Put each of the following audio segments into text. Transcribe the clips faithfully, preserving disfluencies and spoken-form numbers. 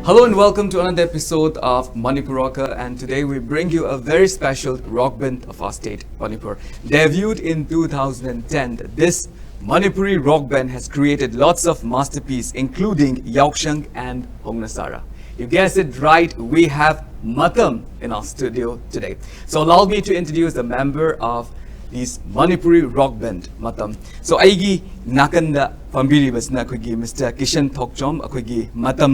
Hello and welcome to another episode of Manipur Rocker, and today we bring you a very special rock band of our state, Manipur. Debuted in two thousand ten, this Manipuri rock band has created lots of masterpieces, including Yaoshang and Hongna Sara. You guessed it right, we have Matam in our studio today. So allow me to introduce the member of this Manipuri rock band, Matam. So ꯑꯩꯒꯤ ꯅꯥꯀꯟꯗ ꯐꯝꯕꯤꯔꯤꯕꯁꯤꯅ ꯑꯩꯈꯣꯏꯒꯤ mister Kisan ꯊꯣꯛꯆꯣꯝ, ꯑꯩꯈꯣꯏꯒꯤ ꯃꯇꯝ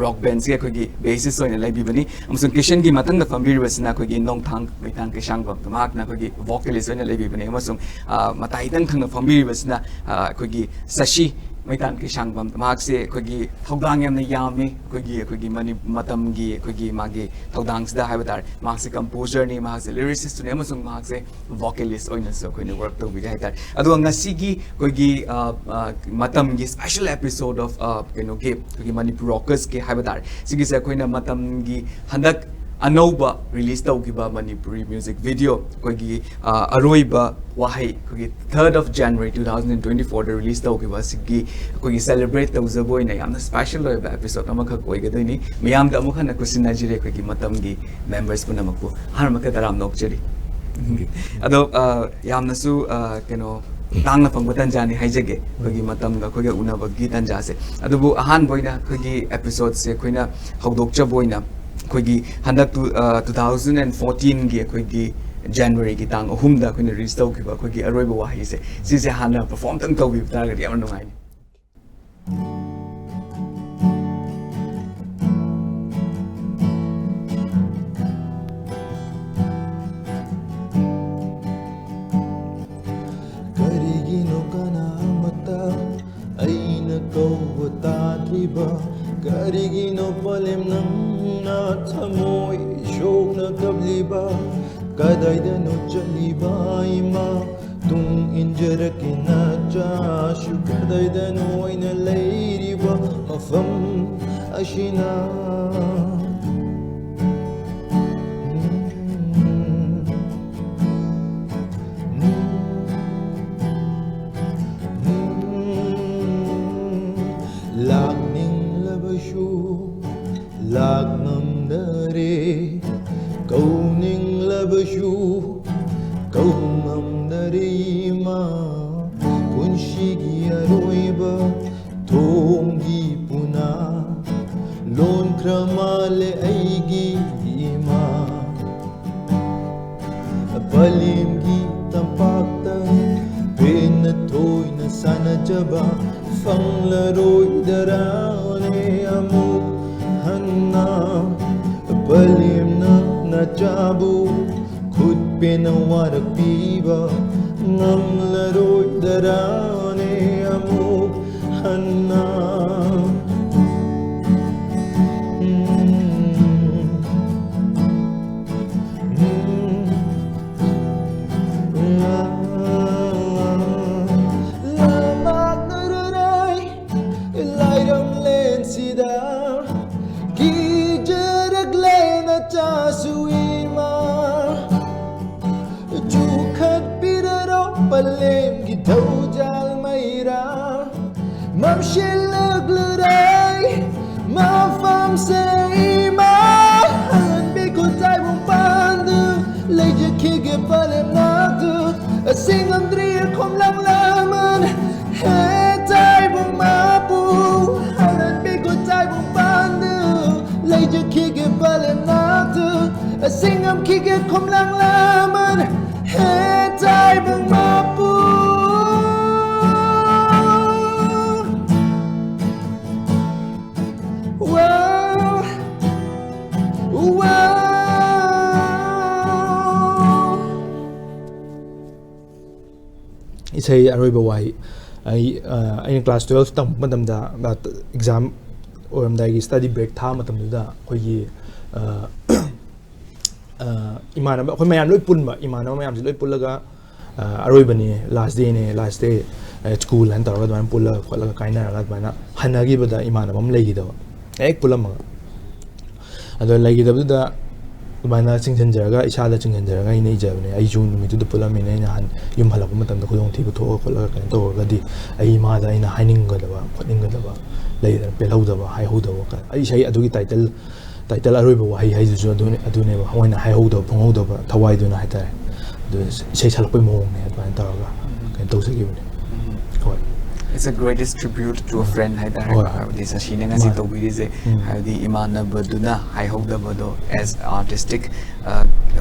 rock ꯕꯦꯟꯁꯀꯤ ꯑꯩꯈꯣꯏꯒꯤ basis ꯑꯣꯏꯅ ꯂꯩꯕꯤꯕꯅꯤ꯫ ꯑꯃꯁꯨꯡ ꯀꯤꯁꯟꯒꯤ ꯃꯊꯪꯗ ꯐꯝꯕꯤꯔꯤꯕꯁꯤꯅ ꯑꯩꯈꯣꯏꯒꯤ ꯅꯣꯡꯊꯥꯡ ꯃꯩꯇꯥꯡ ꯀꯩꯁꯥꯡꯕꯝ, ꯃꯍꯥꯛꯅ ꯑꯩꯈꯣꯏꯒꯤ ꯚꯣꯀꯦꯂꯤꯁ ꯑꯣꯏꯅ ꯂꯩꯕꯤꯕꯅꯤ꯫ ꯑꯃꯁꯨꯡ ꯑ, ꯃꯇꯥꯏ ꯏꯊꯪ ꯊꯪꯅ ꯐꯝꯕꯤꯔꯤꯕꯁꯤꯅ ꯑ, ꯑꯩꯈꯣꯏꯒꯤ ꯁꯁꯤ ꯃꯩꯇꯥꯟ ꯀꯩꯁꯥꯡꯕꯝ, ꯃꯍꯥꯛꯁꯦ ꯑꯩꯈꯣꯏꯒꯤ ꯊꯧꯗꯥꯡ ꯌꯥꯝꯅ ꯌꯥꯝꯃꯤ꯫ ꯑꯩꯈꯣꯏꯒꯤ ꯑꯩꯈꯣꯏꯒꯤ ꯃꯅꯤ ꯃꯇꯝꯒꯤ ꯑꯩꯈꯣꯏꯒꯤ ꯃꯥꯒꯤ ꯊꯧꯗꯥꯡꯁꯤꯗ ꯍꯥꯏꯕ ꯇꯥꯔꯦ꯫ ꯃꯍꯥꯛꯁꯦ ꯀꯝꯄꯣꯖꯔꯅꯤ, ꯃꯍꯥꯛꯁꯦ ꯂꯤꯔꯤꯁꯤꯁꯇꯨꯅꯤ, ꯑꯃꯁꯨꯡ ꯃꯍꯥꯛꯁꯦ ꯚꯣꯀꯦꯂꯤꯁ ꯑꯣꯏꯅꯁꯨ ꯑꯩꯈꯣꯏꯅ ꯋꯔꯛ ꯇꯧꯕꯤꯔꯤ ꯍꯥꯏꯇꯥꯔꯦ꯫ ꯑꯗꯨꯒ ꯉꯁꯤꯒꯤ ꯑꯩꯈꯣꯏꯒꯤ ꯑ, ꯑ, ꯃꯇꯝꯒꯤ ꯁ꯭ꯄꯦꯁꯦꯜ ꯑꯦꯄꯤꯁꯣꯗ ꯑꯣꯐ ꯑ, ꯀꯩꯅꯣꯒꯤ ꯑꯩꯈꯣꯏꯒꯤ ꯃꯅꯤꯄꯨꯔ ꯔꯣꯀꯔꯁꯀꯤ ꯍꯥꯏꯕ ꯇꯥꯔꯦ, ꯁꯤꯒꯤꯁꯦ ꯑꯩꯈꯣꯏꯅ ꯃꯇꯝꯒꯤ ꯍꯟꯗꯛ ꯑꯅꯧꯕ ꯔꯤꯂꯤꯁ ꯇꯧꯈꯤꯕ ꯃꯅꯤꯄꯨꯔꯤ ꯃ꯭ꯌꯨꯖꯤꯛ ꯚꯤꯗꯤꯑꯣ ꯑꯩꯈꯣꯏꯒꯤ ꯑ, ꯑꯔꯣꯏꯕ ꯋꯥꯍꯩ, ꯑꯩꯈꯣꯏꯒꯤ third of January two thousand twenty ꯐꯣꯔꯗ ꯔꯤꯂꯤꯁ ꯇꯧꯈꯤꯕ ꯑꯁꯤꯒꯤ ꯑꯩꯈꯣꯏꯒꯤ ꯁꯦꯂꯦꯕ꯭ꯔꯦꯠ ꯇꯧꯖꯕ ꯑꯣꯏꯅ ꯌꯥꯝꯅ ꯁ꯭ꯄꯦꯁꯦꯜ ꯑꯣꯏꯕ ꯑꯦꯄꯤꯁꯣꯗ ꯑꯃꯈꯛ ꯑꯣꯏꯒꯗꯣꯏꯅꯤ꯫ ꯃꯤꯌꯥꯝꯗ ꯑꯃꯨꯛ ꯍꯟꯅ ꯈꯨꯠꯁꯤꯟꯅꯖꯔꯤ ꯑꯩꯈꯣꯏꯒꯤ ꯃꯇꯝꯒꯤ ꯃꯦꯝꯕꯔꯁ ꯄꯨꯝꯅꯃꯛꯄꯨ꯫ ꯑꯍꯥꯟꯕꯃꯛꯇ ꯇꯔꯥꯝ ꯅꯣꯛꯆꯔꯤ꯫ ꯑꯗꯣ ꯑ, ꯌꯥꯝꯅꯁꯨ ꯑ, ꯀꯩꯅꯣ ꯇꯥꯡꯅ ꯐꯪꯕ ꯇꯥꯟꯖꯥꯅꯤ ꯍꯥꯏꯖꯒꯦ ꯑꯩꯈꯣꯏꯒꯤ ꯃꯇꯝꯒ ꯑꯩꯈꯣꯏꯒ ꯎꯅꯕꯒꯤ ꯇꯥꯟꯖꯥꯁꯦ꯫ ꯑꯗꯨꯕꯨ ꯑꯍꯥꯟꯕ ꯑꯣꯏꯅ ꯑꯩꯈꯣꯏꯒꯤ ꯑꯦꯄꯤꯁꯣꯗꯁꯦ ꯑꯩꯈꯣꯏꯅ ꯍꯧꯗꯣꯛꯆꯕ ꯑꯣꯏꯅ ꯑꯩꯈꯣꯏꯒꯤ ꯍꯟꯗꯛ ꯇꯨ ꯇꯨ ꯊꯥꯎꯖꯟ ꯑꯦꯟ ꯐꯣꯔꯇꯤꯟꯒꯤ ꯑꯩꯈꯣꯏꯒꯤ ꯖꯅꯋꯥꯔꯤꯒꯤ ꯇꯥꯡ ꯑꯍꯨꯝꯗ ꯑꯩꯈꯣꯏꯅ ꯔꯤꯂꯤꯁ ꯇꯧꯈꯤꯕ ꯑꯩꯈꯣꯏꯒꯤ ꯑꯔꯣꯏꯕ ꯋꯥꯍꯩꯁꯦ, ꯁꯤꯁꯦ ꯍꯥꯟꯅ ꯄꯔꯐꯣꯔꯝ ꯇꯪ ꯇꯧꯕꯤꯕ ꯇꯥꯔꯒꯗꯤ ꯌꯥꯝꯅ ꯅꯨꯡꯉꯥꯏꯅꯤ꯫ ꯀꯔꯤꯒꯤꯅꯣ ꯀꯅꯥ ꯑꯃꯠꯇ ꯑꯩꯅ ꯀꯧꯕ ꯇꯥꯗ꯭ꯔꯤꯕ? ꯀꯔꯤꯒꯤꯅꯣ ꯄꯂꯦꯝ ꯅꯪꯅ ꯊꯃꯣꯏ ꯁꯣꯛꯅ ꯀꯞꯂꯤꯕ? ꯀꯗꯥꯏꯗꯅꯣ ꯆꯠꯂꯤꯕ ꯏꯃꯥ? ꯇꯨꯡ ꯏꯟꯖꯔꯛꯀꯦ ꯅꯆꯥꯁꯨ꯫ ꯀꯗꯥꯏꯗꯅꯣ ꯑꯩꯅ ꯂꯩꯔꯤꯕ ꯃꯐꯝ ꯑꯁꯤꯅ? ꯂꯥꯛꯅꯤꯡꯂꯕꯁꯨ ꯀꯧꯅꯤꯡꯂꯕꯁꯨ ꯀꯧꯉꯝꯗꯔꯦ ꯏꯃꯥ, ꯄꯨꯟꯁꯤꯒꯤ ꯑꯔꯣꯏꯕ ꯊꯣꯡꯒꯤ ꯄꯨꯅꯥ ꯂꯣꯟꯈ꯭ꯔ ꯃꯥꯜꯂꯦ ꯑꯩꯒꯤ ꯏꯃꯥ꯫ ꯄꯂꯦꯝꯒꯤ ꯇꯝꯄꯥꯛꯇ ꯄꯦꯟꯅ ꯇꯣꯏꯅ ꯁꯥꯟꯅꯖꯕ ꯐꯪꯂꯔꯣꯏꯗꯔꯥꯅꯦ ꯑꯃꯨꯛ ꯍꯟꯅ꯫ ꯄꯂꯦꯝꯅ ꯅꯆꯥꯕꯨ ꯈꯨꯠ ꯄꯦꯟꯅ ꯋꯥꯔꯛꯄꯤꯕ ꯉꯝꯂꯔꯣꯏꯗꯔꯥꯅꯦ ꯑꯃꯨꯛ ꯍꯟꯅ꯫ ꯂꯥꯏꯔꯝꯂꯦꯟꯁꯤꯗ ꯀꯤꯖꯔꯛꯂꯦ ꯅꯆꯥꯁꯨ ꯏꯃꯥ꯫ ꯆꯨꯈꯠꯄꯤꯔꯔꯣ ꯄꯂꯦꯝꯒꯤ ꯊꯧꯖꯥꯜ ꯃꯩꯔꯥ꯫ ꯃꯝꯁꯤꯜꯂꯛꯂꯔꯦ ꯃꯐꯝꯁꯦ ꯏꯃꯥ꯫ ꯍꯟꯕꯤꯈꯣ ꯇꯥꯏꯕꯪ ꯄꯥꯟꯗꯨ ꯂꯩꯖꯈꯤꯒꯦ ꯄꯂꯦꯝ ꯅꯥꯛꯇꯨ꯫ ꯑꯁꯤꯡꯉꯝꯗ꯭ꯔꯤ ꯈꯣꯝꯂꯥꯡ ꯂꯃꯟ ꯍꯦ ꯇꯥꯏꯕꯪ ꯃꯄꯨ꯫ ꯍꯟꯕꯤꯈꯣ ꯇꯥꯏꯕꯪ ꯄꯥꯟꯗꯨ ꯂꯩꯖꯈꯤꯒꯦ ꯄꯂꯦꯝ ꯅꯥꯛꯇꯨ꯫ ꯑꯁꯤꯡꯉꯝꯈꯤꯒꯦ ꯈꯣꯝꯂꯥꯡ ꯂꯃꯟ ꯍꯦ ꯇꯥꯏꯕꯪ ꯃꯄꯨ꯫ ꯋꯥ, ꯋꯥ꯫ ꯏꯁꯩ ꯑꯔꯣꯏꯕ ꯋꯥꯍꯩ꯫ ꯑꯩ, ꯑ, ꯑꯩꯅ class twelve ꯇꯝꯕ ꯃꯇꯝꯗ, ꯑ, exam ꯑꯣꯏꯔꯝꯗꯥꯏꯒꯤ study break ꯊꯥꯕ ꯃꯇꯝꯗꯨꯗ ꯑꯩꯈꯣꯏꯒꯤ, ꯑ, ꯑ, ꯏꯃꯥꯟꯅꯕ, ꯑꯩꯈꯣꯏ ꯃꯌꯥꯝ ꯂꯣꯏ ꯄꯨꯟꯕ, ꯏꯃꯥꯟꯅꯕ ꯃꯌꯥꯝꯁꯦ ꯂꯣꯏ ꯄꯨꯜꯂꯒ, ꯑ, ꯑꯔꯣꯏꯕꯅꯤ, last dayꯅꯦ, last day, ꯑ, school ꯍꯥꯏꯅ ꯇꯧꯔꯒ ꯑꯗꯨꯃꯥꯏꯅ ꯄꯨꯜꯂꯒ ꯈꯣꯠꯂꯒ ꯀꯥꯏꯅꯔꯒ ꯑꯗꯨꯃꯥꯏꯅ ꯍꯟꯅꯈꯤꯕꯗ ꯏꯃꯥꯟꯅꯕ ꯑꯃ ꯂꯩꯈꯤꯗꯕ, ꯍꯦꯛ ꯄꯨꯜꯂꯝꯃꯒ꯫ ꯑꯗꯣ ꯂꯩꯈꯤꯗꯕꯗꯨꯗ ꯑꯗꯨꯃꯥꯏꯅ ꯆꯤꯡꯁꯤꯟꯖꯔꯒ, ꯏꯁꯥꯗ ꯆꯤꯡꯁꯤꯟꯖꯔꯒ ꯑꯩꯅ ꯏꯖꯕꯅꯦ꯫ ꯑꯩꯁꯨ ꯅꯨꯃꯤꯠꯇꯨꯗ ꯄꯨꯜꯂꯝꯃꯤꯅꯦ, ꯑꯩꯅ ꯍꯟ-, ꯌꯨꯝ ꯍꯜꯂꯛꯄ ꯃꯇꯝꯗ ꯈꯨꯗꯣꯡꯊꯤꯕ ꯊꯣꯛꯑ ꯈꯣꯠꯂꯒ ꯀꯩꯅꯣ ꯇꯧꯔꯒꯗꯤ ꯑꯩ ꯏꯃꯥꯗ ꯑꯩꯅ ꯍꯥꯏꯅꯤꯡꯒꯗꯕ ꯈꯣꯠꯅꯤꯡꯒꯗꯕ ꯂꯩꯗꯅ, ꯄꯦꯜꯍꯧꯗꯕ, ꯍꯥꯏꯍꯧꯗꯕ ꯀ-, ꯑꯩ ꯏꯁꯩ ꯑꯗꯨꯒꯤ title ꯇꯥꯏꯇꯜ ꯑꯔꯣꯏꯕ ꯋꯥꯍꯩ ꯍꯥꯏꯗꯨꯁꯨ ꯑꯗꯨꯅꯦ, ꯑꯗꯨꯅꯦꯕ ꯃꯣꯏꯅ ꯍꯥꯏꯍꯧꯗꯕ, ꯐꯣꯡꯍꯧꯗꯕ ꯊꯋꯥꯏꯗꯨꯅ ꯍꯥꯏꯇꯥꯔꯦ꯫ ꯑꯗꯨ ꯏꯁꯩ ꯁꯛꯂꯛꯄꯩ ꯃꯑꯣꯡꯅꯦ ꯑꯗꯨꯃꯥꯏꯅ ꯇꯧꯔꯒ ꯀꯩꯅꯣ ꯇꯧꯖꯈꯤꯕꯅꯦ꯫ ꯍꯣꯏ꯫ It's a greatest tribute to a friend ꯍꯥꯏꯇꯥꯔꯦ꯫ ꯍꯣꯏ꯫ ꯍꯥꯏꯕꯗꯤ ꯁꯁꯤꯅ ꯉꯁꯤ ꯃꯥꯅꯦ꯫ ꯇꯧꯕꯤꯔꯤꯁꯦ, ꯎꯝ꯫ ꯍꯥꯏꯕꯗꯤ ꯏꯃꯥꯟꯅꯕꯗꯨꯅ ꯍꯥꯏꯍꯧꯗꯕꯗꯣ, as artistic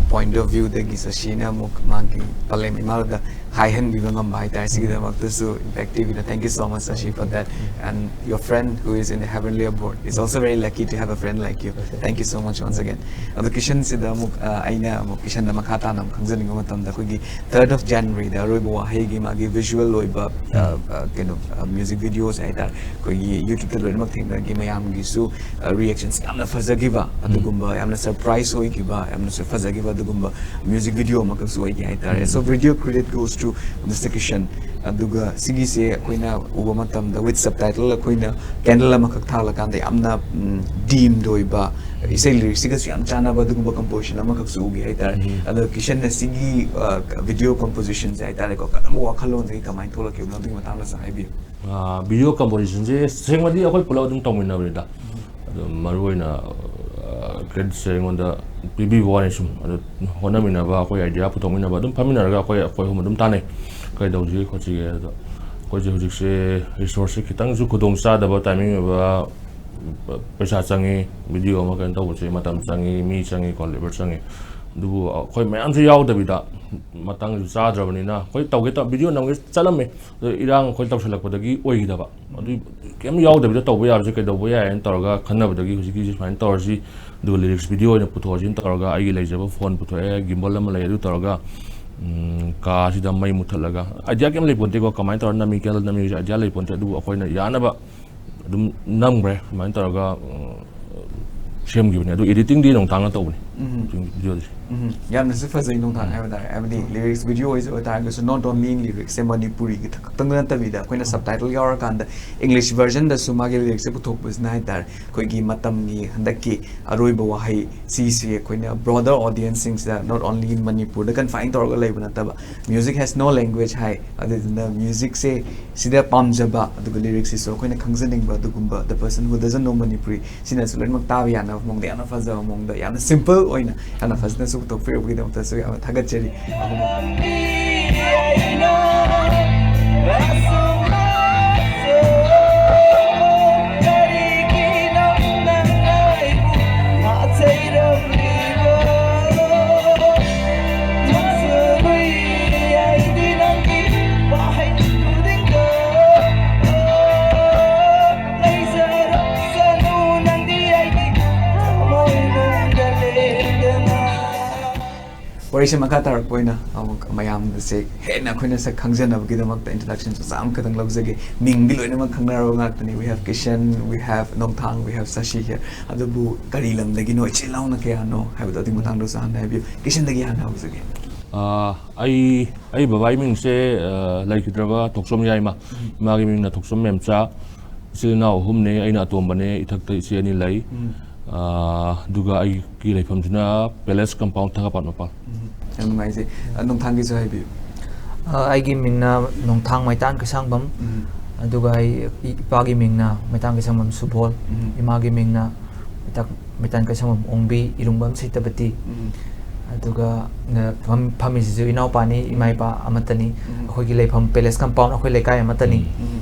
point of viewꯗꯒꯤ ꯁꯁꯤꯅ ꯑꯃꯨꯛ ꯃꯥꯒꯤ ꯄꯂꯦꯝ ꯏꯃꯥꯗ ꯍꯥꯏꯍꯟꯕꯤꯕ ꯉꯝꯕ ꯍꯥꯏꯇꯥꯔꯦ꯫ ꯁꯤꯒꯤꯗꯃꯛꯇꯁꯨ Impact TVꯅ thank you so much, Sashi, for that. And your friend who is in the heavenly abode is also very lucky to have a friend like you. Thank you so much once again. ꯑꯗꯣ ꯀꯤꯁꯟꯁꯤꯗ ꯑꯃꯨꯛ, ꯑ, ꯑꯩꯅ ꯑꯃꯨꯛ ꯀꯤꯁꯟꯗ ꯃꯈꯥ ꯇꯥꯅ ꯑꯃꯨꯛ ꯈꯪꯖꯅꯤꯡꯕ ꯃꯇꯝꯗ, ꯑꯩꯈꯣꯏꯒꯤ third of Januaryꯗ ꯑꯔꯣꯏꯕ ꯋꯥꯍꯩꯒꯤ ꯃꯥꯒꯤ visual ꯑꯣꯏꯕ, ꯑ, ꯑ, ꯀꯩꯅꯣ, ꯑ, music videoꯁꯦ ꯍꯥꯏꯇꯥꯔꯦ, ꯑꯩꯈꯣꯏꯒꯤ YouTubeꯇ ꯂꯣꯏꯅꯃꯛ ꯊꯦꯡꯅꯈꯤ, ꯃꯌꯥꯝꯒꯤꯁꯨ, ꯑ, reactions ꯌꯥꯝꯅ ꯐꯖꯈꯤꯕ, ꯑꯗꯨꯒꯨꯝꯕ ꯌꯥꯝꯅ surprise ꯑꯣꯏꯈꯤꯕ, ꯌꯥꯝꯅꯁꯨ ꯐꯖꯈꯤꯕ ꯑꯗꯨꯒꯨꯝꯕ music video ꯑꯃꯈꯛꯁꯨ ꯑꯣꯏꯈꯤ ꯍꯥꯏꯇꯥꯔꯦ꯫ So video credit goes to Mister Kishan. ꯑꯗꯨꯒ ꯁꯤꯒꯤꯁꯦ ꯑꯩꯈꯣꯏꯅ ꯎꯕ ꯃꯇꯝꯗ with subtitle ꯑꯩꯈꯣꯏꯅ candle ꯑꯃꯈꯛ ꯊꯥꯜꯂꯀꯥꯟꯗ ꯌꯥꯝꯅ, ꯎꯝ, dimmed ꯑꯣꯏꯕ, ꯏꯁꯩ lyricꯁꯤꯒꯁꯨ ꯌꯥꯝ ꯆꯥꯟꯅꯕ ꯑꯗꯨꯒꯨꯝꯕ composition ꯑꯃꯈꯛꯁꯨ ꯎꯈꯤ ꯍꯥꯏꯇꯥꯔꯦ꯫ ꯑꯗꯣ ꯀꯤꯁꯟꯅ ꯁꯤꯒꯤ, ꯑ, video compositionꯁꯦ ꯍꯥꯏꯇꯥꯔꯦꯀꯣ, ꯀꯔꯝꯕ ꯋꯥꯈꯜꯂꯣꯟꯗꯒꯤ ꯀꯃꯥꯏꯅ ꯊꯣꯛꯂꯛꯈꯤꯕꯅꯣ, ꯑꯗꯨꯒꯤ ꯃꯇꯥꯡꯗꯁꯨ ꯍꯥꯏꯕꯤꯌꯨ꯫ ꯑꯥ, video compositionꯁꯦ ꯁꯦꯡꯕꯗꯤ ꯑꯩꯈꯣꯏ ꯄꯨꯂꯞ ꯑꯗꯨꯝ ꯇꯧꯃꯤꯟꯅꯕꯅꯤꯗ꯫ ꯑꯗꯣ ꯃꯔꯨꯑꯣꯏꯅ, ꯑꯥ, creditꯁꯦ ꯑꯩꯉꯣꯟꯗ ꯄꯤꯕꯤꯕ ꯋꯥꯅꯤ꯫ ꯁꯨꯝ ꯑꯗꯣ ꯍꯣꯠꯅꯃꯤꯟꯅꯕ, ꯑꯩꯈꯣꯏ idea ꯄꯨꯊꯣꯛꯃꯤꯟꯅꯕ, ꯑꯗꯨꯝ ꯐꯝꯃꯤꯟꯅꯔꯒ ꯑꯩꯈꯣꯏ, ꯑꯩꯈꯣꯏ ꯑꯍꯨꯝ ꯑꯗꯨꯝ ꯇꯥꯟꯅꯩ, ꯀꯩ ꯇꯧꯁꯤꯒꯦ ꯈꯣꯠꯁꯤꯒꯦ꯫ ꯑꯗꯣ ꯑꯩꯈꯣꯏꯁꯦ ꯍꯧꯖꯤꯛꯁꯦ resourceꯁꯦ ꯈꯤꯇꯪꯁꯨ ꯈꯨꯗꯣꯡ ꯆꯥꯗꯕ timing ꯑꯣꯏꯕ, ꯄꯩꯁꯥ ꯆꯪꯉꯤ, video ꯑꯃ ꯀꯩꯅꯣ ꯇꯧꯕꯁꯦ ꯃꯇꯝ ꯆꯪꯉꯤ, ꯃꯤ ꯆꯪꯉꯤꯀꯣ, labour ꯆꯪꯉꯤ꯫ ꯑꯗꯨꯕꯨ ꯑꯩꯈꯣꯏ ꯃꯌꯥꯝꯁꯨ ꯌꯥꯎꯗꯕꯤꯗ, ꯃꯇꯥꯡꯁꯨ ꯆꯥꯗ꯭ꯔꯕꯅꯤꯅ, ꯑꯩꯈꯣꯏ ꯇꯧꯒꯦ ꯇꯧ-, video ꯅꯝꯒꯦ ꯆꯠꯂꯝꯃꯦ, ꯑꯗꯣ ꯏꯔꯥꯡ ꯑꯩꯈꯣꯏ ꯇꯧꯁꯜꯂꯛꯄꯗꯒꯤ ꯑꯣꯏꯈꯤꯗꯕ꯫ ꯑꯗꯨ ꯀꯩꯝ ꯌꯥꯎꯗꯕꯤꯗ ꯇꯧꯕ ꯌꯥꯕꯁꯦ ꯀꯩꯗꯧꯕ ꯌꯥꯏꯅ ꯇꯧꯔꯒ ꯈꯟꯅꯕꯗꯒꯤ ꯍꯧꯖꯤꯛꯀꯤꯁꯦ ꯁꯨꯃꯥꯏꯅ ꯇꯧꯔꯁꯤ, ꯑꯗꯨꯒ lyrics video ꯑꯣꯏꯅ ꯄꯨꯊꯣꯛꯑꯁꯤꯅ ꯇꯧꯔꯒ ꯑꯩꯒꯤ ꯂꯩꯖꯕ phone ꯄꯨꯊꯣꯛꯑꯦ, gimbal ꯑꯃ ꯂꯩ, ꯑꯗꯨ ꯇꯧꯔꯒ, ꯎꯝ, ꯀꯥꯁꯤꯗ ꯃꯩ ꯃꯨꯠꯊꯠꯂꯒ, idea ꯀꯩꯝ ꯂꯩꯄꯣꯟꯇꯦꯀꯣ, ꯀꯃꯥꯏꯅ ꯇꯧꯔꯒ ꯅꯝꯃꯤ, candle ꯅꯝꯃꯤ ꯍꯥꯏꯁꯦ idea ꯂꯩꯄꯣꯟꯇꯦ, ꯑꯗꯨꯕꯨ ꯑꯩꯈꯣꯏꯅ ꯌꯥꯅꯕ ꯑꯗꯨꯝ ꯅꯝꯈ꯭ꯔꯦ꯫ ꯑꯗꯨꯃꯥꯏꯅ ꯇꯧꯔꯒ, ꯑ, ꯁꯦꯝꯈꯤꯕꯅꯦ꯫ ꯑꯗꯨ editingꯗꯤ ꯅꯣꯡꯊꯥꯡꯅ ꯇꯧꯕꯅꯦ꯫ ꯎꯝ꯫ Videoꯗꯤ꯫ ꯎꯝ, ꯌꯥꯝꯅꯁꯨ ꯐꯖꯩ ꯅꯣꯡꯊꯥꯡ ꯍꯥꯏꯕ ꯇꯥꯔꯦ꯫ ꯍꯥꯏꯕꯗꯤ lyrics video ꯑꯣꯏꯖ-, ꯑꯣꯏꯇꯥꯔꯒꯁꯨ not only in lyrics ꯁꯦ ꯃꯅꯤꯄꯨꯔꯤꯒꯤ ꯈꯛꯇꯪꯗ ꯅꯠꯇꯕꯤꯗ ꯑꯩꯈꯣꯏꯅ subtitle ꯌꯥꯎꯔꯀꯥꯟꯗ English versionꯗꯁꯨ ꯃꯥꯒꯤ lyricꯁꯁꯦ ꯄꯨꯊꯣꯛꯄꯁꯤꯅ ꯍꯥꯏꯇꯥꯔꯦ, ꯑꯩꯈꯣꯏꯒꯤ ꯃꯇꯝꯒꯤ ꯍꯟꯗꯛꯀꯤ ꯑꯔꯣꯏꯕ ꯋꯥꯍꯩ ꯁꯤꯁꯦ ꯑꯩꯈꯣꯏꯅ broader audienceꯁꯤꯡꯁꯤꯗ, not only in ꯃꯅꯤꯄꯨꯔꯗ confine ꯇꯧꯔꯒ ꯂꯩꯕ ꯅꯠꯇꯕ, music has no language ꯍꯥꯏ꯫ ꯑꯗꯨꯗꯨꯅ musicꯁꯦ ꯁꯤꯗ ꯄꯥꯝꯖꯕ, ꯑꯗꯨꯒ lyricꯁꯤꯁꯨ ꯑꯩꯈꯣꯏꯅ ꯈꯪꯖꯅꯤꯡꯕ, ꯑꯗꯨꯒꯨꯝꯕ the person who doesn't know Manipuri ꯁꯤꯅꯁꯨ ꯂꯣꯏꯅꯃꯛ ꯇꯥꯕ ꯌꯥꯅꯕ ꯃꯑꯣꯡꯗ ꯌꯥꯝꯅ ꯐꯖꯕ ꯃꯑꯣꯡꯗ, ꯌꯥꯝꯅ ꯁꯤꯝꯄꯜ ꯑꯣꯏꯅ, ꯌꯥꯝꯅ ꯐꯖꯅꯁꯨ ꯄꯨꯊꯣꯛꯄꯤꯔꯛꯄꯒꯤꯗꯃꯛꯇꯁꯨ ꯌꯥꯝꯅ ꯊꯥꯒꯠꯆꯔꯤ꯫ ꯋꯥꯔꯤꯁꯦ ꯃꯈꯥ ꯇꯥꯔꯛꯄ ꯑꯣꯏꯅ ꯑꯃꯨꯛ ꯃꯌꯥꯝꯁꯦ ꯍꯦꯟꯅ ꯑꯩꯈꯣꯏꯅ ꯁꯛ ꯈꯪꯖꯅꯕꯒꯤꯗꯃꯛꯇ introduction ꯃꯆꯥ ꯑꯃꯈꯛꯇꯪ ꯂꯧꯖꯒꯦ꯫ ꯃꯤꯡꯗꯤ ꯂꯣꯏꯅꯃꯛ ꯈꯪꯅꯔꯕ ꯉꯥꯛꯇꯅꯤ꯫ We have Kisan, we have ꯅꯣꯡꯊꯥꯡ, we have ꯁꯁꯤ here꯫ ꯑꯗꯨꯕꯨ ꯀꯔꯤ ꯂꯝꯗꯒꯤꯅꯣ, ꯏꯆꯤꯜ ꯏꯅꯥꯎꯅ ꯀꯌꯥꯅꯣ ꯍꯥꯏꯕꯗꯣ ꯑꯗꯨꯒꯤ ꯃꯇꯥꯡꯗꯁꯨ ꯍꯥꯟꯅ ꯍꯥꯏꯕꯤꯌꯨ꯫ ꯀꯤꯁꯟꯗꯒꯤ ꯍꯥꯟꯅ ꯍꯧꯖꯒꯦ꯫ ꯑꯥ, ꯑꯩ, ꯑꯩ ꯕꯕꯥꯒꯤ ꯃꯤꯡꯁꯦ, ꯑꯥ, ꯂꯩꯈꯤꯗ꯭ꯔꯕ ꯊꯣꯛꯆꯣꯝ ꯌꯥꯏꯃ꯫ ꯏꯃꯥꯒꯤ ꯃꯤꯡꯅ ꯊꯣꯛꯆꯣꯝ ꯃꯦꯝꯆꯥ꯫ ꯏꯆꯤꯜ ꯏꯅꯥꯎ ꯑꯍꯨꯝꯅꯦ, ꯑꯩꯅ ꯑꯇꯣꯝꯕꯅꯦ, ꯏꯊꯛꯇ ꯏꯆꯦ ꯑꯅꯤ ꯂꯩ꯫ ꯑꯥ, ꯑꯗꯨꯒ ꯑꯩꯒꯤ ꯂꯩꯐꯝꯁꯤꯅ ꯄꯦꯂꯦꯁ ꯀꯝꯄꯥꯎꯟ ꯊꯪꯒꯥꯄꯥꯠ ꯃꯄꯥꯟ꯫ ꯎꯝ, ꯌꯥꯝ ꯅꯨꯡꯉꯥꯏꯖꯩ꯫ ꯑ, ꯅꯣꯡꯊꯥꯡꯒꯤꯁꯨ ꯍꯥꯏꯕꯤꯌꯨ꯫ ꯑ, ꯑꯩꯒꯤ ꯃꯤꯡꯅ ꯅꯣꯡꯊꯥꯡ ꯃꯩꯇꯥꯟ ꯀꯩꯁꯥꯡꯕꯝ꯫ ꯎꯝ꯫ ꯑꯗꯨꯒ ꯑꯩ ꯏ-, ꯏꯄꯥꯒꯤ ꯃꯤꯡꯅ ꯃꯩꯇꯥꯟ ꯀꯩꯁꯥꯡꯕꯝ ꯁꯨꯕꯣꯜ꯫ ꯎꯝ꯫ ꯏꯃꯥꯒꯤ ꯃꯤꯡꯅ ꯃꯩꯇꯥꯟ, ꯃꯩꯇꯥꯟ ꯀꯩꯁꯥꯡꯕꯝ ꯑꯣꯡꯕꯤ ꯏꯔꯨꯡꯕꯝ ꯁꯩꯇꯕꯇꯤ꯫ ꯎꯝ꯫ ꯑꯗꯨꯒ, ꯑ, ꯐꯝ-, ꯐꯝꯃꯤꯁꯤꯁꯨ ꯏꯅꯥꯎꯄꯥꯅꯤ, ꯏꯃꯥ ꯏꯄꯥ ꯑꯃꯠꯇꯅꯤ꯫ ꯎꯝ꯫ ꯑꯩꯈꯣꯏꯒꯤ ꯂꯩꯐꯝ ꯄꯦꯂꯦꯁ ꯀꯝꯄꯥꯎꯟ, ꯑꯩꯈꯣꯏ ꯂꯩꯀꯥꯏ ꯑꯃꯠꯇꯅꯤ꯫ ꯎꯝ꯫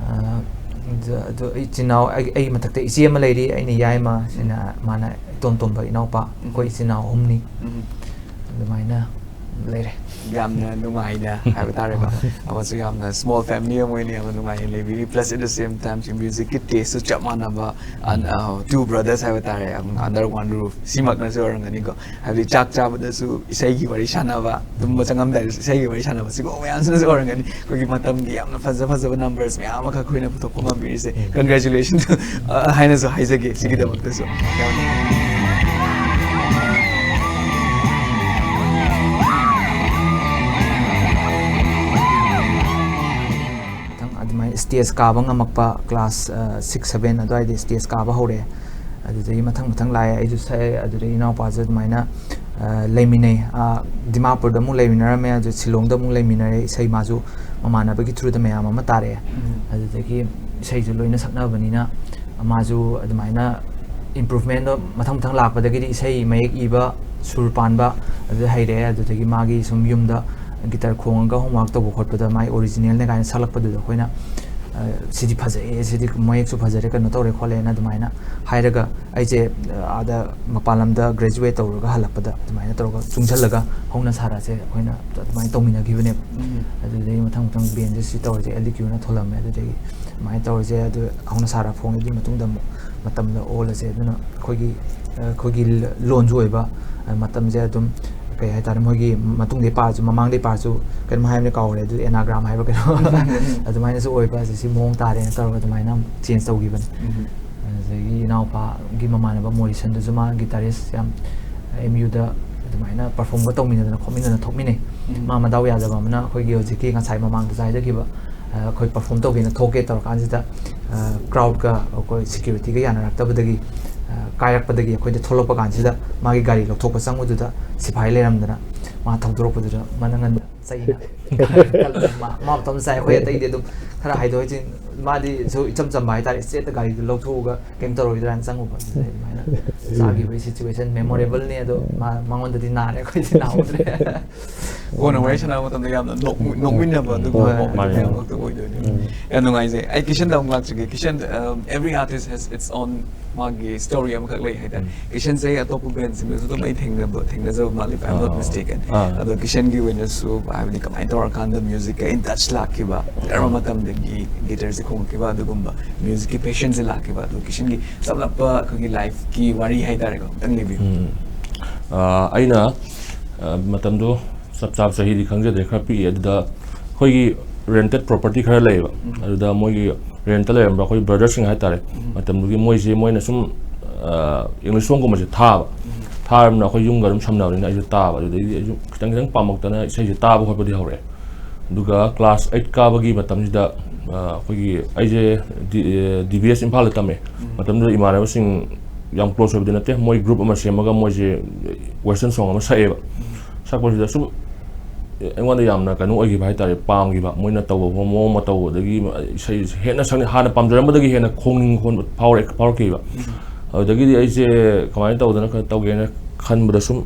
ꯑ, ꯑꯗꯨ, ꯑꯗꯨ ꯏꯆꯤꯟ ꯏꯅꯥꯎ, ꯑꯩ, ꯑꯩ ꯃꯊꯛꯇ ꯏꯆꯦ ꯑꯃ ꯂꯩꯔꯤ, ꯑꯩꯅ ꯌꯥꯏꯃ, ꯁꯤꯅ ꯃꯥꯅ ꯏꯇꯣꯝ ꯇꯣꯝꯕ ꯏꯅꯥꯎꯄꯥ꯫ ꯑꯩꯈꯣꯏ ꯏꯆꯤꯟ ꯏꯅꯥꯎ ꯑꯍꯨꯝꯅꯤ꯫ ꯎꯝ꯫ ꯑꯗꯨꯃꯥꯏꯅ ꯂꯩꯔꯦ꯫ ꯌꯥꯝꯅ ꯅꯨꯡꯉꯥꯏꯅ ꯍꯥꯏꯕ ꯇꯥꯔꯦꯀꯣ꯫ ꯑꯃꯁꯨ ꯌꯥꯝꯅ small family ꯑꯃ ꯑꯣꯏꯅ ꯌꯥꯝꯅ ꯅꯨꯡꯉꯥꯏꯅ ꯂꯩꯕꯤꯔꯤ꯫ Plus at the same time ꯁꯤ musicꯀꯤ tasteꯁꯨ ꯆꯞ ꯃꯥꯟꯅꯕ, ꯑꯟ-, ꯑ, two brothers ꯍꯥꯏꯕ ꯇꯥꯔꯦ, under one roof꯫ ꯁꯤꯃꯛꯅꯁꯨ ꯑꯣꯏꯔꯝꯒꯅꯤꯀꯣ꯫ ꯍꯥꯏꯕꯗꯤ ꯆꯥꯛ ꯆꯥꯕꯗꯁꯨ ꯏꯁꯩꯒꯤ ꯋꯥꯔꯤ ꯁꯥꯟꯅꯕ, ꯇꯨꯝꯕ ꯆꯪꯉꯝꯗꯥꯏꯗꯁꯨ ꯏꯁꯩꯒꯤ ꯋꯥꯔꯤ ꯁꯥꯟꯅꯕ, ꯁꯤꯒꯨꯝꯕ ꯃꯌꯥꯝꯁꯤꯅꯁꯨ ꯑꯣꯏꯔꯝꯒꯅꯤ꯫ ꯑꯩꯈꯣꯏꯒꯤ ꯃꯇꯝꯒꯤ ꯌꯥꯝꯅ ꯐꯖ ꯐꯖꯕ numbers ꯃꯌꯥꯝ ꯑꯃꯈꯛ ꯑꯩꯈꯣꯏꯅ ꯄꯨꯊꯣꯛꯄ ꯉꯝꯕꯤꯔꯤꯁꯦ꯫ Congratulations, ꯑ, ꯍꯥꯏꯅꯁꯨ ꯍꯥꯏꯖꯒꯦ ꯁꯤꯒꯤꯗꯃꯛꯇꯁꯨ꯫ ꯃꯊꯪ ꯑꯗꯨꯃꯥꯏꯅ stage ꯀꯥꯕ ꯉꯝꯃꯛꯄ class, ꯑ, six, seven ꯑꯗꯨꯋꯥꯏꯗ stage ꯀꯥꯕ ꯍꯧꯔꯛꯑꯦ꯫ ꯑꯗꯨꯗꯒꯤ ꯃꯊꯪ ꯃꯊꯪ ꯂꯥꯛꯑꯦ, ꯑꯩꯁꯨ ꯁꯛꯑꯦ꯫ ꯑꯗꯨꯗꯒꯤ ꯏꯅꯥꯎꯄꯥꯁꯨ ꯑꯗꯨꯃꯥꯏꯅ, ꯑ, ꯂꯩꯃꯤꯟꯅꯩ꯫ ꯑ, ꯗꯤꯃꯥꯄꯨꯔꯗ ꯑꯃꯨꯛ ꯂꯩꯃꯤꯟꯅꯔꯝꯃꯦ, ꯑꯗꯨ ꯁꯤꯂꯣꯡꯗ ꯑꯃꯨꯛ ꯂꯩꯃꯤꯟꯅꯔꯦ꯫ ꯏꯁꯩ ꯃꯥꯁꯨ ꯃꯃꯥꯟꯅꯕꯒꯤ throughꯗ ꯃꯌꯥꯝ ꯑꯃ ꯇꯥꯔꯛꯑꯦ꯫ ꯎꯝ꯫ ꯑꯗꯨꯗꯒꯤ ꯏꯁꯩꯁꯨ ꯂꯣꯏꯅ ꯁꯛꯅꯕꯅꯤꯅ ꯃꯥꯁꯨ ꯑꯗꯨꯃꯥꯏꯅ ꯏꯝꯄ꯭ꯔꯨꯚꯃꯦꯟꯗꯣ ꯃꯊꯪ ꯃꯊꯪ ꯂꯥꯛꯄꯗꯒꯤꯗꯤ ꯏꯁꯩ ꯃꯌꯦꯛ ꯏꯕ, ꯁꯨꯔ ꯄꯥꯟꯕ, ꯑꯗꯨꯗ ꯍꯩꯔꯛꯑꯦ꯫ ꯑꯗꯨꯗꯒꯤ ꯃꯥꯒꯤ ꯁꯨꯝ ꯌꯨꯝꯗ ꯒꯤꯇꯔ ꯈꯣꯡꯉꯒ ꯍꯣꯝꯋꯥꯔꯛ ꯇꯧꯕ ꯈꯣꯠꯄꯗ ꯃꯥꯏ ꯑꯣꯔꯤꯖꯤꯅꯦꯜꯅꯦ ꯀꯥꯏꯅ ꯁꯛꯂꯛꯄꯗꯨꯗ ꯑꯩꯈꯣꯏꯅ, "ꯑ, ꯁꯤꯗꯤ ꯐꯖꯩꯌꯦ, ꯁꯤꯗꯤ ꯃꯌꯦꯛꯁꯨ ꯐꯖꯔꯦ, ꯀꯩꯅꯣ ꯇꯧꯔꯦ ꯈꯣꯠꯂꯦꯅ" ꯑꯗꯨꯃꯥꯏꯅ ꯍꯥꯏꯔꯒ ꯑꯩꯁꯦ, ꯑ, ꯑꯥꯗ ꯃꯄꯥꯟ ꯂꯝꯗ ꯒ꯭ꯔꯦꯖꯨꯋꯦꯠ ꯇꯧꯔꯒ ꯍꯜꯂꯛꯄꯗ ꯑꯗꯨꯃꯥꯏꯅ ꯇꯧꯔꯒ ꯆꯨꯡꯁꯜꯂꯒ ꯍꯧꯅ ꯁꯥꯔꯁꯦ ꯑꯩꯈꯣꯏꯅ ꯑꯗꯨꯃꯥꯏꯅ ꯇꯧꯃꯤꯟꯅꯈꯤꯕꯅꯦꯕ꯫ ꯎꯝ꯫ ꯑꯗꯨꯗꯒꯤ ꯃꯊꯪ ꯃꯊꯪ ꯕꯦꯟꯁꯦ ꯁꯤ ꯇꯧꯔꯁꯦ, ꯑꯦꯜ ꯗꯤ ꯀ꯭ꯌꯨꯅ ꯊꯣꯜꯂꯝꯃꯦ꯫ ꯑꯗꯨꯗꯒꯤ ꯑꯗꯨꯃꯥꯏꯅ ꯇꯧꯔꯁꯦ꯫ ꯑꯗꯨ ꯍꯧꯅ ꯁꯥꯔ ꯐꯣꯡꯉꯦ꯫ ꯑꯗꯨꯒꯤ ꯃꯇꯨꯡꯗ ꯑꯃꯨꯛ ꯃꯇꯝꯗ ꯑꯣꯜꯂꯁꯦ꯫ ꯑꯗꯨꯅ ꯑꯩꯈꯣꯏꯒꯤ, ꯑꯩꯈꯣꯏꯒꯤ ꯂꯣꯟꯁꯨ ꯑꯣꯏꯕ, ꯃꯇꯝꯁꯦ ꯑꯗꯨꯝ ꯀꯩ ꯍꯥꯏꯇꯥꯔꯦ, ꯃꯣꯏꯒꯤ ꯃꯇꯨꯡꯗꯩ ꯄꯥꯔꯁꯨ, ꯃꯃꯥꯡꯗꯩ ꯄꯥꯔꯁꯨ ꯀꯩꯅꯣꯝ ꯍꯥꯏꯕꯅꯤ, ꯀꯥꯎꯔꯦ꯫ ꯑꯗꯨ ꯑꯦꯅꯥꯒ꯭ꯔꯥꯝ ꯍꯥꯏꯕ꯭ꯔꯥ ꯀꯩꯅꯣ? ꯑꯗꯨꯃꯥꯏꯅꯁꯨ ꯑꯣꯏꯕ, ꯑꯁꯤ ꯁꯤ ꯃꯑꯣꯡ ꯇꯥꯔꯦꯅ ꯇꯧꯔꯒ ꯑꯗꯨꯃꯥꯏꯅ ꯑꯃꯨꯛ ꯆꯦꯟꯖ ꯇꯧꯈꯤꯕꯅꯤ꯫ ꯎꯝ꯫ ꯑꯗꯨꯗꯒꯤ ꯏꯅꯥꯎꯄꯥꯒꯤ ꯃꯃꯥꯟꯅꯕ ꯃꯣꯔꯤꯁꯟꯗꯨꯁꯨ, ꯃꯥ ꯒꯤꯇꯥꯔꯤꯁ ꯌꯥꯝ ꯑꯦꯝ ꯌꯨꯗ ꯑꯗꯨꯃꯥꯏꯅ ꯄꯔꯐꯣꯝꯒ ꯇꯧꯃꯤꯟꯅꯗꯅ ꯈꯣꯠꯃꯤꯟꯅꯗꯅ ꯊꯣꯛꯃꯤꯟꯅꯩ꯫ ꯎꯝ꯫ ꯃꯥ ꯃꯗꯥꯎ ꯌꯥꯗꯕ ꯑꯃꯅ ꯑꯩꯈꯣꯏꯒꯤ ꯍꯧꯖꯤꯛꯀꯤ ꯉꯁꯥꯏ ꯃꯃꯥꯡꯗꯁꯨ ꯍꯥꯏꯖꯈꯤꯕ, ꯑ, ꯑꯩꯈꯣꯏ ꯄꯔꯐꯣꯝ ꯇꯧꯒꯦꯅ ꯊꯣꯛꯀꯦ ꯇꯧꯔꯀꯥꯟꯁꯤꯗ, ꯑ, ꯀ꯭ꯔꯥꯎꯗꯀ ꯑꯩꯈꯣꯏ ꯁꯦꯀ꯭ꯌꯨꯔꯤꯇꯤꯒ ꯌꯥꯅꯔꯛꯇꯕꯗꯒꯤ, ꯑ, ꯀꯥꯏꯔꯛꯄꯗꯒꯤ ꯑꯩꯈꯣꯏꯗ ꯊꯣꯛꯂꯛꯄ ꯀꯥꯟꯁꯤꯗ ꯃꯥꯒꯤ ꯒꯥꯔꯤ ꯂꯧꯊꯣꯛꯄ ꯆꯪꯕꯗꯨꯗ ꯁꯤꯐꯥꯏ ꯂꯩꯔꯝꯗꯅ ꯃꯥ ꯊꯧꯗꯣꯔꯛꯄꯗꯨꯗ ꯃꯅꯪꯒꯟꯗ ꯆꯩꯅ ꯃꯥ, ꯃꯥ ꯃꯇꯣꯝ ꯆꯥꯏ, ꯑꯩꯈꯣꯏ ꯑꯇꯩꯗꯤ ꯑꯗꯨꯝ ꯈꯔ ꯍꯥꯏꯗꯣꯛ ꯍꯥꯏꯖꯤꯟ, ꯃꯥꯗꯤ ꯁꯨ ꯏꯆꯝ ꯆꯝꯕ ꯍꯥꯏꯇꯥꯔꯦ, ꯏꯁꯇ꯭ꯔꯦꯠꯇ ꯒꯥꯔꯤꯗꯨ ꯂꯧꯊꯣꯛꯑꯒ ꯀꯩꯝ ꯇꯧꯔꯣꯏꯗ꯭ꯔꯥꯅ ꯆꯪꯉꯨꯕ꯫ ꯑꯗꯨꯗ ꯑꯗꯨꯃꯥꯏꯅ ꯆꯥꯈꯤꯕꯒꯤ ꯁꯤꯆꯨꯋꯦꯁꯟ ꯃꯦꯃꯣꯔꯦꯕꯜꯅꯤ꯫ ꯑꯗꯣ ꯃꯥ, ꯃꯉꯣꯟꯗꯗꯤ ꯅꯥꯔꯦ, ꯑꯩꯈꯣꯏꯗꯤ ꯅꯥꯍꯧꯗ꯭ꯔꯦ꯫ ꯀꯣꯟꯅ ꯋꯥꯔꯤ ꯁꯥꯟꯅꯕ ꯃꯇꯝꯗ ꯌꯥꯝꯅ ꯅꯣꯛ-, ꯅꯣꯛꯃꯤꯟꯅꯕ ꯑꯗꯨꯒꯨꯝꯕ ꯍꯣꯏ, ꯃꯥꯅꯦ꯫ ꯃꯌꯥꯝ ꯈꯛꯇ ꯑꯣꯏꯗꯣꯏꯅꯦ꯫ ꯎꯝ꯫ ꯌꯥꯝ ꯅꯨꯡꯉꯥꯏꯖꯩ꯫ ꯑꯩ ꯀꯤꯁꯟꯗ ꯑꯃꯨꯛ ꯂꯥꯛꯆꯒꯦ꯫ Kisan, um, every artist has its own ꯃꯥꯒꯤ ꯁ꯭ꯇꯣꯔꯤ ꯑꯃꯈꯛ ꯂꯩ ꯍꯥꯏꯇꯥꯔꯦ꯫ ꯎꯝ꯫ ꯀꯤꯁꯟꯁꯦ ꯑꯇꯣꯞꯄ ꯕꯦꯟꯁꯤꯡꯗꯁꯨ ꯑꯗꯨꯝ ꯑꯩ ꯊꯦꯡꯅꯕ, ꯊꯦꯡꯅꯖꯕ ꯃꯥꯜꯂꯦ, if I'm not ah. Mistaken꯫ ꯑꯥ꯫ ꯑꯗꯣ ꯀꯤꯁꯟꯒꯤ ꯑꯣꯏꯅꯁꯨ, ꯍꯥꯏꯕꯗꯤ ꯀꯃꯥꯏꯅ ꯇꯧꯔꯀꯥꯟꯗ ꯃ꯭ꯌꯨꯖꯤꯛꯀ in touch ꯂꯥꯛꯈꯤꯕ, ꯀꯔꯝꯕ ꯑꯥ꯫ ꯃꯇꯝꯗꯒꯤ ꯒꯤꯇꯔꯁꯦ ꯈꯣꯡꯉꯛꯈꯤꯕ, ꯑꯗꯨꯒꯨꯝꯕ ꯃ꯭ꯌꯨꯖꯤꯛꯀꯤ ꯄꯦꯁꯟꯁꯦ ꯂꯥꯛꯈꯤꯕ, ꯑꯗꯣ ꯀꯤꯁꯟꯒꯤ ꯆꯝꯂꯞꯄ ꯑꯩꯈꯣꯏꯒꯤ ꯂꯥꯏꯐꯀꯤ ꯋꯥꯔꯤ ꯍꯥꯏꯇꯥꯔꯦꯀꯣ, ꯑꯝꯇꯪ ꯂꯤꯕꯤꯌꯨ꯫ ꯎꯝ꯫ ꯑꯥ, ꯑꯩꯅ, ꯑꯥ, ꯃꯇꯝꯗꯣ ꯆꯞ ꯆꯥꯕ ꯆꯍꯤꯗꯤ ꯈꯪꯖꯗ꯭ꯔꯦ, ꯈꯔ ꯄꯤꯛꯏ꯫ ꯑꯗꯨꯗ ꯑꯩꯈꯣꯏꯒꯤ rented property ꯈꯔ ꯂꯩꯌꯦꯕ꯫ ꯎꯝ꯫ ꯑꯗꯨꯗ ꯃꯣꯏꯒꯤ ꯔꯦꯟꯠꯇ ꯂꯩꯔꯝꯕ ꯑꯩꯈꯣꯏ ꯕ꯭ꯔꯗꯔꯁꯤꯡ ꯍꯥꯏꯇꯥꯔꯦ, ꯎꯝ꯫ ꯃꯇꯝꯗꯨꯒꯤ ꯃꯣꯏꯁꯦ, ꯃꯣꯏꯅ ꯁꯨꯝ, ꯑꯥ, English songꯒꯨꯝꯕꯁꯦ ꯊꯥꯕ꯫ ꯎꯝ꯫ ꯊꯥꯔꯕꯅꯤꯅ ꯑꯩꯈꯣꯏ ꯌꯨꯝꯒ ꯑꯗꯨꯝ ꯁꯝꯅꯕꯅꯤꯅ ꯑꯩꯁꯨ ꯇꯥꯕ꯫ ꯑꯗꯨꯗꯒꯤꯗꯤ ꯑꯩꯁꯨ ꯈꯤꯇꯪ ꯈꯤꯇꯪ ꯄꯥꯝꯃꯛꯇꯅ ꯏꯁꯩꯁꯦ ꯇꯥꯕ ꯈꯣꯠꯄꯗꯤ ꯍꯧꯔꯛꯑꯦ꯫ ꯑꯗꯨꯒ class eight ꯀꯥꯕꯒꯤ ꯃꯇꯝꯁꯤꯗ, ꯑꯥ, ꯑꯩꯈꯣꯏꯒꯤ, ꯑꯩꯁꯦ ꯗꯤ-, ꯑꯦ, ꯗꯤ ꯕꯤ ꯑꯦꯁ ꯏꯝꯐꯥꯜꯗ ꯇꯝꯃꯦ꯫ ꯎꯝ꯫ ꯃꯇꯝꯗꯨꯗ ꯏꯃꯥꯟꯅꯕꯁꯤꯡ ꯌꯥꯝ close ꯑꯣꯏꯕꯗꯤ ꯅꯠꯇꯦ, ꯃꯣꯏ group ꯑꯃ ꯁꯦꯝꯃꯒ ꯃꯣꯏꯁꯦ western song ꯑꯃ ꯁꯛꯑꯦꯕ꯫ ꯎꯝ꯫ ꯁꯛꯄꯁꯤꯗ ꯁꯨꯝ ꯑꯩꯉꯣꯟꯗ ꯌꯥꯝꯅ ꯀꯩꯅꯣ ꯑꯣꯏꯈꯤꯕ ꯍꯥꯏꯇꯥꯔꯦ, ꯄꯥꯝꯈꯤꯕ, ꯃꯣꯏꯅ ꯇꯧꯕ ꯃꯑꯣꯡ ꯃꯇꯧ, ꯑꯗꯒꯤ ꯏꯁꯩꯁꯦ ꯍꯦꯟꯅ ꯁꯛꯅꯤꯡ-, ꯍꯥꯟꯅ ꯄꯥꯝꯖꯔꯝꯕꯗꯒꯤ ꯍꯦꯟꯅ ꯈꯣꯡꯅꯤꯡ ꯈꯣꯟꯕ ꯐꯥꯎꯔꯛ-, ꯐꯥꯎꯔꯛꯈꯤꯕ꯫ ꯎꯝ꯫ ꯑꯗꯨꯗꯒꯤꯗꯤ ꯑꯩꯁꯦ ꯀꯃꯥꯏꯅ ꯇꯧꯗꯅ ꯈꯔ ꯇꯧꯒꯦꯅ ꯈꯟꯕꯗ ꯁꯨꯝ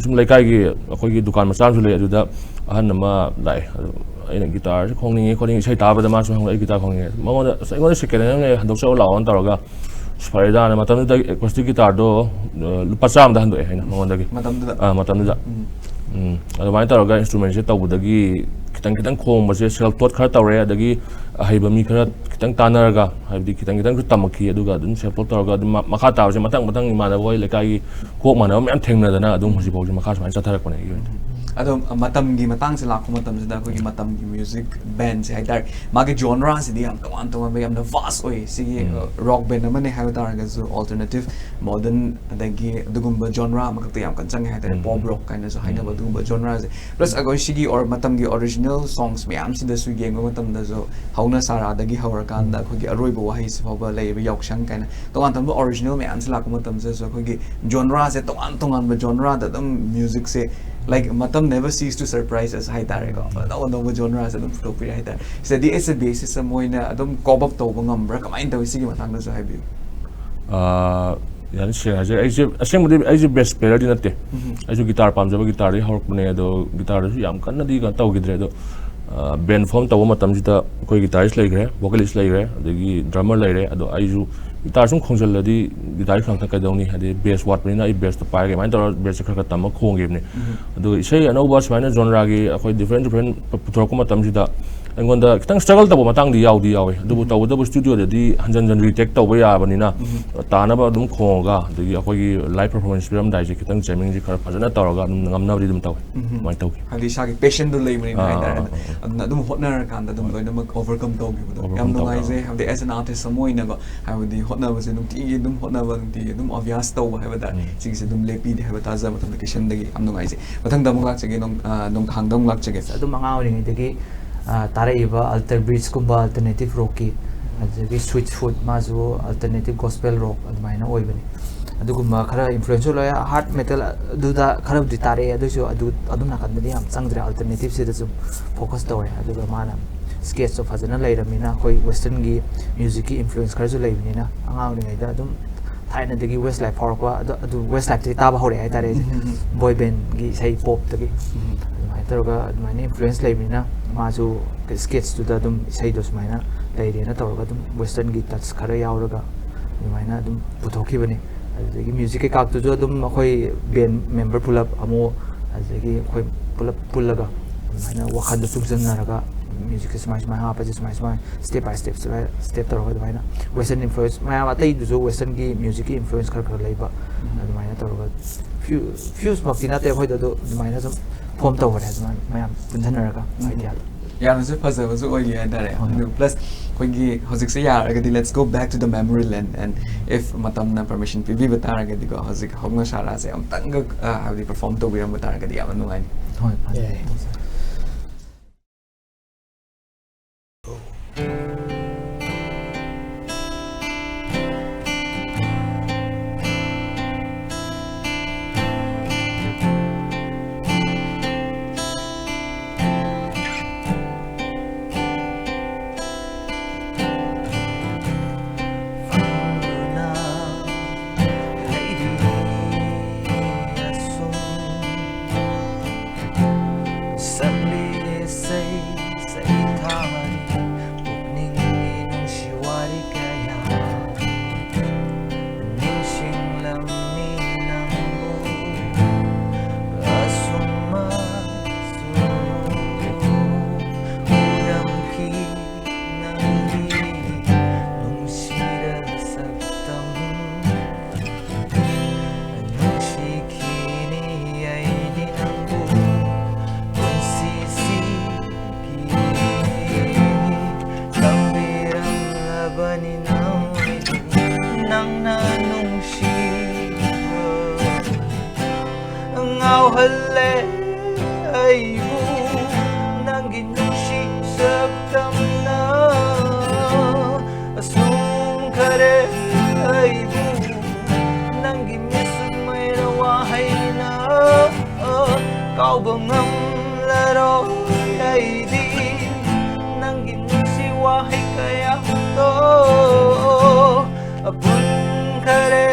ꯁꯨꯝ ꯂꯩꯀꯥꯏꯒꯤ ꯑꯩꯈꯣꯏꯒꯤ ꯗꯨꯀꯥꯟ ꯃꯆꯥ ꯑꯃꯁꯨ ꯂꯩ꯫ ꯑꯗꯨꯗ ꯑꯍꯟ ꯑꯃ ꯂꯥꯛꯑꯦ꯫ ꯑꯗꯨ ꯑꯩꯅ ꯒꯤꯇꯥꯔꯁꯦ ꯈꯣꯡꯅꯤꯡꯉꯦ ꯈꯣꯠꯅꯤꯡꯉꯦ ꯏꯁꯩ ꯇꯥꯕꯗ ꯃꯥꯁꯨ ꯍꯪꯂꯛꯑꯦ ꯒꯤꯇꯥꯔ ꯈꯣꯡꯅꯤꯡꯉꯦ꯫ ꯃꯉꯣꯟꯗ "ꯑꯁ, ꯑꯩꯉꯣꯟꯗ ꯁꯦꯀꯦꯟ ꯍꯦꯟ ꯑꯃ ꯂꯩ, ꯍꯟꯗꯣꯛꯆꯔꯛꯑꯣ ꯂꯥꯛꯑꯣꯅ" ꯇꯧꯔꯒ, ꯑꯁ, ꯐꯔꯦꯗꯥꯅ ꯃꯇꯝꯗꯨꯗ ꯑꯦꯀꯣꯁꯇꯤꯛ ꯒꯤꯇꯥꯔꯗꯣ, ꯑ, ꯂꯨꯄꯥ ꯆꯥꯝꯃꯗ ꯍꯟꯗꯣꯛꯑꯦ ꯑꯩꯅ ꯃꯉꯣꯟꯗꯒꯤ꯫ ꯃꯇꯝꯗꯨꯗ ꯑ, ꯃꯇꯝꯗꯨꯗ꯫ ꯎꯝ꯫ ꯎꯝ, ꯑꯗꯨꯃꯥꯏꯅ ꯇꯧꯔꯒ ꯏꯟꯁꯇ꯭ꯔꯨꯃꯦꯟꯁꯦ ꯇꯧꯕꯗꯒꯤ ꯈꯤꯇꯪ ꯈꯤꯇꯪ ꯈꯣꯡꯕꯁꯦ ꯁꯦꯜꯐ ꯇꯣꯠ ꯈꯔ ꯇꯧꯔꯦ꯫ ꯑꯗꯒꯤ ꯑꯍꯩꯕ ꯃꯤ ꯈꯔ ꯈꯤꯇꯪ ꯇꯥꯟꯅꯔꯒ, ꯍꯥꯏꯕꯗꯤ ꯈꯤꯇꯪ ꯈꯤꯇꯪꯁꯨ ꯇꯝꯃꯛꯈꯤ꯫ ꯑꯗꯨꯒ ꯑꯗꯨꯝ ꯁꯦꯜꯐ ꯇꯣꯠ ꯇꯧꯔꯒ ꯑꯗꯨꯝ ꯃ-, ꯃꯈꯥ ꯇꯥꯕꯁꯦ ꯃꯊꯪ ꯃꯊꯪ ꯏꯃꯥꯟꯅꯕ ꯍꯣꯏ, ꯂꯩꯀꯥꯏꯒꯤ ꯀꯣꯛ ꯃꯥꯟꯅꯕ ꯃꯌꯥꯝ ꯊꯦꯡꯅꯗꯅ ꯑꯗꯨꯝ ꯍꯧꯖꯤꯛ ꯐꯥꯎꯁꯦ ꯃꯈꯥ ꯁꯨꯃꯥꯏꯅ ꯆꯠꯊꯔꯛꯄꯅꯦ ꯑꯩꯒꯤ ꯑꯣꯏꯅ꯫ ꯑꯗꯣ ꯃꯇꯝꯒꯤ ꯃꯇꯥꯡꯁꯦ ꯂꯥꯛꯄ ꯃꯇꯝꯁꯤꯗ ꯑꯩꯈꯣꯏꯒꯤ ꯃꯇꯝꯒꯤ ꯃ꯭ꯌꯨꯖꯤꯛ ꯕꯦꯟꯁꯦ ꯍꯥꯏꯇꯥꯔꯦ, ꯃꯥꯒꯤ ꯖꯣꯟꯔꯥꯁꯤꯗꯤ ꯌꯥꯝ ꯇꯣꯉꯥꯟ ꯇꯣꯉꯥꯟꯕ, ꯌꯥꯝꯅ ꯚꯥꯁ ꯑꯣꯏ꯫ ꯁꯤꯒꯤ, ꯎꯝ꯫ ꯑ, ꯔꯣꯛ ꯕꯦꯟ ꯑꯃꯅꯦ ꯍꯥꯏꯕ ꯇꯥꯔꯒꯁꯨ, ꯑꯣꯜꯇꯔꯅꯦꯇꯤꯚ, ꯃꯣꯗꯔꯟ, ꯑꯗꯒꯤ ꯑꯗꯨꯒꯨꯝꯕ ꯖꯣꯟꯔꯥ ꯑꯃꯈꯛꯇ ꯌꯥꯝ ꯀꯟꯅ ꯆꯪꯉꯦ ꯍꯥꯏꯇꯥꯔꯦ꯫ ꯎꯝ꯫ ꯄꯣꯞ ꯔꯣꯛ ꯀꯥꯏꯅꯁꯨ ꯍꯥꯏꯅꯕ ꯑꯗꯨꯒꯨꯝꯕ ꯖꯣꯟꯔꯥꯁꯦ꯫ ꯄ꯭ꯂꯁ ꯑꯩꯈꯣꯏ ꯁꯤꯒꯤ ꯑꯣꯔ-, ꯃꯇꯝꯒꯤ ꯑꯣꯔꯤꯖꯤꯅꯦꯜ ꯁꯣꯡꯁ ꯃꯌꯥꯝꯁꯤꯗꯁꯨ ꯌꯦꯡꯕ ꯃꯇꯝꯗꯁꯨ, ꯍꯧꯅ ꯁꯥꯔꯥꯗꯒꯤ ꯍꯧꯔꯀꯥꯟꯗ ꯑꯩꯈꯣꯏꯒꯤ ꯑꯔꯣꯏꯕ ꯋꯥꯍꯩꯁꯤ ꯐꯥꯎꯕ ꯂꯩꯔꯤꯕ ꯌꯥꯎꯁꯪ ꯀꯥꯏꯅ ꯇꯣꯉꯥꯟ ꯇꯣꯉꯥꯟꯕ ꯑꯣꯔꯤꯖꯤꯅꯦꯜ ꯃꯌꯥꯝꯁꯦ ꯂꯥꯛꯄ ꯃꯇꯝꯁꯤꯗꯁꯨ ꯑꯩꯈꯣꯏꯒꯤ ꯖꯣꯟꯔꯥꯁꯦ ꯇꯣꯉꯥꯟ ꯇꯣꯉꯥꯟꯕ ꯖꯣꯟꯔꯥꯗ ꯑꯗꯨꯝ ꯃ꯭ꯌꯨꯖꯤꯛꯁꯦ, like, ꯃꯇꯝ never cease to surprise us ꯍꯥꯏꯇꯥꯔꯦꯀꯣ꯫ ꯑꯅꯧ ꯑꯅꯧꯕ ꯖꯣꯟꯔꯥꯁꯦ ꯑꯗꯨꯝ ꯄꯨꯊꯣꯛꯄꯤꯔꯦ ꯍꯥꯏꯇꯥꯔꯦ꯫ ꯁꯤꯗꯗꯤ as a bassist ꯑꯃ ꯑꯣꯏꯅ ꯑꯗꯨꯝ ꯀꯣꯞ ꯑꯞ ꯇꯧꯕ ꯉꯝꯕ꯭ꯔꯥ? ꯀꯃꯥꯏꯅ ꯇꯧꯋꯤ? ꯁꯤꯒꯤ ꯃꯇꯥꯡꯗꯁꯨ ꯍꯥꯏꯕꯤꯌꯨ꯫ ꯑꯥ, ꯌꯥꯅꯤ, ꯁꯦꯡꯅ ꯍꯥꯏꯖꯔꯦ꯫ ꯑꯩꯁꯦ ꯑꯁꯦꯡꯕꯗꯤ ꯑꯩꯁꯦ ꯕꯦꯁ ꯄ꯭ꯂꯦꯌꯔꯗꯤ ꯅꯠꯇꯦ꯫ ꯎꯝ꯫ ꯑꯩꯁꯨ ꯒꯤꯇꯥꯔ ꯄꯥꯝꯖꯕ, ꯒꯤꯇꯥꯔꯗꯒꯤ ꯍꯧꯔꯛꯄꯅꯦ꯫ ꯑꯗꯣ ꯒꯤꯇꯥꯔꯗꯁꯨ ꯌꯥꯝ ꯀꯟꯅꯗꯤ ꯀꯩꯅꯣ ꯇꯧꯈꯤꯗ꯭ꯔꯦ꯫ ꯑꯗꯣ, ꯑꯥ, ꯕꯦꯟ ꯐꯣꯔꯝ ꯇꯧꯕ ꯃꯇꯝꯁꯤꯗ ꯑꯩꯈꯣꯏ ꯒꯤꯇꯥꯔꯤꯁ ꯂꯩꯈ꯭ꯔꯦ, ꯚꯣꯀꯦꯂꯤꯁ ꯂꯩꯈ꯭ꯔꯦ, ꯑꯗꯒꯤ ꯗ꯭ꯔꯃꯔ ꯂꯩꯔꯦ꯫ ꯑꯗꯣ ꯑꯩꯁꯨ ꯒꯤꯇꯥꯔ ꯁꯨꯝ ꯈꯣꯡꯖꯤꯜꯂꯗꯤ ꯒꯤꯇꯥꯔꯤꯁ ꯉꯥꯛꯇ ꯀꯩꯗꯧꯅꯤ? ꯍꯥꯏꯗꯤ ꯕꯦꯁ ꯋꯥꯠꯄꯅꯤꯅ ꯑꯩ ꯕꯦꯁꯇꯣ ꯄꯥꯏꯔꯒ ꯑꯗꯨꯃꯥꯏꯅ ꯇꯧꯔꯒ ꯕꯦꯁꯁꯦ ꯈꯔ ꯈꯔ ꯇꯝꯃ ꯈꯣꯡꯈꯤꯕꯅꯦ꯫ ꯑꯗꯣ ꯏꯁꯩ ꯑꯅꯧꯕ ꯁꯨꯃꯥꯏꯅ ꯖꯣꯟꯔꯥꯒꯤ ꯑꯩꯈꯣꯏ ꯗꯤꯐ꯭ꯔꯦꯟ ꯗꯤꯐ꯭ꯔꯦꯟ ꯄꯨꯊꯣꯔꯛꯄ ꯃꯇꯝꯁꯤꯗ ꯑꯩꯉꯣꯟꯗ ꯈꯤꯇꯪ ꯁ꯭ꯇ꯭ꯔꯒꯜ ꯇꯧꯕ ꯃꯇꯥꯡꯗꯤ ꯌꯥꯎꯗꯤ ꯌꯥꯎꯋꯦ, ꯑꯗꯨꯕꯨ ꯇꯧꯕꯇꯕꯨ ꯁ꯭ꯇꯨꯗꯤꯑꯣꯗꯗꯤ ꯍꯟꯖꯟ ꯍꯟꯖꯟ ꯔꯤꯇꯦꯛ ꯇꯧꯕ ꯌꯥꯕꯅꯤꯅ, ꯇꯥꯅꯕ ꯑꯗꯨꯝ ꯈꯣꯡꯉꯒ, ꯑꯗꯒꯤ ꯑꯩꯈꯣꯏꯒꯤ ꯂꯥꯏꯚ ꯄꯔꯐꯣꯔꯃꯦꯟꯁ ꯄꯤꯔꯝꯗꯥꯏꯁꯦ ꯈꯤꯇꯪ ꯖꯦꯃꯤꯡꯁꯦ ꯈꯔ ꯐꯖꯅ ꯇꯧꯔꯒ ꯑꯗꯨꯝ ꯉꯝꯅꯕꯗꯤ ꯑꯗꯨꯝ ꯇꯧꯋꯦ꯫ ꯑꯗꯨꯃꯥꯏꯅ ꯇꯧꯈꯤ꯫ ꯍꯥꯏꯗꯤ ꯏꯁꯥꯒꯤ ꯄꯦꯁꯟꯗꯣ ꯂꯩꯕꯅꯤꯅ ꯑꯥ, ꯍꯥꯏꯇꯥꯔꯦ꯫ ꯑꯥ, ꯑꯥ, ꯑꯥ꯫ ꯑꯗꯨꯅ ꯑꯗꯨꯝ ꯍꯣꯠꯅꯔꯀꯥꯟꯗ ꯑꯗꯨꯝ ꯂꯣꯏꯅꯃꯛ ꯑꯣꯚꯔꯀꯝ ꯇꯧꯈꯤꯕꯗꯣ Overcome ꯌꯥꯝ ꯇꯧꯕ꯫ ꯅꯨꯡꯉꯥꯏꯖꯩ꯫ ꯍꯥꯏꯕꯗꯤ as an artist ꯑꯃ ꯑꯣꯏꯅꯀꯣ, ꯍꯥꯏꯕꯗꯤ ꯍꯣꯠꯅꯕꯁꯦ ꯅꯨꯡꯇꯤꯒꯤ ꯑꯗꯨꯝ ꯍꯣꯠꯅꯕ, ꯅꯨꯡꯇꯤꯒꯤ ꯑꯗꯨꯝ ꯑꯚ꯭ꯌꯥꯁ ꯇꯧꯕ ꯍꯥꯏꯕ ꯇꯥꯔꯦ꯫ ꯁꯤꯒꯤꯁꯦ ꯑꯗꯨꯝ ꯂꯦꯞꯄꯤꯗꯦ ꯍꯥꯏꯕ ꯇꯥꯖꯕ ꯃꯇꯝꯗ ꯀꯤꯁꯟꯗꯒꯤ ꯌꯥꯝ ꯅꯨꯡꯉꯥꯏꯖꯩ꯫ ꯃꯊꯪꯗ ꯑꯃꯨꯛ ꯂꯥꯛꯆꯒꯦ, ꯅꯣꯡ-, ꯑ, ꯅꯣꯡꯊꯥꯡꯗ ꯑꯃꯨꯛ ꯂꯥꯛꯆꯒꯦ꯫ ꯑꯗꯨꯝ ꯑꯉꯥꯡ ꯑꯣꯏꯔꯤꯉꯩꯗꯒꯤ, ꯑ, ꯇꯥꯔꯛꯏꯕ ꯑꯜꯇꯔ ꯕꯤꯠꯁꯀꯨꯝꯕ ꯑꯜꯇꯔꯅꯦꯇꯤꯚ ꯔꯣꯛꯀꯤ, ꯑꯗꯨꯗꯒꯤ ꯁ꯭ꯋꯤꯠꯁ ꯐꯨꯠ, ꯃꯥꯁꯨ ꯑꯜꯇꯔꯅꯦꯇꯤꯚ ꯒꯣꯁꯄꯦꯜ ꯔꯣꯛ ꯑꯗꯨꯃꯥꯏꯅ ꯑꯣꯏꯕꯅꯤ꯫ ꯑꯗꯨꯒꯨꯝꯕ ꯈꯔ ꯏꯟꯐ꯭ꯂꯨꯌꯦꯟꯁ ꯂꯣꯏ, ꯍꯥꯔꯠ ꯃꯦꯇꯜ ꯑꯗꯨꯗ ꯈꯔꯕꯨꯗꯤ ꯇꯥꯔꯛꯑꯦ, ꯑꯗꯨꯑꯣꯏꯁꯨ ꯑꯗꯨ, ꯑꯗꯨꯝ ꯅꯥꯀꯟꯗꯗꯤ ꯌꯥꯝ ꯆꯪꯗ꯭ꯔꯦ, ꯑꯜꯇꯔꯅꯦꯇꯤꯚꯁꯤꯗ ꯁꯨꯝ ꯐꯣꯀꯁ ꯇꯧꯔꯦ꯫ ꯑꯗꯨꯒ ꯃꯥꯅ ꯁ꯭ꯀꯦꯠꯁꯇꯣ ꯐꯖꯅ ꯂꯩꯔꯕꯅꯤꯅ, ꯑꯩꯈꯣꯏ ꯋꯦꯁꯇꯔꯟꯒꯤ ꯃ꯭ꯌꯨꯖꯤꯛꯀꯤ ꯏꯟꯐ꯭ꯂꯨꯌꯦꯟꯁ ꯈꯔꯁꯨ ꯂꯩꯕꯅꯤꯅ, ꯑꯉꯥꯡ ꯑꯣꯏꯔꯤꯉꯩꯗ ꯑꯗꯨꯝ ꯊꯥꯏꯅꯗꯒꯤ ꯋꯦꯁ ꯂꯥꯏꯐ ꯐꯥꯎꯔꯛꯄ ꯑꯗꯣ ꯑꯗꯨ ꯋꯦꯁ ꯂꯥꯏꯐꯇꯒꯤ ꯇꯥꯕ ꯍꯧꯔꯛꯑꯦ ꯍꯥꯏꯇꯥꯔꯦ ꯑꯩꯁꯦ꯫ ꯕꯣꯏ ꯕꯦꯟꯒꯤ ꯏꯁꯩ ꯄꯣꯞꯇꯒꯤ ꯑꯗꯨꯃꯥꯏꯅ ꯇꯧꯔꯒ ꯑꯗꯨꯃꯥꯏꯅ ꯏꯟꯐ꯭ꯂꯨꯌꯦꯟꯁ ꯂꯩꯕꯅꯤꯅ ꯃꯥꯁꯨ ꯁ꯭ꯀꯦꯠꯁꯇꯨꯗ ꯑꯗꯨꯝ ꯏꯁꯩꯗꯣ ꯁꯨꯃꯥꯏꯅ ꯂꯩꯔꯦꯅ ꯇꯧꯔꯒ ꯑꯗꯨꯝ ꯋꯦꯁꯇꯔꯟꯒꯤ ꯇꯆ ꯈꯔ ꯌꯥꯎꯔꯒ ꯑꯗꯨꯃꯥꯏꯅ ꯑꯗꯨꯝ ꯄꯨꯊꯣꯛꯈꯤꯕꯅꯤ꯫ ꯑꯗꯨꯗꯒꯤ ꯃ꯭ꯌꯨꯖꯤꯛ ꯀꯩꯀꯥꯗꯨꯁꯨ ꯑꯗꯨꯝ ꯑꯩꯈꯣꯏ ꯕꯦꯟ ꯃꯦꯝꯕꯔ ꯄꯨꯂꯞ ꯑꯃꯨꯛ ꯑꯗꯨꯗꯒꯤ ꯑꯩꯈꯣꯏ ꯄꯨꯂꯞ ꯄꯨꯜꯂꯒ ꯑꯗꯨꯃꯥꯏꯅ ꯋꯥꯈꯜꯗꯣ ꯆꯨꯡꯁꯤꯟꯅꯔꯒ ꯃ꯭ꯌꯨꯖꯤꯛꯁꯦ ꯁꯨꯃꯥꯏ ꯁꯨꯃꯥꯏꯅ ꯍꯥꯞꯄꯁꯦ ꯁꯨꯃꯥꯏ ꯁꯨꯃꯥꯏꯅ ꯁ꯭ꯇꯦꯞ ꯕꯥꯏ ꯁ꯭ꯇꯦꯞ ꯁ꯭ꯇꯦꯞ ꯇꯧꯔꯒ ꯑꯗꯨꯃꯥꯏꯅ ꯋꯦꯁꯇꯔꯟ ꯏꯟꯐ꯭ꯂꯨꯌꯦꯟꯁ ꯃꯌꯥꯝ ꯑꯇꯩꯗꯨꯁꯨ ꯋꯦꯁꯇꯔꯟꯒꯤ ꯃ꯭ꯌꯨꯖꯤꯛꯀꯤ ꯏꯟꯐ꯭ꯂꯨꯌꯦꯟꯁ ꯈꯔ ꯈꯔ ꯂꯩꯕ ꯑꯗꯨꯃꯥꯏꯅ ꯇꯧꯔꯒ ꯐ꯭ꯌꯨ ꯐ꯭ꯌꯨꯁꯃꯛꯇꯤ ꯅꯠꯇꯦ ꯑꯩꯈꯣꯏꯗ ꯑꯗꯣ ꯑꯗꯨꯃꯥꯏꯅ ꯁꯨꯝ ꯐꯣꯝ ꯇꯧꯕꯅꯦ ꯑꯗꯨꯃꯥꯏꯅ ꯃꯌꯥꯝ ꯄꯨꯟꯁꯤꯟꯅꯔꯒ ꯑꯥꯏꯗꯤꯌꯥꯗꯣ꯫ ꯌꯥꯝꯅꯁꯨ ꯐꯖꯕꯁꯨ ꯑꯣꯏꯈꯤ ꯍꯥꯏꯇꯥꯔꯦ꯫ ꯑꯗꯨ ꯄ꯭ꯂꯁ ꯑꯩꯈꯣꯏꯒꯤ ꯍꯧꯖꯤꯛꯁꯦ ꯌꯥꯔꯒꯗꯤ let's go back to the memory lane and if ꯃꯇꯝꯅ ꯄꯔꯃꯤꯁꯟ ꯄꯤꯕꯤꯕ ꯇꯥꯔꯒꯗꯤꯀꯣ ꯍꯧꯖꯤꯛ ꯍꯧꯅ ꯁꯥꯔꯥꯁꯦ ꯑꯃꯨꯛꯇꯪꯒ ꯍꯥꯏꯕꯗꯤ ꯄꯔꯐꯣꯝ ꯇꯧꯕꯤꯔꯝꯕ ꯇꯥꯔꯒꯗꯤ ꯌꯥꯝꯅ ꯅꯨꯡꯉꯥꯏꯅꯤ꯫ ꯍꯣꯏ ꯐꯖꯩ꯫ ꯉꯥꯎꯍꯜꯂꯦ ꯑꯩꯕꯨ ꯅꯪꯒꯤ ꯅꯨꯡꯁꯤ ꯁꯛꯇꯝꯅ ꯑꯁꯨꯝ ꯈꯔꯦ ꯑꯩꯕꯨ ꯅꯪꯒꯤ ꯃꯤꯁꯨꯝ ꯃꯩꯔ ꯋꯥꯍꯩꯅ ꯀꯥꯎꯕ ꯉꯝꯂꯔꯣꯏ ꯑꯩꯗꯤ ꯅꯪꯒꯤ ꯅꯨꯡꯁꯤ ꯋꯥꯍꯩ ꯀꯌꯥꯗꯣ ꯑꯄꯨꯟ ꯈꯔꯦ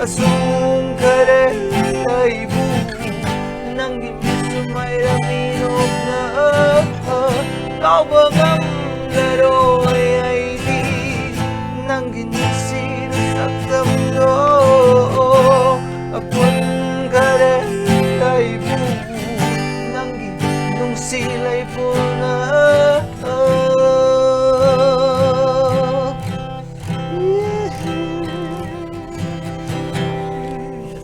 ꯑꯁꯨꯝ ꯈꯔꯦ ꯑꯩꯕꯨ ꯅꯪꯒꯤ ꯃꯤꯠꯁꯨ ꯃꯥꯏꯔꯝꯃꯤ ꯅꯣꯛꯅ ꯀꯥꯎꯕ ꯉꯝꯂꯔꯣꯏ ꯑꯩꯗꯤ ꯅꯪꯒꯤ ꯅꯨꯡꯁꯤꯕ ꯁꯛꯇꯝꯗꯣ ꯑꯄꯨꯟ ꯈꯔꯦ ꯑꯩꯕꯨ ꯅꯪꯒꯤ ꯅꯨꯡꯁꯤ ꯂꯩꯄꯨꯅ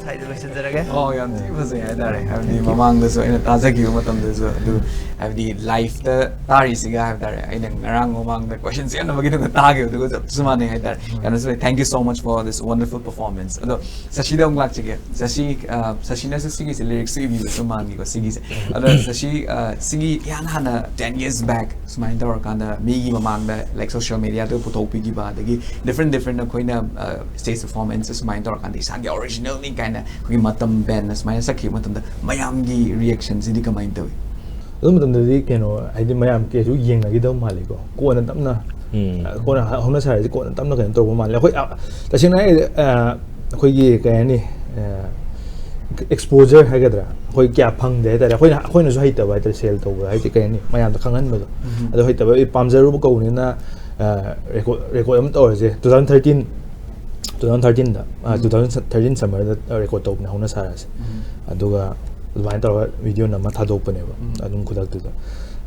ꯍꯥꯏꯗ ꯂꯣꯏꯁꯤꯟꯖꯔꯒꯦ꯫ ꯑꯣ, ꯌꯥꯝ ꯊꯤ ꯐꯖꯩ ꯍꯥꯏꯇꯥꯔꯦ꯫ ꯍꯥꯏꯕꯗꯤ ꯃꯃꯥꯡꯗꯁꯨ ꯑꯩꯅ ꯇꯥꯖꯈꯤꯕ ꯃꯇꯝꯗꯁꯨ ꯑꯗꯨ, ꯍꯥꯏꯕꯗꯤ ꯂꯥꯏꯐꯇ ꯇꯥꯔꯤꯁꯤꯒ ꯍꯥꯏꯕ ꯇꯥꯔꯦ, ꯑꯩꯅ ꯉꯔꯥꯡ ꯃꯃꯥꯡꯗ ꯀꯣꯏꯁꯟ ꯁꯦꯝꯅꯕꯒꯤꯗꯃꯛꯇ ꯇꯥꯈꯤꯕꯗꯨꯒ ꯆꯞꯁꯨ ꯃꯥꯟꯅꯩ ꯍꯥꯏꯇꯥꯔꯦ꯫ ꯌꯥꯝꯅꯁꯨ ꯐꯩ꯫ Thank you so much for this wonderful performance. ꯑꯗꯣ ꯁꯁꯤꯗ ꯑꯃꯨꯛ ꯂꯥꯛꯆꯒꯦ꯫ ꯁꯁꯤ, ꯑ, ꯁꯁꯤꯅꯁꯨ ꯁꯤꯒꯤꯁꯦ ꯂꯤꯔꯤꯛꯁꯁꯨ ꯏꯕꯤꯕꯁꯨ ꯃꯥꯟꯈꯤꯀꯣ ꯁꯤꯒꯤꯁꯦ꯫ ꯑꯗꯣ ꯁꯁꯤ, ꯑ, ꯁꯤꯒꯤ ꯏꯍꯥꯟ ꯍꯥꯟꯅ ten years back ꯁꯨꯃꯥꯏꯅ ꯇꯧꯔꯀꯥꯟꯗ ꯃꯤꯒꯤ ꯃꯃꯥꯡꯗ, like, social mediaꯗ ꯄꯨꯊꯣꯛꯄꯤꯈꯤꯕ, ꯑꯗꯒꯤ different different ꯑꯩꯈꯣꯏꯅ, ꯑ, stage performance ꯁꯨꯃꯥꯏꯅ ꯇꯧꯔꯀꯥꯟꯗ ꯏꯁꯥꯒꯤ originalꯅꯤ ꯀꯥꯏꯅ ꯑꯩꯈꯣꯏꯒꯤ ꯃꯇꯝ ꯕꯦꯟꯅ ꯁꯨꯃꯥꯏꯅ ꯁꯛꯈꯤꯕ ꯃꯇꯝꯗ ꯃꯌꯥꯝꯒꯤ reactionꯁꯤꯗꯤ ꯀꯃꯥꯏꯅ ꯇꯧꯏ? ꯑꯗꯨ ꯃꯇꯝꯗꯗꯤ ꯀꯩꯅꯣ, ꯍꯥꯏꯗꯤ ꯃꯌꯥꯝ ꯀꯩꯁꯨ ꯌꯦꯡꯅꯈꯤꯗꯕ ꯃꯥꯜꯂꯤꯀꯣ꯫ ꯀꯣꯟꯅ ꯇꯞꯅ, ꯎꯝ꯫ ꯑ, ꯀꯣꯟꯅ ꯍ-, ꯍꯧꯅ ꯁꯥꯔꯤꯁꯦ ꯀꯣꯟꯅ ꯇꯞꯅ ꯀꯩꯅꯣ ꯇꯧꯕ ꯃꯥꯜꯂꯦ꯫ ꯑꯩꯈꯣꯏ, ꯑ, ꯇꯁꯦꯡꯅ ꯍꯥꯏꯔꯒꯗꯤ, ꯑ, ꯑꯩꯈꯣꯏꯒꯤ ꯀꯩ ꯍꯥꯏꯅꯤ, ꯑ, exposure ꯍꯥꯏꯒꯗ꯭ꯔꯥ, ꯑꯩꯈꯣꯏ ꯀꯌꯥ ꯐꯪꯗꯦ ꯍꯥꯏꯇꯥꯔꯦ꯫ ꯑꯩꯈꯣꯏꯅ, ꯑꯩꯈꯣꯏꯅꯁꯨ ꯍꯩꯇꯕ ꯍꯥꯏꯇꯥꯔꯦ, sell ꯇꯧꯕ ꯍꯥꯏꯗꯤ ꯀꯩ ꯍꯥꯏꯅꯤ, ꯃꯌꯥꯝꯗ ꯈꯪꯍꯟꯕꯗꯣ꯫ ꯎꯝ꯫ ꯑꯗꯣ ꯍꯩꯇꯕ, ꯑꯩ ꯄꯥꯝꯖꯔꯨꯕ ꯀꯧꯕꯅꯤꯅ, ꯑ, record, record ꯑꯃ ꯇꯧꯔꯁꯦ꯫ Two thousand thirteen, two thousand thirteenꯗ, ꯑ, ꯎꯝ꯫ Two thousand thirteen summerꯗ record ꯇꯧꯕꯅꯦ, ꯍꯧꯅ ꯁꯥꯔꯁꯦ꯫ ꯎꯝ꯫ ꯑꯗꯨꯒ ꯑꯗꯨꯃꯥꯏꯅ ꯇꯧꯔꯒ video ꯅꯝꯃ ꯊꯥꯗꯣꯛꯄꯅꯦꯕ, ꯎꯝ꯫ ꯑꯗꯨꯝ ꯈꯨꯗꯛꯇꯨꯗ꯫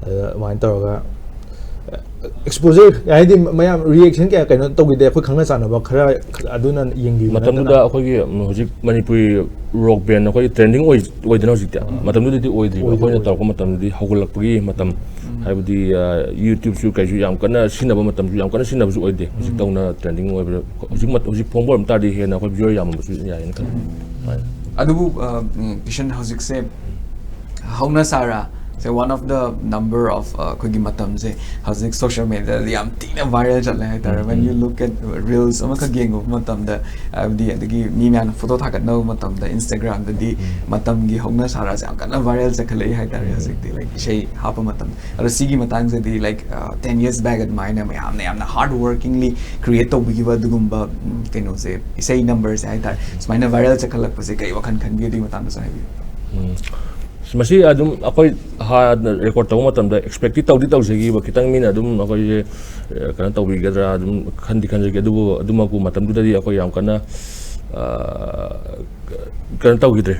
ꯑꯗ ꯑꯗꯨꯃꯥꯏꯅ ꯇꯧꯔꯒ, ꯑ, exposure ꯍꯥꯏꯗꯤ ꯃꯌꯥꯝ reaction ꯀꯌꯥ ꯀꯩꯅꯣ ꯇꯧꯈꯤꯗꯦ, ꯑꯩꯈꯣꯏ ꯈꯪꯅ ꯆꯥꯟꯅꯕ ꯈꯔ ꯑꯗꯨꯅ ꯌꯦꯡꯕꯤꯕ ꯃꯇꯝꯗꯨꯗ ꯅꯠꯇꯅ꯫ ꯑꯩꯈꯣꯏꯒꯤ, ꯎꯝ, ꯍꯧꯖꯤꯛ ꯃꯅꯤꯄꯨꯔꯤ rock band ꯑꯩꯈꯣꯏ trending ꯑꯣꯏ-, ꯑꯣꯏꯗꯅ ꯍꯧꯖꯤꯛꯇꯤ꯫ ꯎꯝ꯫ ꯃꯇꯝꯗꯨꯗꯗꯤ ꯑꯣꯏꯗ꯭ꯔꯤꯕ, ꯑꯣꯏꯗꯦ, ꯑꯩꯈꯣꯏꯅ ꯑꯣꯏꯗꯦ꯫ ꯇꯧꯔꯛꯄ ꯃꯇꯝꯗꯗꯤ ꯍꯧꯒꯠꯂꯛꯄꯒꯤ ꯃꯇꯝ, ꯎꯝ꯫ ꯍꯥꯏꯕꯗꯤ, ꯑ, YouTubeꯁꯨ ꯀꯩꯁꯨ ꯌꯥꯝ ꯀꯟꯅ ꯁꯤꯖꯤꯟꯅꯕ ꯃꯇꯝꯁꯨ ꯌꯥꯝ ꯀꯟꯅ ꯁꯤꯖꯤꯟꯅꯕꯁꯨ ꯑꯣꯏꯗꯦ꯫ ꯎꯝ꯫ ꯍꯧꯖꯤꯛꯇꯧꯅ trending ꯑꯣꯏꯕꯗ, ꯍꯧꯖꯤꯛ ꯃꯠ-, ꯍꯧꯖꯤꯛ ꯐꯣꯡꯕ ꯑꯣꯏꯔꯝ ꯇꯥꯔꯗꯤ ꯍꯦꯟꯅ ꯑꯩꯈꯣꯏ viewer ꯌꯥꯝꯃꯝꯕꯁꯨ ꯌꯥꯏꯌꯦꯅ ꯈꯜꯂꯤ꯫ ꯎꯝ꯫ ꯍꯣꯏ꯫ ꯑꯗꯨꯕꯨ, ꯑ, ꯎꯝ, ꯀꯤꯁꯟ, ꯍꯧꯖꯤꯛꯁꯦ ꯍꯧꯅ ꯁꯥꯔ So one of the number of ꯑꯩꯈꯣꯏꯒꯤ ꯃꯇꯝꯁꯦ ꯍꯧꯖꯤꯛ social mediaꯗ ꯌꯥꯝ ꯊꯤꯅ viral ꯆꯠꯂꯦ ꯍꯥꯏꯇꯥꯔꯦ꯫ When you look at reels ꯑꯃꯈꯛ ꯌꯦꯡꯉꯨꯕ ꯃꯇꯝꯗ, ꯍꯥꯏꯕꯗꯤ ꯑꯗꯒꯤ ꯃꯤ ꯃꯌꯥꯝꯅ photo ꯊꯥꯒꯠꯅꯕ ꯃꯇꯝꯗ Instagramꯗꯗꯤ ꯃꯇꯝꯒꯤ ꯍꯧꯅ ꯁꯥꯔꯁꯦ ꯌꯥꯝ ꯀꯟꯅ viral ꯆꯠꯈꯠꯂꯛꯏ ꯍꯥꯏꯇꯥꯔꯦ ꯍꯧꯖꯤꯛꯇꯤ, like, ꯏꯁꯩ ꯍꯥꯞꯄ ꯃꯇꯝꯗ꯫ ꯑꯗꯣ ꯁꯤꯒꯤ ꯃꯇꯥꯡꯁꯤꯗꯤ, like, uh, ten years back ꯑꯗꯨꯃꯥꯏꯅ ꯃꯌꯥꯝꯅ ꯌꯥꯝꯅ hard workingly create ꯇꯧꯕꯤꯈꯤꯕ ꯑꯗꯨꯒꯨꯝꯕ, ꯎꯝ, ꯀꯩꯅꯣꯁꯦ, ꯏꯁꯩ numberꯁꯦ ꯍꯥꯏꯇꯥꯔꯦ, ꯁꯨꯃꯥꯏꯅ viral ꯆꯠꯈꯠꯂꯛꯄꯁꯦ ꯀꯩ ꯋꯥꯈꯜ ꯈꯟꯒꯦ? ꯑꯗꯨꯒꯤ ꯃꯇꯥꯡꯗꯁꯨ ꯍꯥꯏꯕꯤꯌꯨ꯫ ꯎꯝ꯫ ꯃꯁꯤ ꯑꯗꯨꯝ ꯑꯩꯈꯣꯏ ꯍꯥꯟꯅ record ꯇꯧꯕ ꯃꯇꯝꯗ expectꯇꯤ ꯇꯧꯗꯤ ꯇꯧꯖꯈꯤꯕ, ꯈꯤꯇꯪ ꯃꯤꯅ ꯑꯗꯨꯝ ꯑꯩꯈꯣꯏꯁꯦ, ꯑ, ꯀꯩꯅꯣ ꯇꯧꯕꯤꯒꯗ꯭ꯔꯥ ꯑꯗꯨꯝ ꯈꯟꯗꯤ ꯈꯟꯖꯈꯤ꯫ ꯑꯗꯨꯕꯨ ꯑꯗꯨꯃꯛꯄꯨ ꯃꯇꯝꯗꯨꯗꯗꯤ ꯑꯩꯈꯣꯏ ꯌꯥꯝ ꯀꯟꯅ, ꯑ, ꯀꯩꯅꯣ ꯇꯧꯈꯤꯗ꯭ꯔꯦ,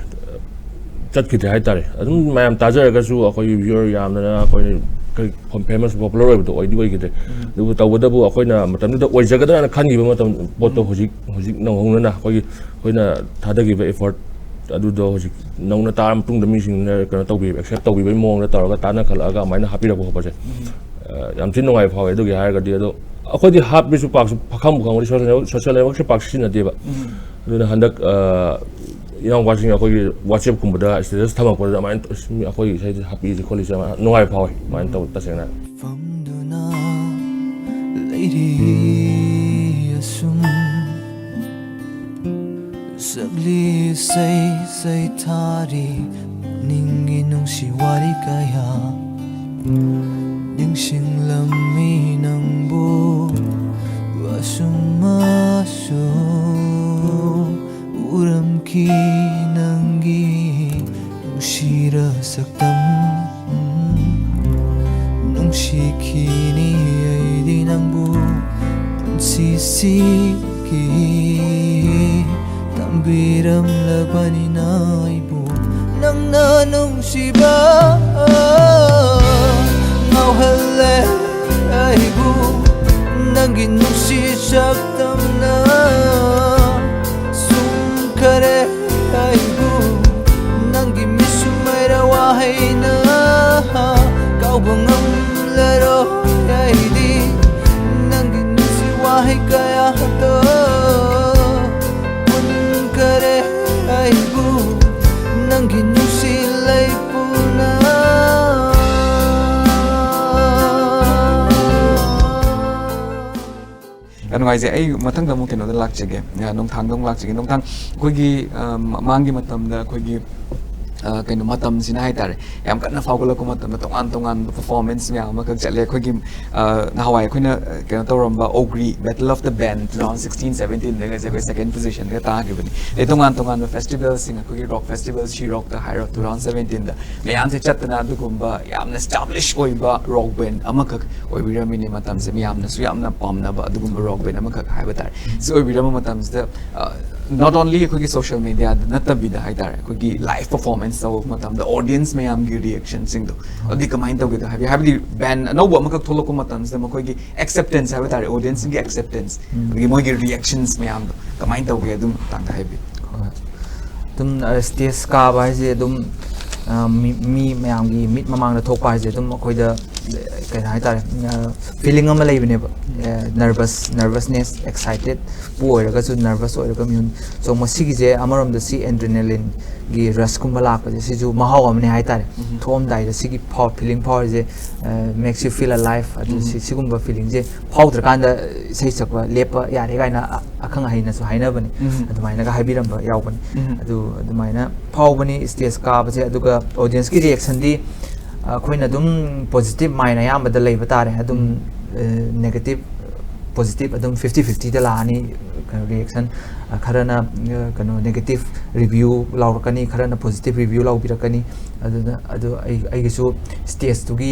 ꯆꯠꯈꯤꯗ꯭ꯔꯦ ꯍꯥꯏꯇꯥꯔꯦ꯫ ꯑꯗꯨꯝ ꯃꯌꯥꯝ ꯇꯥꯖꯔꯒꯁꯨ ꯑꯩꯈꯣꯏ viewer ꯌꯥꯝꯗꯅ ꯑꯩꯈꯣꯏ ꯀꯩ famous popular ꯑꯣꯏꯕꯗꯣ ꯑꯣꯏꯗꯤ ꯑꯣꯏꯈꯤꯗ꯭ꯔꯦ꯫ ꯑꯗꯨꯕꯨ ꯇꯧꯕꯇꯕꯨ ꯑꯩꯈꯣꯏꯅ ꯃꯇꯝꯗꯨꯗ ꯑꯣꯏꯖꯒꯗ꯭ꯔꯥꯅ ꯈꯟꯈꯤꯕ ꯃꯇꯝ, ꯄꯣꯠꯇꯣ ꯍꯧꯖꯤꯛ, ꯍꯧꯖꯤꯛ ꯅꯧꯍꯧꯅꯅ ꯑꯩꯈꯣꯏꯒꯤ, ꯑꯩꯈꯣꯏꯅ ꯊꯥꯗꯈꯤꯕ effort ꯑꯗꯨꯗꯣ ꯍꯧꯖꯤꯛ ꯅꯧꯅ ꯇꯥꯔ ꯃꯇꯨꯡꯗ ꯃꯤꯁꯤꯡꯅ ꯀꯩꯅꯣ ꯇꯧꯕꯤ, accept ꯇꯧꯕꯤꯕꯒꯤ ꯃꯑꯣꯡꯗ ꯇꯧꯔꯒ ꯇꯥꯟꯅꯈꯠꯂꯛꯑꯒ ꯑꯗꯨꯃꯥꯏꯅ ꯍꯥꯞꯄꯤꯔꯛꯄ ꯈꯣꯠꯄꯁꯦ, ꯑ, ꯌꯥꯝ ꯊꯤꯅ ꯅꯨꯡꯉꯥꯏꯕ ꯐꯥꯎꯋꯦ꯫ ꯑꯗꯨꯒꯤ ꯍꯥꯏꯔꯒꯗꯤ ꯑꯗꯣ ꯑꯩꯈꯣꯏꯗꯤ ꯍꯥꯞꯄꯁꯨ ꯄꯥꯛꯁꯨ ꯈꯪꯕꯨ ꯈꯪꯉꯨꯗꯦ, social network, social networkꯁꯦ ꯄꯥꯛ ꯁꯤꯖꯤꯟꯅꯗꯦꯕ꯫ ꯑꯗꯨꯅ ꯍꯟꯗꯛ, ꯑ, ꯏꯅꯥꯎꯄꯥꯁꯤꯡ ꯑꯩꯈꯣꯏꯒꯤ WhatsAppꯀꯨꯝꯕꯗ status ꯊꯝꯃꯛꯄꯗ ꯑꯗꯨꯃꯥꯏꯅ, "ꯑꯁ, ꯃꯤ ꯑꯩꯈꯣꯏꯒꯤ ꯏꯁꯩꯁꯦ ꯍꯥꯞꯄꯤꯁꯦ ꯈꯣꯠꯂꯤꯁꯦ" ꯑꯗꯨꯃꯥꯏꯅ ꯅꯨꯡꯉꯥꯏꯕ ꯐꯥꯎꯋꯦ ꯑꯗꯨꯃꯥꯏꯅ ꯇꯧ ꯇꯁꯦꯡꯅ꯫ ꯐꯝꯗꯨꯅ ꯂꯩꯔꯤ ꯑꯁꯨꯝ꯫ ꯁꯛꯂꯤ ꯏꯁꯩ ꯁꯩꯊꯥꯔꯤ ꯄꯨꯛꯅꯤꯡꯒꯤ ꯅꯨꯡꯁꯤ ꯋꯥꯔꯤ ꯀꯌꯥ꯫ ꯅꯤꯡꯁꯤꯡꯂꯝꯃꯤ ꯅꯪꯕꯨ ꯑꯁꯨꯝ ꯑꯁꯨꯝ꯫ ꯎꯔꯝꯈꯤ ꯅꯪꯒꯤ ꯅꯨꯡꯁꯤꯔ ꯁꯛꯇꯝ꯫ ꯅꯨꯡꯁꯤꯈꯤꯅꯤ ꯑꯩꯗꯤ ꯅꯪꯕꯨ ꯄꯨꯟꯁꯤꯁꯤꯒꯤ꯫ ꯇꯝꯕꯤꯔꯝꯂꯕꯅꯤꯅ ꯑꯩꯕꯨ ꯅꯪꯅ ꯅꯨꯡꯁꯤꯕ ꯉꯥꯎꯍꯜꯂꯦ ꯑꯩꯕꯨ ꯅꯪꯒꯤ ꯅꯨꯡꯁꯤ ꯁꯛꯇꯝꯅ꯫ ꯁꯨꯝꯈꯔꯦ ꯑꯩꯕꯨ ꯅꯪꯒꯤ ꯃꯤꯁꯨꯝ ꯃꯩꯔꯥ ꯋꯥꯍꯩꯅ꯫ ꯀꯥꯎꯕ ꯉꯝꯂꯔꯣꯏ ꯑꯩꯗꯤ ꯅꯪꯒꯤ ꯅꯨꯡꯁꯤ ꯋꯥꯍꯩ ꯀꯌꯥꯗꯣ꯫ ꯄꯨꯟꯈꯔꯦ ꯑꯩꯕꯨ ꯅꯪꯒꯤ ꯅꯨꯡꯁꯤ ꯂꯩꯄꯨꯅ꯫ ꯍꯥꯏꯁꯦ, ꯑꯩ ꯃꯊꯪꯗ ꯑꯃꯨꯛ ꯀꯩꯅꯣꯗ ꯂꯥꯛꯆꯒꯦ, ꯑ, ꯅꯣꯡꯊꯥꯡꯗ ꯑꯃꯨꯛ ꯂꯥꯛꯆꯒꯦ꯫ ꯅꯣꯡꯊꯥꯡ, ꯑꯩꯈꯣꯏꯒꯤ, ꯑ, ꯃꯃꯥꯡꯒꯤ ꯃꯇꯝꯗ ꯑꯩꯈꯣꯏꯒꯤ, ꯑ, ꯀꯩꯅꯣ, ꯃꯇꯝꯁꯤꯅ ꯍꯥꯏꯇꯥꯔꯦ, ꯌꯥꯝ ꯀꯟꯅ ꯐꯥꯎꯒꯠꯂꯛꯄ ꯃꯇꯝꯗ ꯇꯣꯉꯥꯟ ꯇꯣꯉꯥꯟꯕ performance ꯃꯌꯥꯝ ꯑꯃꯈꯛ ꯆꯠꯂꯦ꯫ ꯑꯩꯈꯣꯏꯒꯤ, ꯑ, ꯅꯍꯥꯟꯋꯥꯏ ꯑꯩꯈꯣꯏꯅ, ꯑ, ꯀꯩꯅꯣ ꯇꯧꯔꯝꯕ Ogri Battle of the Band two thousand sixteen seventeen ꯗꯒꯁꯦ ꯑꯩꯈꯣꯏ second position ꯒ ꯇꯥꯈꯤꯕꯅꯤ꯫ ꯑꯗꯩ ꯇꯣꯉꯥꯟ ꯇꯣꯉꯥꯟꯕ festival ꯁꯤꯡ, ꯑꯩꯈꯣꯏꯒꯤ rock festival, She Rock ꯇ ꯍꯥꯏꯔꯣ, two thousand seventeen ꯗ ꯃꯌꯥꯝꯁꯦ ꯆꯠꯇꯅ ꯑꯗꯨꯒꯨꯝꯕ ꯌꯥꯝꯅ established ꯑꯣꯏꯕ rock band ꯑꯃꯈꯛ ꯑꯣꯏꯕꯤꯔꯝꯃꯤꯅꯦ꯫ ꯃꯇꯝꯁꯦ ꯃꯌꯥꯝꯅꯁꯨ ꯌꯥꯝꯅ ꯄꯥꯝꯅꯕ ꯑꯗꯨꯒꯨꯝꯕ rock band ꯑꯃꯈꯛ ꯍꯥꯏꯕ ꯇꯥꯔꯦ꯫ ꯁꯤ ꯑꯣꯏꯕꯤꯔꯝꯕ ꯃꯇꯝꯁꯤꯗ, ꯑ, not only ꯑꯩꯈꯣꯏꯒꯤ social media ꯗ ꯅꯠꯇꯕꯤꯗ ꯍꯥꯏꯇꯥꯔꯦ, ꯑꯩꯈꯣꯏꯒꯤ live performance ꯇꯧꯕ ꯃꯇꯝꯗ audience ꯃꯌꯥꯝꯒꯤ reaction ꯁꯤꯡꯗꯣ, ꯑꯗꯨꯗꯤ ꯀꯃꯥꯏꯅ ꯇꯧꯒꯦꯗꯣ ꯍꯥꯏꯕꯤ-, ꯍꯥꯏꯕꯗꯤ band ꯑꯅꯧꯕ ꯑꯃꯈꯛ ꯊꯣꯛꯂꯛꯄ ꯃꯇꯝꯁꯤꯗ ꯃꯈꯣꯏꯒꯤ acceptance ꯍꯥꯏꯕ ꯇꯥꯔꯦ, audience ꯁꯤꯡꯒꯤ acceptance, ꯎꯝ꯫ ꯑꯗꯒꯤ ꯃꯣꯏꯒꯤ reactions ꯃꯌꯥꯝꯗꯣ ꯀꯃꯥꯏꯅ ꯇꯧꯒꯦ, ꯑꯗꯨ ꯃꯇꯥꯡꯗ ꯍꯥꯏꯕꯤꯌꯨ꯫ ꯍꯣꯏ꯫ ꯑꯗꯨꯝ, ꯑ, stage ꯀꯥꯕ ꯍꯥꯏꯁꯦ ꯑꯗꯨꯝ, ꯑ, ꯃꯤ, ꯃꯤ ꯃꯌꯥꯝꯒꯤ ꯃꯤꯠ ꯃꯃꯥꯡꯗ ꯊꯣꯛꯄ ꯍꯥꯏꯁꯦ ꯑꯗꯨꯝ ꯑꯩꯈꯣꯏꯗ, ꯑ, ꯀꯩꯅꯣ ꯍꯥꯏꯇꯥꯔꯦ, ꯑ, feeling ꯑꯃ ꯂꯩꯕꯅꯦꯕ꯫ ꯑ, nervous, nervousness, excited ꯄꯨ ꯑꯣꯏꯔꯒꯁꯨ, nervous ꯑꯣꯏꯔꯒ ꯃꯤꯍꯨꯟ ꯆꯣꯡꯕ, ꯁꯤꯒꯤꯁꯦ ꯑꯃꯔꯣꯝꯗ ꯁꯤ adrenaline ꯒꯤ rush ꯀꯨꯝꯕ ꯂꯥꯛꯄꯁꯦ, ꯁꯤꯁꯨ ꯃꯍꯥꯎ ꯑꯃꯅꯦ ꯍꯥꯏꯇꯥꯔꯦ꯫ ꯎꯝ꯫ ꯊꯣꯛꯑꯝꯗꯥꯏꯗ ꯁꯤꯒꯤ ꯐꯥꯎ-, feeling ꯐꯥꯎꯔꯤꯁꯦ, ꯑ, makes you feel alive꯫ ꯑꯗꯨ ꯎꯝ꯫ ꯁꯤ-, ꯁꯤꯒꯨꯝꯕ feeling ꯁꯦ ꯐꯥꯎꯗ꯭ꯔꯀꯥꯟꯗ ꯏꯁꯩ ꯁꯛꯄ ꯂꯦꯞꯄ ꯌꯥꯔꯦ ꯀꯥꯏꯅ ꯑ-, ꯑꯈꯪ ꯑꯍꯩꯅꯁꯨ ꯍꯥꯏꯅꯕꯅꯤ꯫ ꯎꯝ꯫ ꯑꯗꯨꯃꯥꯏꯅꯒ ꯍꯥꯏꯕꯤꯔꯝꯕ ꯌꯥꯎꯕꯅꯤ꯫ ꯎꯝ꯫ ꯑꯗꯨ ꯑꯗꯨꯃꯥꯏꯅ ꯐꯥꯎꯕꯅꯤ stage ꯀꯥꯕꯁꯦ꯫ ꯑꯗꯨꯒ audience ꯀꯤ reaction ꯗꯤ, ꯑ, ꯑꯩꯈꯣꯏꯅ ꯑꯗꯨꯝ positive mind ꯑꯌꯥꯝꯕꯗ ꯂꯩꯕ ꯇꯥꯔꯦ꯫ ꯑꯗꯨꯝ, ꯎꯝ꯫ ꯑ, negative, positive ꯑꯗꯨꯝ fifty fifty ꯗ ꯂꯥꯛꯑꯅꯤ, ꯀꯩꯅꯣ, reaction꯫ ꯑ, ꯈꯔꯅ, ꯑ, ꯀꯩꯅꯣ, negative review ꯂꯥꯎꯔꯛꯀꯅꯤ, ꯈꯔꯅ positive review ꯂꯥꯎꯕꯤꯔꯛꯀꯅꯤ꯫ ꯑꯗꯨꯅ, ꯑꯗꯨ ꯑꯩ, ꯑꯩꯒꯤꯁꯨ stage ꯇꯨꯒꯤ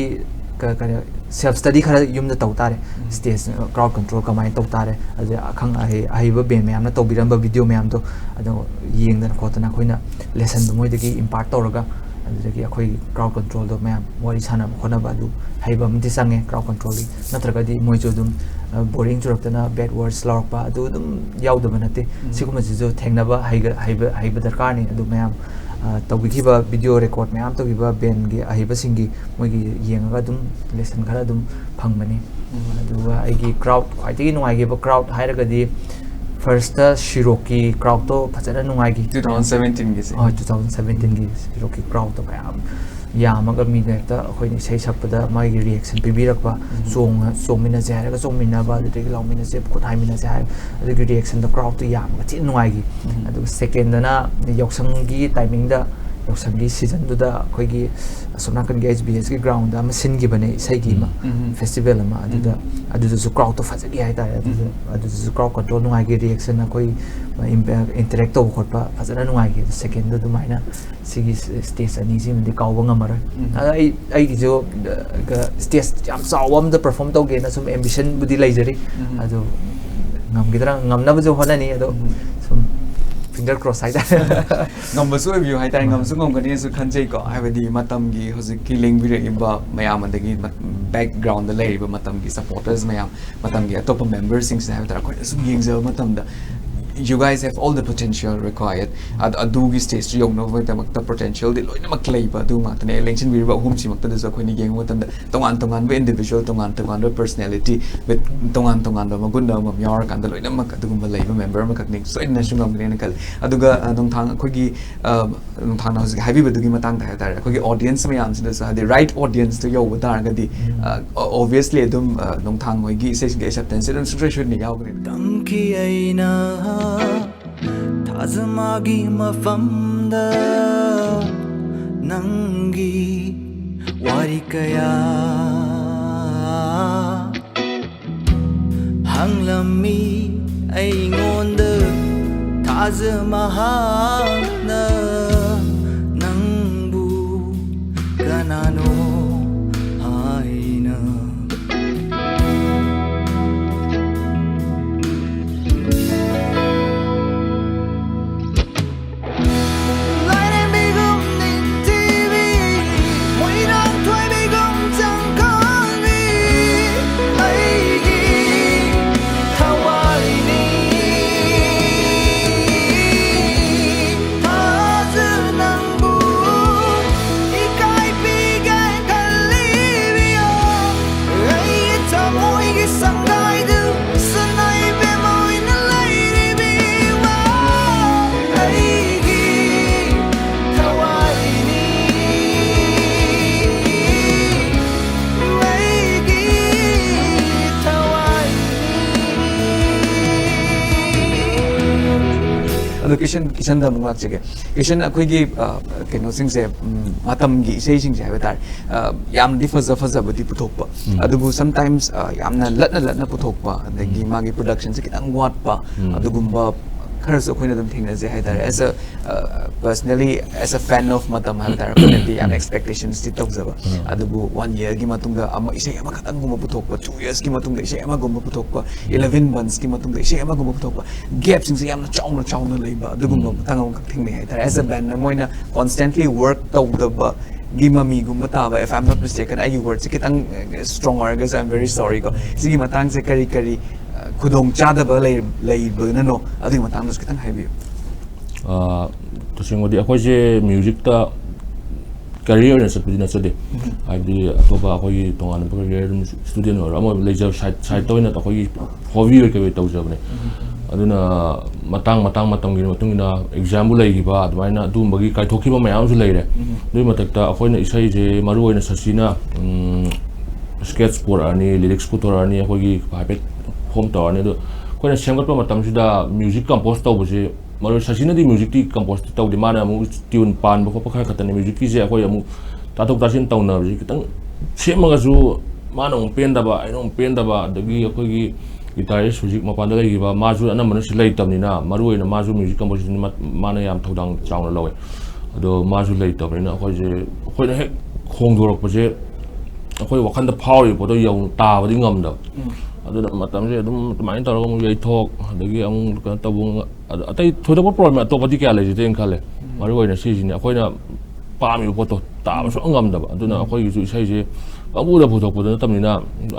ꯀ-, ꯀꯩꯅꯣ, self study ꯈꯔ ꯌꯨꯝꯗ ꯇꯧ ꯇꯥꯔꯦ꯫ ꯎꯝ꯫ Stage, ꯑ, crowd control ꯀꯃꯥꯏꯅ ꯇꯧ ꯇꯥꯔꯦ, ꯑꯗꯨꯗ ꯑꯈꯪ ꯑꯍꯩ, ꯑꯍꯩꯕ band ꯃꯌꯥꯝꯅ ꯇꯧꯕꯤꯔꯝꯕ video ꯃꯌꯥꯝꯗꯣ ꯑꯗꯣ ꯌꯦꯡꯗꯅ ꯈꯣꯠꯇꯅ ꯑꯩꯈꯣꯏꯅ lesson ꯗꯣ ꯃꯣꯏꯗꯒꯤ impart ꯇꯧꯔꯒ, ꯑꯗꯨꯗꯒꯤ ꯑꯩꯈꯣꯏꯒꯤ crowd control ꯗꯣ ꯃꯌꯥꯝ ꯋꯥꯔꯤ ꯁꯥꯟꯅꯕ ꯈꯣꯠꯅꯕ ꯑꯗꯨ ꯍꯩꯕ ꯑꯃꯗꯤ ꯆꯪꯉꯦ crowd control ꯒꯤ꯫ ꯅꯠꯇ꯭ꯔꯒꯗꯤ ꯃꯣꯏꯁꯨ ꯑꯗꯨꯝ, ꯑ, boring ꯆꯨꯔꯛꯇꯅ bad words ꯂꯥꯎꯔꯛꯄ ꯑꯗꯨ ꯑꯗꯨꯝ ꯌꯥꯎꯗꯕ ꯅꯠꯇꯦ꯫ ꯎꯝ꯫ ꯁꯤꯒꯨꯝꯕꯁꯤꯁꯨ ꯊꯦꯡꯅꯕ ꯍꯩꯒ-, ꯍꯩꯕ, ꯍꯩꯕ ꯗꯔꯀꯥꯔꯅꯤ꯫ ꯑꯗꯨ ꯃꯌꯥꯝ, ꯑ, ꯇꯧꯕꯤꯈꯤꯕ video record ꯃꯌꯥꯝ ꯇꯧꯈꯤꯕ band ꯒꯤ ꯑꯍꯩꯕꯁꯤꯡꯒꯤ ꯃꯣꯏꯒꯤ ꯌꯦꯡꯉꯒ ꯑꯗꯨꯝ lesson ꯈꯔ ꯑꯗꯨꯝ ꯐꯪꯕꯅꯤ꯫ ꯎꯝ꯫ ꯑꯗꯨꯒ ꯑꯩꯒꯤ crowd, ꯈ꯭ꯋꯥꯏꯗꯒꯤ ꯅꯨꯡꯉꯥꯏꯈꯤꯕ crowd ꯍꯥꯏꯔꯒꯗꯤ first ꯇ She Rock ꯀꯤ crowd ꯇꯣ ꯐꯖꯅ ꯅꯨꯡꯉꯥꯏꯈꯤ꯫ Two thousand seventeen ꯒꯤꯁꯦ꯫ ꯍꯣꯏ, two thousand seventeen ꯒꯤ She Rock ꯀꯤ crowd ꯇꯣ ꯃꯌꯥꯝ ꯌꯥꯝꯃꯒ ꯃꯤꯗ ꯍꯦꯛꯇ ꯑꯩꯈꯣꯏꯅ ꯏꯁꯩ ꯁꯛꯄꯗ ꯃꯥꯒꯤ reaction ꯄꯤꯕꯤꯔꯛꯄ, ꯎꯝ꯫ ꯆꯣꯡꯉ-, ꯆꯣꯡꯃꯤꯟꯅꯁꯦ ꯍꯥꯏꯔꯒ ꯆꯣꯡꯃꯤꯟꯅꯕ, ꯑꯗꯨꯗꯒꯤ ꯂꯥꯎꯃꯤꯟꯅꯁꯦ, ꯈꯨꯠ ꯍꯥꯏꯃꯤꯟꯅꯁꯦ ꯍꯥꯏ, ꯑꯗꯨꯒꯤ reactionꯗꯣ crowdꯇꯣ ꯌꯥꯝꯃꯒ ꯊꯤꯅ ꯅꯨꯡꯉꯥꯏꯈꯤ꯫ ꯎꯝ꯫ ꯑꯗꯨꯒ secondꯗꯅ ꯌꯥꯎꯁꯪꯒꯤ timingꯗ, ꯌꯥꯎꯁꯪꯒꯤ seasonꯗꯨꯗ ꯑꯩꯈꯣꯏꯒꯤ ꯑꯁꯣꯝ ꯅꯥꯀꯟꯒꯤ H B Sꯒꯤ groundꯗ ꯑꯃ ꯁꯤꯟꯈꯤꯕꯅꯦ, ꯏꯁꯩꯒꯤ ꯑꯃ, ꯎꯝ꯫ ꯎꯝ꯫ Festival ꯑꯃ꯫ ꯑꯗꯨꯗ, ꯎꯝ꯫ ꯑꯗꯨꯗꯁꯨ crowdꯇꯣ ꯐꯖꯈꯤ ꯍꯥꯏꯇꯥꯔꯦ꯫ ꯑꯗꯨꯗ, ꯎꯝ꯫ ꯑꯗꯨꯗꯁꯨ crowd control ꯅꯨꯡꯉꯥꯏꯈꯤ, reaction, ꯑꯩꯈꯣꯏ interact ꯇꯧꯕ ꯈꯣꯠꯄ ꯐꯖꯅ ꯅꯨꯡꯉꯥꯏꯈꯤ꯫ ꯑꯗꯨ secondꯗ ꯑꯗꯨꯃꯥꯏꯅ ꯁꯤꯒꯤ stage ꯑꯅꯤꯁꯤꯃꯗꯤ ꯀꯥꯎꯕ ꯉꯝꯃꯔꯣꯏ꯫ ꯎꯝ꯫ ꯑꯗ ꯑꯩ, ꯑꯩꯒꯤꯁꯨ, ꯑ, stage ꯌꯥꯝ ꯆꯥꯎꯕ ꯑꯃꯗ perform ꯇꯧꯒꯦꯅ ꯁꯨꯝ ambitionꯕꯨꯗꯤ ꯂꯩꯖꯔꯤ꯫ ꯎꯝ꯫ ꯑꯗꯨ ꯉꯝꯒꯗ꯭ꯔꯥ, ꯉꯝꯅꯕꯁꯨ ꯍꯣꯠꯅꯅꯤ꯫ ꯑꯗꯣ ꯎꯝ꯫ ꯁꯨꯝ finger cross ꯍꯥꯏꯇꯥꯔꯦ꯫ ꯉꯝꯕꯁꯨ ꯑꯣꯏꯕꯤꯌꯨ ꯍꯥꯏꯇꯥꯔꯦ, ꯎꯝ꯫ ꯉꯝꯁꯨ ꯉꯝꯒꯅꯤꯅꯁꯨ ꯈꯟꯖꯩꯀꯣ꯫ ꯍꯥꯏꯕꯗꯤ ꯃꯇꯝꯒꯤ ꯍꯧꯖꯤꯛꯀꯤ ꯂꯦꯡꯕꯤꯔꯛꯏꯕ ꯃꯌꯥꯝ, ꯑꯗꯒꯤ ꯃ-, backgroundꯗ ꯂꯩꯔꯤꯕ ꯃꯇꯝꯒꯤ supporters ꯃꯌꯥꯝ, ꯃꯇꯝꯒꯤ ꯑꯇꯣꯞꯄ memberꯁꯤꯡꯁꯤꯅ ꯍꯥꯏꯕ ꯇꯥꯔꯦ, ꯑꯩꯈꯣꯏꯅ ꯁꯨꯝ ꯌꯦꯡꯖꯕ ꯃꯇꯝꯗ, "You guys have all the potential required." ꯑꯗ-, ꯑꯗꯨꯒꯤ stageꯇꯨ ꯌꯧꯅꯕꯒꯤꯗꯃꯛꯇ potentialꯗꯤ ꯂꯣꯏꯅꯃꯛ ꯂꯩꯕ ꯑꯗꯨ ꯉꯥꯛꯇꯅꯦ꯫ ꯂꯦꯡꯁꯤꯟꯕꯤꯔꯤꯕ ꯑꯍꯨꯝꯁꯤꯃꯛꯇꯗꯁꯨ ꯑꯩꯈꯣꯏꯅ ꯌꯦꯡꯕ ꯃꯇꯝꯗ ꯇꯣꯉꯥꯟ ꯇꯣꯉꯥꯟꯕ individual, ꯇꯣꯉꯥꯟ ꯇꯣꯉꯥꯟꯕ personality, with ꯇꯣꯉꯥꯟ ꯇꯣꯉꯥꯟꯕ ꯃꯒꯨꯟ ꯑꯃꯃꯝ ꯌꯥꯎꯔꯀꯥꯟꯗ ꯂꯣꯏꯅꯃꯛ ꯑꯗꯨꯒꯨꯝꯕ ꯂꯩꯕ member ꯑꯃꯈꯛꯅꯤ, ꯁꯣꯏꯗꯅꯁꯨ ꯉꯝꯒꯅꯦꯅ ꯈꯜꯂꯤ꯫ ꯑꯗꯨꯒ, ꯑ, ꯅꯨꯡꯊꯥꯡ ꯑꯩꯈꯣꯏꯒꯤ, ꯑ, ꯅꯨꯡꯊꯥꯡꯅ ꯍꯧꯖꯤꯛ ꯍꯥꯏꯕꯤꯕꯗꯨꯒꯤ ꯃꯇꯥꯡꯗ ꯍꯥꯏꯕ ꯇꯥꯔꯦ, ꯑꯩꯈꯣꯏꯒꯤ audience ꯃꯌꯥꯝꯁꯤꯗꯁꯨ, ꯍꯥꯏꯗꯤ right audienceꯇꯨ ꯌꯧꯕ ꯇꯥꯔꯒꯗꯤ, ꯎꯝ꯫ ꯑ, obviously ꯑꯗꯨꯝ, ꯑ, ꯅꯨꯡꯊꯥꯡ ꯍꯣꯏꯒꯤ ꯏꯁꯩꯁꯤꯡꯒꯤ acceptanceꯁꯦ ꯑꯗꯨꯝ ꯁꯨꯡꯁꯣꯏ ꯁꯣꯏꯗꯅ ꯌꯥꯎꯒꯅꯤ꯫ ꯇꯝꯈꯤ ꯑꯩꯅ ꯊꯥꯖꯃꯥꯒꯤ ꯃꯐꯝꯗ ꯅꯪꯒꯤ ꯋꯥꯔꯤ ꯀꯌꯥ꯫ ꯍꯪꯂꯝꯃꯤ ꯑꯩꯉꯣꯟꯗ ꯊꯥꯖꯃꯍꯥꯜꯅ ꯅꯪꯕꯨ ꯀꯅꯥꯅꯣ ꯍꯥꯏꯅ꯫ ꯂꯥꯏꯔꯦꯝꯕꯤꯒꯨꯝ ꯅꯤꯡꯊꯤꯕꯤ, ꯃꯣꯏꯔꯥꯡ ꯊꯣꯏꯕꯤꯒꯨꯝ ꯆꯪꯈꯥꯡꯕꯤ, ꯑꯩꯒꯤ ꯊꯋꯥꯏꯅꯤ꯫ ꯊꯥꯖ ꯅꯪꯕꯨ ꯏꯀꯥꯏ ꯄꯤꯒꯦ꯫ ꯑꯗꯣ ꯀꯤꯁꯟ, ꯀꯤꯁꯟꯗ ꯑꯃꯨꯛ ꯂꯥꯛꯆꯒꯦ꯫ ꯀꯤꯁꯟ, ꯑꯩꯈꯣꯏꯒꯤ, ꯑ, ꯀꯩꯅꯣꯁꯤꯡꯁꯦ, ꯎꯝ, ꯃꯇꯝꯒꯤ ꯏꯁꯩꯁꯤꯡꯁꯦ ꯍꯥꯏꯕ ꯇꯥꯔꯦ, ꯑ, ꯌꯥꯝꯅꯗꯤ ꯐꯖ ꯐꯖꯕꯗꯤ ꯄꯨꯊꯣꯛꯄ, ꯑꯗꯨꯕꯨ sometimes, ꯑ, ꯌꯥꯝꯅ ꯂꯠꯅ ꯂꯠꯅ ꯄꯨꯊꯣꯛꯄ, ꯑꯗꯒꯤ ꯃꯥꯒꯤ productionꯁꯦ ꯈꯤꯇꯪ ꯋꯥꯠꯄ, ꯑꯗꯨꯒꯨꯝꯕ ꯈꯔꯁꯨ ꯑꯩꯈꯣꯏꯅ ꯑꯗꯨꯝ ꯊꯦꯡꯅꯖꯩ ꯍꯥꯏꯇꯥꯔꯦ꯫ As a, uh, personally, as a fan of ꯃꯇꯝ ꯍꯥꯏꯕ ꯇꯥꯔꯦ, ꯑꯩꯈꯣꯏꯅꯗꯤ ꯌꯥꯝꯅ expectationsꯇꯤ ꯇꯧꯖꯕ꯫ ꯑꯗꯨꯕꯨ one yearꯒꯤ ꯃꯇꯨꯡꯗ ꯑꯃ, ꯏꯁꯩ ꯑꯃꯈꯛꯇꯪꯒꯨꯝꯕ ꯄꯨꯊꯣꯛꯄ, two yearsꯀꯤ ꯃꯇꯨꯡꯗ ꯏꯁꯩ ꯑꯃꯒꯨꯝꯕ ꯄꯨꯊꯣꯛꯄ, eleven monthsꯀꯤ ꯃꯇꯨꯡꯗ ꯏꯁꯩ ꯑꯃꯒꯨꯝꯕ ꯄꯨꯊꯣꯛꯄ, gapꯁꯤꯡꯁꯦ ꯌꯥꯝꯅ ꯆꯥꯎꯅ ꯆꯥꯎꯅ ꯂꯩꯕ, ꯑꯗꯨꯒꯨꯝꯕ ꯃꯇꯥꯡ ꯑꯃꯈꯛ ꯊꯦꯡꯅꯩ ꯍꯥꯏꯇꯥꯔꯦ꯫ As a band ꯅ ꯃꯣꯏꯅ constantly work ꯇꯧꯗꯕꯒꯤ ꯃꯃꯤꯒꯨꯝꯕ ꯇꯥꯕ, if I'm not mistaken, ꯑꯩꯒꯤ wordꯁꯦ ꯈꯤꯇꯪ, uh, strong ꯑꯣꯏꯔꯒꯁꯨ I'm very sorry ꯀꯣ꯫ ꯁꯤꯒꯤ ꯃꯇꯥꯡꯁꯦ ꯀꯔꯤ ꯀꯔꯤ, uh, ꯈꯨꯗꯣꯡ ꯆꯥꯗꯕ ꯂꯩ-, ꯂꯩꯕꯅꯅꯣ, ꯑꯗꯨꯒꯤ ꯃꯇꯥꯡꯗꯁꯨ ꯈꯤꯇꯪ ꯍꯥꯏꯕꯤꯌꯨ꯫ ꯑꯥ, ꯇꯁꯦꯡꯕꯗꯤ ꯑꯩꯈꯣꯏꯁꯦ musicꯇ career ꯑꯣꯏꯅ ꯆꯠꯄꯗꯤ ꯅꯠꯆꯗꯦ꯫ ꯍꯥꯏꯕꯗꯤ ꯑꯇꯣꯞꯄ ꯑꯩꯈꯣꯏꯒꯤ ꯇꯣꯉꯥꯟꯕ career ꯑꯗꯨꯝ student ꯑꯣꯏꯔꯣ ꯑꯃ ꯑꯣꯏꯔꯣ ꯂꯩꯖꯕ side, sideꯇ ꯑꯣꯏꯅ ꯑꯩꯈꯣꯏꯒꯤ hobby ꯑꯣꯏ ꯀꯩ ꯑꯣꯏ ꯇꯧꯖꯕꯅꯦ꯫ ꯑꯗꯨꯅ ꯃꯇꯥꯡ, ꯃꯇꯥꯡ ꯃꯇꯝꯒꯤ ꯃꯇꯨꯡ ꯏꯟꯅ examꯕꯨ ꯂꯩꯈꯤꯕ, ꯑꯗꯨꯃꯥꯏꯅ ꯑꯗꯨꯒꯨꯝꯕꯒꯤ ꯀꯥꯏꯊꯣꯛꯈꯤꯕ ꯃꯌꯥꯝ ꯑꯃꯁꯨ ꯂꯩꯔꯦ꯫ ꯑꯗꯨꯒꯤ ꯃꯊꯛꯇ ꯑꯩꯈꯣꯏꯅ ꯏꯁꯩꯁꯦ ꯃꯔꯨ ꯑꯣꯏꯅ ꯁꯁꯤꯅ, ꯎꯝ, sketch ꯄꯨꯔꯛꯑꯅꯤ, lyrics ꯄꯨꯊꯣꯔꯛꯑꯅꯤ, ꯑꯩꯈꯣꯏꯒꯤ ꯍꯥꯏꯐꯦꯠ form ꯇꯧꯔꯅꯤ꯫ ꯑꯗꯣ ꯑꯩꯈꯣꯏꯅ ꯁꯦꯝꯒꯠꯄ ꯃꯇꯝꯁꯤꯗ music compose ꯇꯧꯕꯁꯦ ꯃꯔꯨ ꯁꯁꯤꯅꯗꯤ musicꯇꯤ composeꯇꯤ ꯇꯧꯗꯦ, ꯃꯥꯅ ꯑꯃꯨꯛ tune ꯄꯥꯟꯕ ꯈꯣꯠꯄ ꯈꯔ ꯈꯛꯇꯅꯦ꯫ Musicꯀꯤꯁꯦ ꯑꯩꯈꯣꯏ ꯑꯃꯨꯛ ꯇꯥꯊꯣꯛ ꯇꯥꯁꯤꯟ ꯇꯧꯅꯕꯁꯦ ꯈꯤꯇꯪ ꯁꯦꯝꯃꯒꯁꯨ ꯃꯥꯅ ꯑꯃꯨꯛ ꯄꯦꯟꯗꯕ, ꯑꯩꯅ ꯑꯃꯨꯛ ꯄꯦꯟꯗꯕ, ꯑꯗꯒꯤ ꯑꯩꯈꯣꯏꯒꯤ guitarist ꯍꯧꯖꯤꯛ ꯃꯄꯥꯟꯗ ꯂꯩꯈꯤꯕ ꯃꯥꯁꯨ ꯑꯅꯝꯕꯅ ꯁꯤ ꯂꯩꯇꯕꯅꯤꯅ ꯃꯔꯨ ꯑꯣꯏꯅ ꯃꯥꯁꯨ music composition ꯃꯥꯅ ꯌꯥꯝ ꯊꯧꯗꯥꯡ ꯆꯥꯎꯅ ꯂꯧꯋꯦ꯫ ꯑꯗꯣ ꯃꯥꯁꯨ ꯂꯩꯇꯕꯅꯤꯅ ꯑꯩꯈꯣꯏꯁꯦ, ꯑꯩꯈꯣꯏꯅ ꯍꯦꯛ ꯍꯣꯡꯗꯣꯔꯛꯄꯁꯦ ꯑꯩꯈꯣꯏ ꯋꯥꯈꯜꯗ ꯐꯥꯎꯔꯤꯕ ꯄꯣꯠꯇꯣ ꯌꯧ-, ꯇꯥꯕꯗꯤ ꯉꯝꯗꯕ꯫ ꯑꯗꯨꯅ ꯃꯇꯝꯁꯦ ꯑꯗꯨꯝ ꯑꯗꯨꯃꯥꯏꯅ ꯇꯧꯔꯒ ꯑꯃꯨꯛ ꯌꯩꯊꯣꯛ, ꯑꯗꯒꯤ ꯑꯃꯨꯛ ꯀꯩꯅꯣ ꯇꯧꯕ ꯉ-, ꯑꯗ ꯑꯇꯩ ꯊꯣꯏꯗꯣꯛꯄ problem ꯑꯇꯣꯞꯄꯗꯤ ꯀꯌꯥ ꯂꯩꯖꯗꯦꯅ ꯈꯜꯂꯦ꯫ ꯃꯔꯨ ꯑꯣꯏꯅ ꯁꯤꯁꯤꯅꯤ ꯑꯩꯈꯣꯏꯅ ꯄꯥꯝꯃꯤꯕ ꯄꯣꯠꯇꯣ ꯇꯥꯕ ꯁꯨꯡꯉꯝ ꯉꯝꯗꯕ꯫ ꯑꯗꯨꯅ ꯑꯩꯈꯣꯏꯒꯤꯁꯨ ꯏꯁꯩꯁꯦ ꯄꯪꯄꯨꯗ ꯄꯨꯊꯣꯛꯄꯗꯣ ꯅꯠꯇꯕꯅꯤꯅ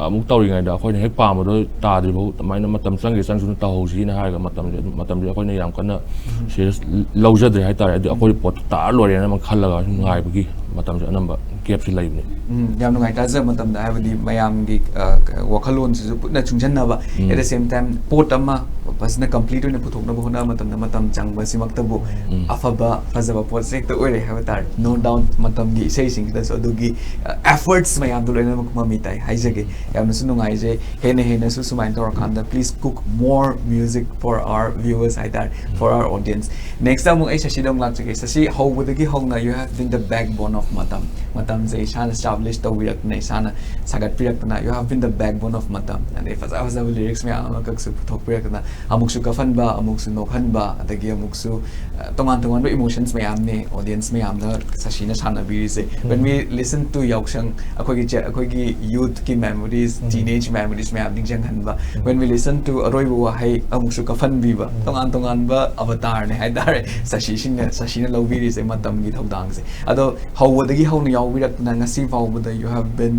ꯑꯃꯨꯛ ꯇꯧꯔꯤꯉꯩꯗ ꯑꯩꯈꯣꯏꯅ ꯍꯦꯛ ꯄꯥꯝꯕꯗꯣ ꯇꯥꯗ꯭ꯔꯤꯐꯥꯎ ꯑꯗꯨꯃꯥꯏꯅ ꯃꯇꯝ ꯆꯪꯒꯦ ꯆꯪꯁꯅꯨ ꯇꯧꯍꯧꯁꯤꯅ ꯍꯥꯏꯔꯒ ꯃꯇꯝꯁꯦ ꯑꯗꯨꯝ, ꯃꯇꯝꯁꯦ ꯑꯩꯈꯣꯏꯅ ꯌꯥꯝ ꯀꯟꯅ serious ꯂꯧꯖꯗ꯭ꯔꯦ ꯍꯥꯏꯇꯥꯔꯦ꯫ ꯑꯗꯨ ꯑꯩꯈꯣꯏ ꯄꯣꯠꯇꯣ ꯇꯥꯔ ꯂꯣꯏꯔꯦꯅ ꯑꯃ ꯈꯜꯂꯒ ꯁꯨꯝ ꯉꯥꯏꯕꯒꯤ ꯃꯇꯝꯁꯦ ꯑꯅꯝꯕ ꯒꯦꯞꯁꯨ ꯂꯩꯕꯅꯤ꯫ ꯎꯝ, ꯌꯥꯝ ꯅꯨꯡꯉꯥꯏ꯫ ꯇꯥꯖ ꯃꯇꯝꯗ, ꯍꯥꯏꯕꯗꯤ ꯃꯌꯥꯝꯒꯤ ꯑ, ꯋꯥꯈꯜꯂꯣꯟꯁꯤꯁꯨ ꯄꯨꯟꯅ ꯆꯨꯡꯁꯤꯟꯅꯕ, ꯎꯝ꯫ at the same time ꯄꯣꯠ ꯑꯃ ꯐꯖꯅ complete ꯑꯣꯏꯅ ꯄꯨꯊꯣꯛꯅꯕ ꯍꯣꯠꯅꯕ ꯃꯇꯝꯗ ꯃꯇꯝ ꯆꯪꯕꯁꯤꯃꯛꯇꯕꯨ ꯎꯝ꯫ ꯑꯐꯕ ꯐꯖꯕ ꯄꯣꯠꯁꯦ ꯍꯦꯛꯇ ꯑꯣꯏꯔꯦ ꯍꯥꯏꯕ ꯇꯥꯔꯦ꯫ No doubt ꯃꯇꯝꯒꯤ ꯏꯁꯩꯁꯤꯡꯁꯤꯗꯁꯨ ꯑꯗꯨꯒꯤ ꯑ, efforts ꯃꯌꯥꯝꯗꯣ ꯂꯣꯏꯅꯃꯛ ꯃꯃꯤ ꯇꯥꯏ ꯍꯥꯏꯖꯒꯦ꯫ ꯌꯥꯝꯅꯁꯨ ꯅꯨꯡꯉꯥꯏꯖꯩ꯫ ꯍꯦꯟꯅ ꯍꯦꯟꯅꯁꯨ ꯁꯨꯃꯥꯏꯅ ꯇꯧꯔꯀꯥꯟꯗ please cook more music for our viewers ꯍꯥꯏꯇꯥꯔꯦ, for our audience꯫ Next ꯑꯃꯨꯛ ꯑꯩ ꯁꯁꯤꯗ ꯑꯃꯨꯛ ꯂꯥꯛꯆꯒꯦ꯫ ꯁꯁꯤ, ꯍꯧꯕꯗꯒꯤ ꯍꯧꯅ you have been the backbone of ꯃꯇꯝ꯫ ꯃꯇꯝꯁꯦ ꯏꯁꯥꯅ establish ꯇꯧꯕꯤꯔꯛꯇꯅ, ꯏꯁꯥꯅ ꯁꯥꯒꯠꯄꯤꯔꯛꯇꯅ, you have been the backbone of ꯃꯇꯝ꯫ ꯑꯗꯩ ꯐꯖ ꯐꯖꯕ lyrics ꯃꯌꯥꯝ ꯑꯃꯈꯛꯁꯨ ꯄꯨꯊꯣꯛꯄꯤꯔꯛꯇꯅ, ꯑꯃꯨꯛꯁꯨ ꯀꯞꯍꯟꯕ, ꯑꯃꯨꯛꯁꯨ ꯅꯣꯛꯍꯟꯕ, ꯑꯗꯒꯤ ꯑꯃꯨꯛꯁꯨ ꯑ, ꯇꯣꯉꯥꯟ ꯇꯣꯉꯥꯟꯕ emotions ꯃꯌꯥꯝꯅꯦ audience ꯃꯌꯥꯝꯅ ꯁꯁꯤꯅ ꯁꯥꯟꯅꯕꯤꯔꯤꯁꯦ꯫ When we listen to ꯌꯥꯎꯁꯪ, ꯑꯩꯈꯣꯏꯒꯤ ꯆꯦ-, ꯑꯩꯈꯣꯏꯒꯤ youth ꯀꯤ memories, ꯎꯝ꯫ Teenage memories ꯃꯌꯥꯝ ꯅꯤꯡꯁꯤꯡꯍꯟꯕ꯫ When we listen to ꯑꯔꯣꯏꯕ ꯋꯥꯍꯩ, ꯑꯃꯨꯛꯁꯨ ꯀꯞꯍꯟꯕꯤꯕ꯫ ꯎꯝ꯫ ꯇꯣꯉꯥꯟ ꯇꯣꯉꯥꯟꯕ avatar ꯅꯦ ꯍꯥꯏꯇꯥꯔꯦ ꯁꯁꯤꯁꯤꯡꯅ, ꯁꯁꯤꯅ ꯂꯧꯕꯤꯔꯤꯁꯦ ꯃꯇꯝꯒꯤ ꯊꯧꯗꯥꯡꯁꯦ꯫ ꯑꯗꯣ ꯍꯧꯕꯗꯒꯤ ꯍꯧꯅ ꯌꯥꯎꯕꯤꯔꯛꯇꯅ ꯉꯁꯤ ꯐꯥꯎꯕꯗ you have been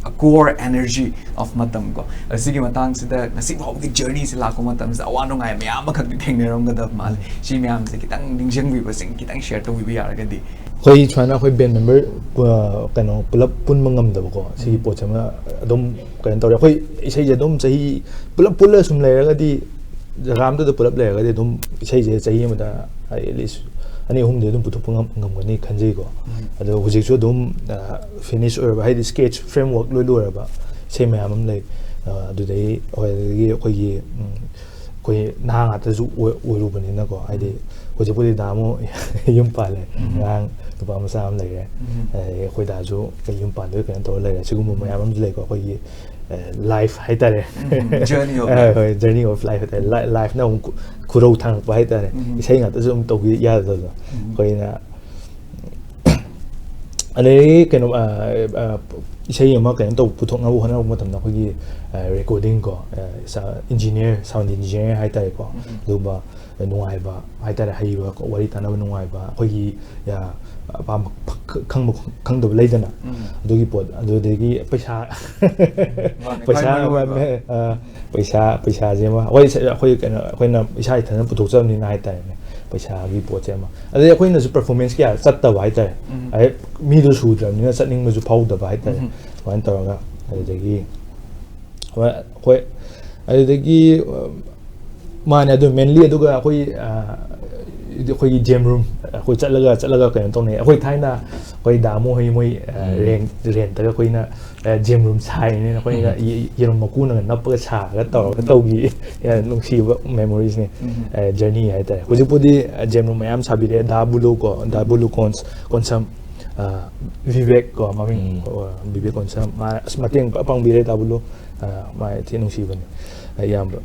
a core energy of ꯃꯇꯝ ꯀꯣ꯫ ꯑꯁꯤꯒꯤ ꯃꯇꯥꯡꯁꯤꯗ ꯉꯁꯤ ꯐꯥꯎꯕꯒꯤ journey ꯁꯦ ꯂꯥꯛꯄ ꯃꯇꯝꯁꯤꯗ ꯑꯋꯥ ꯅꯨꯡꯉꯥꯏ ꯃꯌꯥꯝ ꯑꯃꯈꯛꯇꯤ ꯊꯦꯡꯅꯔꯝꯒꯗꯕ ꯃꯥꯜꯂꯦ꯫ ꯁꯤ ꯃꯌꯥꯝꯁꯦ ꯈꯤꯇꯪ ꯅꯤꯡꯁꯤꯡꯕꯤꯕꯁꯤꯡ ꯈꯤꯇꯪ share ꯇꯧꯕꯤꯕ ꯌꯥꯔꯒꯗꯤ꯫ ꯑꯩꯈꯣꯏ ꯁꯨꯃꯥꯏꯅ ꯑꯩꯈꯣꯏ band member, ꯑ, ꯀꯩꯅꯣ, ꯄꯨꯂꯞ ꯄꯨꯟꯕ ꯉꯝꯗꯕꯀꯣ, ꯁꯤꯒꯤ ꯄꯣꯠꯁꯦ ꯑꯃ ꯑꯗꯨꯝ ꯀꯩꯅꯣ ꯇꯧꯔꯦ꯫ ꯑꯩꯈꯣꯏ ꯏꯁꯩꯁꯦ ꯑꯗꯨꯝ ꯆꯍꯤ ꯄꯨꯂꯞ ꯄꯨꯜꯂ ꯁꯨꯝ ꯂꯩꯔꯒꯗꯤ, ꯖꯒꯥ ꯑꯝꯇꯗ ꯄꯨꯂꯞ ꯂꯩꯔꯒꯗꯤ ꯑꯗꯨꯝ ꯏꯁꯩꯁꯦ ꯆꯍꯤ ꯑꯃꯗ at least ꯑꯅꯤ ꯑꯍꯨꯝꯗꯤ ꯑꯗꯨꯝ ꯄꯨꯊꯣꯛꯄ ꯉꯝ-, ꯉꯝꯒꯅꯤ ꯈꯟꯖꯩꯀꯣ꯫ ꯑꯗꯣ ꯍꯧꯖꯤꯛꯁꯨ ꯑꯗꯨꯝ, ꯑ, finish ꯑꯣꯏꯔꯕ, ꯍꯥꯏꯗꯤ sketch framework ꯂꯣꯏ ꯂꯣꯏꯔꯕ ꯏꯁꯩ ꯃꯌꯥꯝ ꯑꯃ ꯂꯩ꯫ ꯑ, ꯑꯗꯨꯗꯒꯤ, ꯍꯣꯏ, ꯑꯗꯒꯤ ꯑꯩꯈꯣꯏꯒꯤ, ꯎꯝ, ꯑꯩꯈꯣꯏ ꯅꯍꯥ ꯉꯥꯛꯇꯁꯨ ꯑꯣꯏ-, ꯑꯣꯏꯔꯨꯕꯅꯤꯅꯀꯣ, ꯍꯥꯏꯗꯤ ꯍꯧꯖꯤꯛꯄꯨꯗꯤ ꯗꯥ ꯑꯃꯨꯛ ꯌꯨꯝ ꯄꯥꯜꯂꯦ, ꯑꯉꯥꯡ ꯅꯨꯄꯥ ꯃꯆꯥ ꯑꯃ ꯂꯩꯔꯦ꯫ ꯑꯗꯒꯤ ꯑꯩꯈꯣꯏ ꯗꯥꯁꯨ ꯀꯩ ꯌꯨꯝ ꯄꯥꯟꯗꯣꯏ ꯀꯩꯅꯣ ꯇꯧꯔ ꯂꯩꯔꯦ꯫ ꯁꯤꯒꯨꯝꯕ ꯃꯌꯥꯝ ꯑꯃꯁꯨ ꯂꯩꯀꯣ, ꯑꯩꯈꯣꯏꯒꯤ, ꯑ, life ꯍꯥꯏꯇꯥꯔꯦ꯫ Journey of ꯑ, life. ꯍꯣꯏ, journey of life ꯍꯥꯏꯇꯥꯔꯦ꯫ Li-, life ꯅ ꯑꯃꯨꯛ ꯈꯨ-, ꯈꯨꯔꯧ ꯊꯥꯡꯉꯛꯄ ꯍꯥꯏꯇꯥꯔꯦ꯫ ꯏꯁꯩ ꯉꯥꯛꯇꯁꯨ ꯑꯗꯨꯝ ꯇꯧꯕꯤ ꯌꯥꯗꯕꯗꯣ꯫ ꯑꯩꯈꯣꯏꯅ ꯑꯗꯒꯤ ꯀꯩꯅꯣ, ꯑ, ꯑ, ꯏꯁꯩ ꯑꯃ ꯀꯩꯅꯣ ꯇꯧ, ꯄꯨꯊꯣꯛꯅꯕ ꯍꯣꯠꯅꯔꯛꯄ ꯃꯇꯝꯗ ꯑꯩꯈꯣꯏꯒꯤ, ꯑ, recording ꯀꯣ, ꯑ, ꯁ-, engineer, sound engineer ꯍꯥꯏꯇꯥꯔꯦꯀꯣ, ꯑꯗꯨꯒꯨꯝꯕ ꯅꯨꯡꯉꯥꯏꯕ ꯍꯥꯏꯇꯥꯔꯦ, ꯍꯩꯕ, ꯋꯥꯔꯤ ꯇꯥꯟꯅꯕ ꯅꯨꯡꯉꯥꯏꯕ, ꯑꯩꯈꯣꯏꯒꯤ, ꯑ, ꯑꯄꯥꯝꯕ ꯈ-, ꯈꯪꯕ ꯈꯪꯗꯕ ꯂꯩꯗꯅ, ꯑꯗꯨꯒꯤ ꯄꯣꯠ, ꯑꯗꯨꯗꯒꯤ ꯄꯩꯁꯥ, ꯃꯥꯅꯦ, ꯄꯩꯁꯥ, ꯈ꯭ꯋꯥꯏ ꯃꯔꯨ ꯑꯣꯏꯕ꯫ ꯑ, ꯄꯩꯁꯥ, ꯄꯩꯁꯥꯁꯦ ꯑꯃ, ꯍꯣꯏ, ꯁ-, ꯑꯩꯈꯣꯏ ꯀꯩꯅꯣ, ꯑꯩꯈꯣꯏꯅ ꯏꯁꯥ ꯏꯊꯟꯇ ꯄꯨꯊꯣꯛꯆꯕꯅꯤꯅ ꯍꯥꯏꯇꯥꯔꯦꯅꯦ, ꯄꯩꯁꯥꯒꯤ ꯄꯣꯠꯁꯦ ꯑꯃ, ꯑꯗꯩ ꯑꯩꯈꯣꯏꯅꯁꯨ ꯄꯔꯐꯣꯔꯃꯦꯟꯁ ꯀꯌꯥ ꯆꯠꯇꯕ ꯍꯥꯏꯇꯥꯔꯦ꯫ ꯎꯝ꯫ ꯑꯗꯩ ꯃꯤꯗꯣ ꯁꯨꯗ꯭ꯔꯕꯅꯤꯅ ꯆꯠꯅꯤꯡꯕꯁꯨ ꯐꯥꯎꯗꯕ ꯍꯥꯏꯇꯥꯔꯦ꯫ ꯎꯝ꯫ ꯑꯗꯨꯃꯥꯏꯅ ꯇꯧꯔꯒ ꯑꯗꯨꯗꯒꯤ ꯍꯣꯏ, ꯍꯣꯏ꯫ ꯑꯗꯨꯗꯒꯤ ꯑ, ꯃꯥꯅꯦ, ꯑꯗꯨ ꯃꯦꯟꯂꯤ꯫ ꯑꯗꯨꯒ ꯑꯩꯈꯣꯏ ꯑ, ꯑꯩꯈꯣꯏꯒꯤ ꯖꯦꯝ ꯔꯨꯝ ꯑꯩꯈꯣꯏ ꯆꯠꯂꯒ ꯆꯠꯂꯒ ꯀꯩꯅꯣ ꯇꯧꯅꯩ꯫ ꯑꯩꯈꯣꯏ ꯊꯥꯏꯅ ꯑꯩꯈꯣꯏ ꯗꯥꯃꯣ ꯍꯣꯏ ꯃꯣꯏ ꯑ, ꯎꯝ꯫ ꯔꯦꯟ ꯔꯦꯟꯇꯒ ꯑꯩꯈꯣꯏꯅ ꯖꯦꯝ ꯔꯨꯝ ꯁꯥꯏꯅꯦꯅ ꯑꯩꯈꯣꯏꯅ ꯎꯝ꯫ ꯌꯦ- ꯌꯦꯔꯨꯝ ꯃꯀꯨꯅꯒ ꯅꯞꯄꯒ ꯁꯥꯔꯒ ꯇꯧꯔꯒ ꯎꯝ꯫ ꯇꯧꯈꯤ꯫ ꯌꯥꯝ ꯅꯨꯡꯁꯤꯕ ꯃꯦꯃꯣꯔꯤꯁꯅꯦ꯫ ꯎꯝ꯫ ꯖꯔꯅꯤ ꯍꯥꯏꯇꯥꯔꯦ꯫ ꯍꯧꯖꯤꯛꯄꯨꯗꯤ ꯖꯦꯝ ꯔꯨꯝ ꯃꯌꯥꯝ ꯁꯥꯕꯤꯔꯦ꯫ ꯗꯥ ꯕꯨꯂꯨ ꯀꯣ, ꯗꯥ ꯕꯨꯂꯨ ꯀꯣꯟꯁ ꯀꯣꯟꯁꯝ, ꯑ, ꯚꯤꯕꯦꯛ ꯀꯣ ꯃꯃꯤꯡ꯫ ꯎꯝ꯫ ꯑ, ꯚꯤꯕꯦꯛ ꯀꯣꯟꯁꯝ꯫ ꯃꯥ ꯑꯁ ꯃꯇꯦꯡ ꯐꯖ ꯄꯥꯡꯕꯤꯔꯦ ꯗꯥ ꯕꯨꯂꯨ꯫ ꯑ, ꯃꯥ ꯊꯤ ꯅꯨꯡꯁꯤꯕꯅꯦ꯫ ꯑ, ꯏꯌꯥꯝꯕ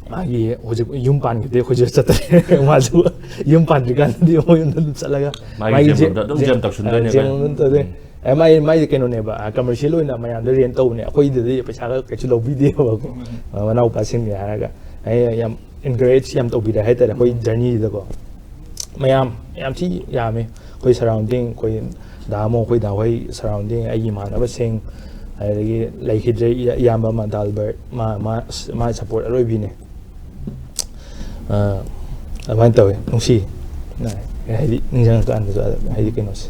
ꯃꯥꯒꯤ ꯍꯧꯖꯤꯛ ꯌꯨꯝ ꯄꯥꯟꯈꯤꯕꯗꯤ ꯑꯩꯈꯣꯏꯁꯨ ꯆꯠꯇ꯭ꯔꯦ꯫ ꯃꯥꯁꯨ ꯌꯨꯝ ꯄꯥꯟꯗ꯭ꯔꯤꯀꯥꯟꯗꯗꯤ ꯃꯣꯏ ꯌꯨꯝꯗ ꯑꯗꯨꯝ ꯆꯠꯂꯒ ꯃꯥꯒꯤ ꯃꯥꯒꯤ ꯖꯦꯝ ꯖꯦ- ꯔꯨꯝꯗ ꯑꯗꯨꯝ ꯖꯦ- ꯖꯦꯝ ꯇꯧꯁꯤꯟꯗꯣꯏꯅꯦ ꯑ, ꯖꯦꯝ ꯑꯩꯈꯣꯏꯅ꯫ ꯔꯨꯝꯗ ꯑꯗꯨꯝ ꯇꯧꯗꯣꯏꯅꯦ꯫ ꯎꯝ꯫ ꯑꯦ, ꯃꯥꯏ ꯃꯥꯏꯗꯤ ꯀꯩꯅꯣꯅꯦꯕ, ꯑ, ꯀꯃꯔꯁꯤꯌꯦꯜ ꯑꯣꯏꯅ ꯃꯌꯥꯝꯗ ꯔꯦꯟ ꯇꯧꯕꯅꯦ꯫ ꯑꯩꯈꯣꯏꯗꯗꯤ ꯄꯩꯁꯥꯒ ꯀꯩꯁꯨ ꯂꯧꯕꯤꯗꯦꯕꯀꯣ꯫ ꯎꯝ꯫ ꯑ, ꯃꯅꯥꯎꯄꯥꯁꯤꯡꯅꯦ ꯍꯥꯏꯔꯒ ꯑꯩ ꯌꯥꯝ ꯏꯟꯀꯔꯦꯖ ꯌꯥꯝ ꯇꯧꯕꯤꯔꯦ ꯍꯥꯏꯇꯥꯔꯦ ꯑꯩꯈꯣꯏ ꯎꯝ꯫ ꯖꯔꯅꯤꯗꯀꯣ꯫ ꯃꯌꯥꯝ ꯌꯥꯝ ꯊꯤ ꯌꯥꯝꯃꯦ꯫ ꯑꯩꯈꯣꯏ ꯁꯔꯥꯎꯟꯗꯤꯡ, ꯑꯩꯈꯣꯏ ꯗꯥꯃꯣ, ꯑꯩꯈꯣꯏ ꯗꯥꯍꯣꯏ ꯁꯔꯥꯎꯟꯗꯤꯡ, ꯑꯩꯒꯤ ꯏꯃꯥꯟꯅꯕꯁꯤꯡ, ꯑꯗꯒꯤ ꯂꯩꯈꯤꯗ꯭ꯔꯦ ꯏꯌꯥ- ꯏꯌꯥꯝꯕ ꯑꯃ ꯗꯥꯜꯕꯔꯠ, ꯃꯥ ꯃꯥ ꯑꯁ, ꯃꯥ ꯁꯞꯄꯣꯔꯠ ꯑꯔꯣꯏꯕꯤꯅꯦ꯫ ꯑ, ꯑꯗꯨꯃꯥꯏꯅ ꯇꯧꯋꯦ꯫ ꯅꯨꯡꯁꯤ꯫ ꯍꯥꯏꯗꯤ ꯅꯤꯡꯁꯤꯡꯉꯀꯥꯟꯗꯁꯨ ꯑꯗꯨꯝ ꯍꯥꯏꯗꯤ ꯀꯩꯅꯣꯁꯦ꯫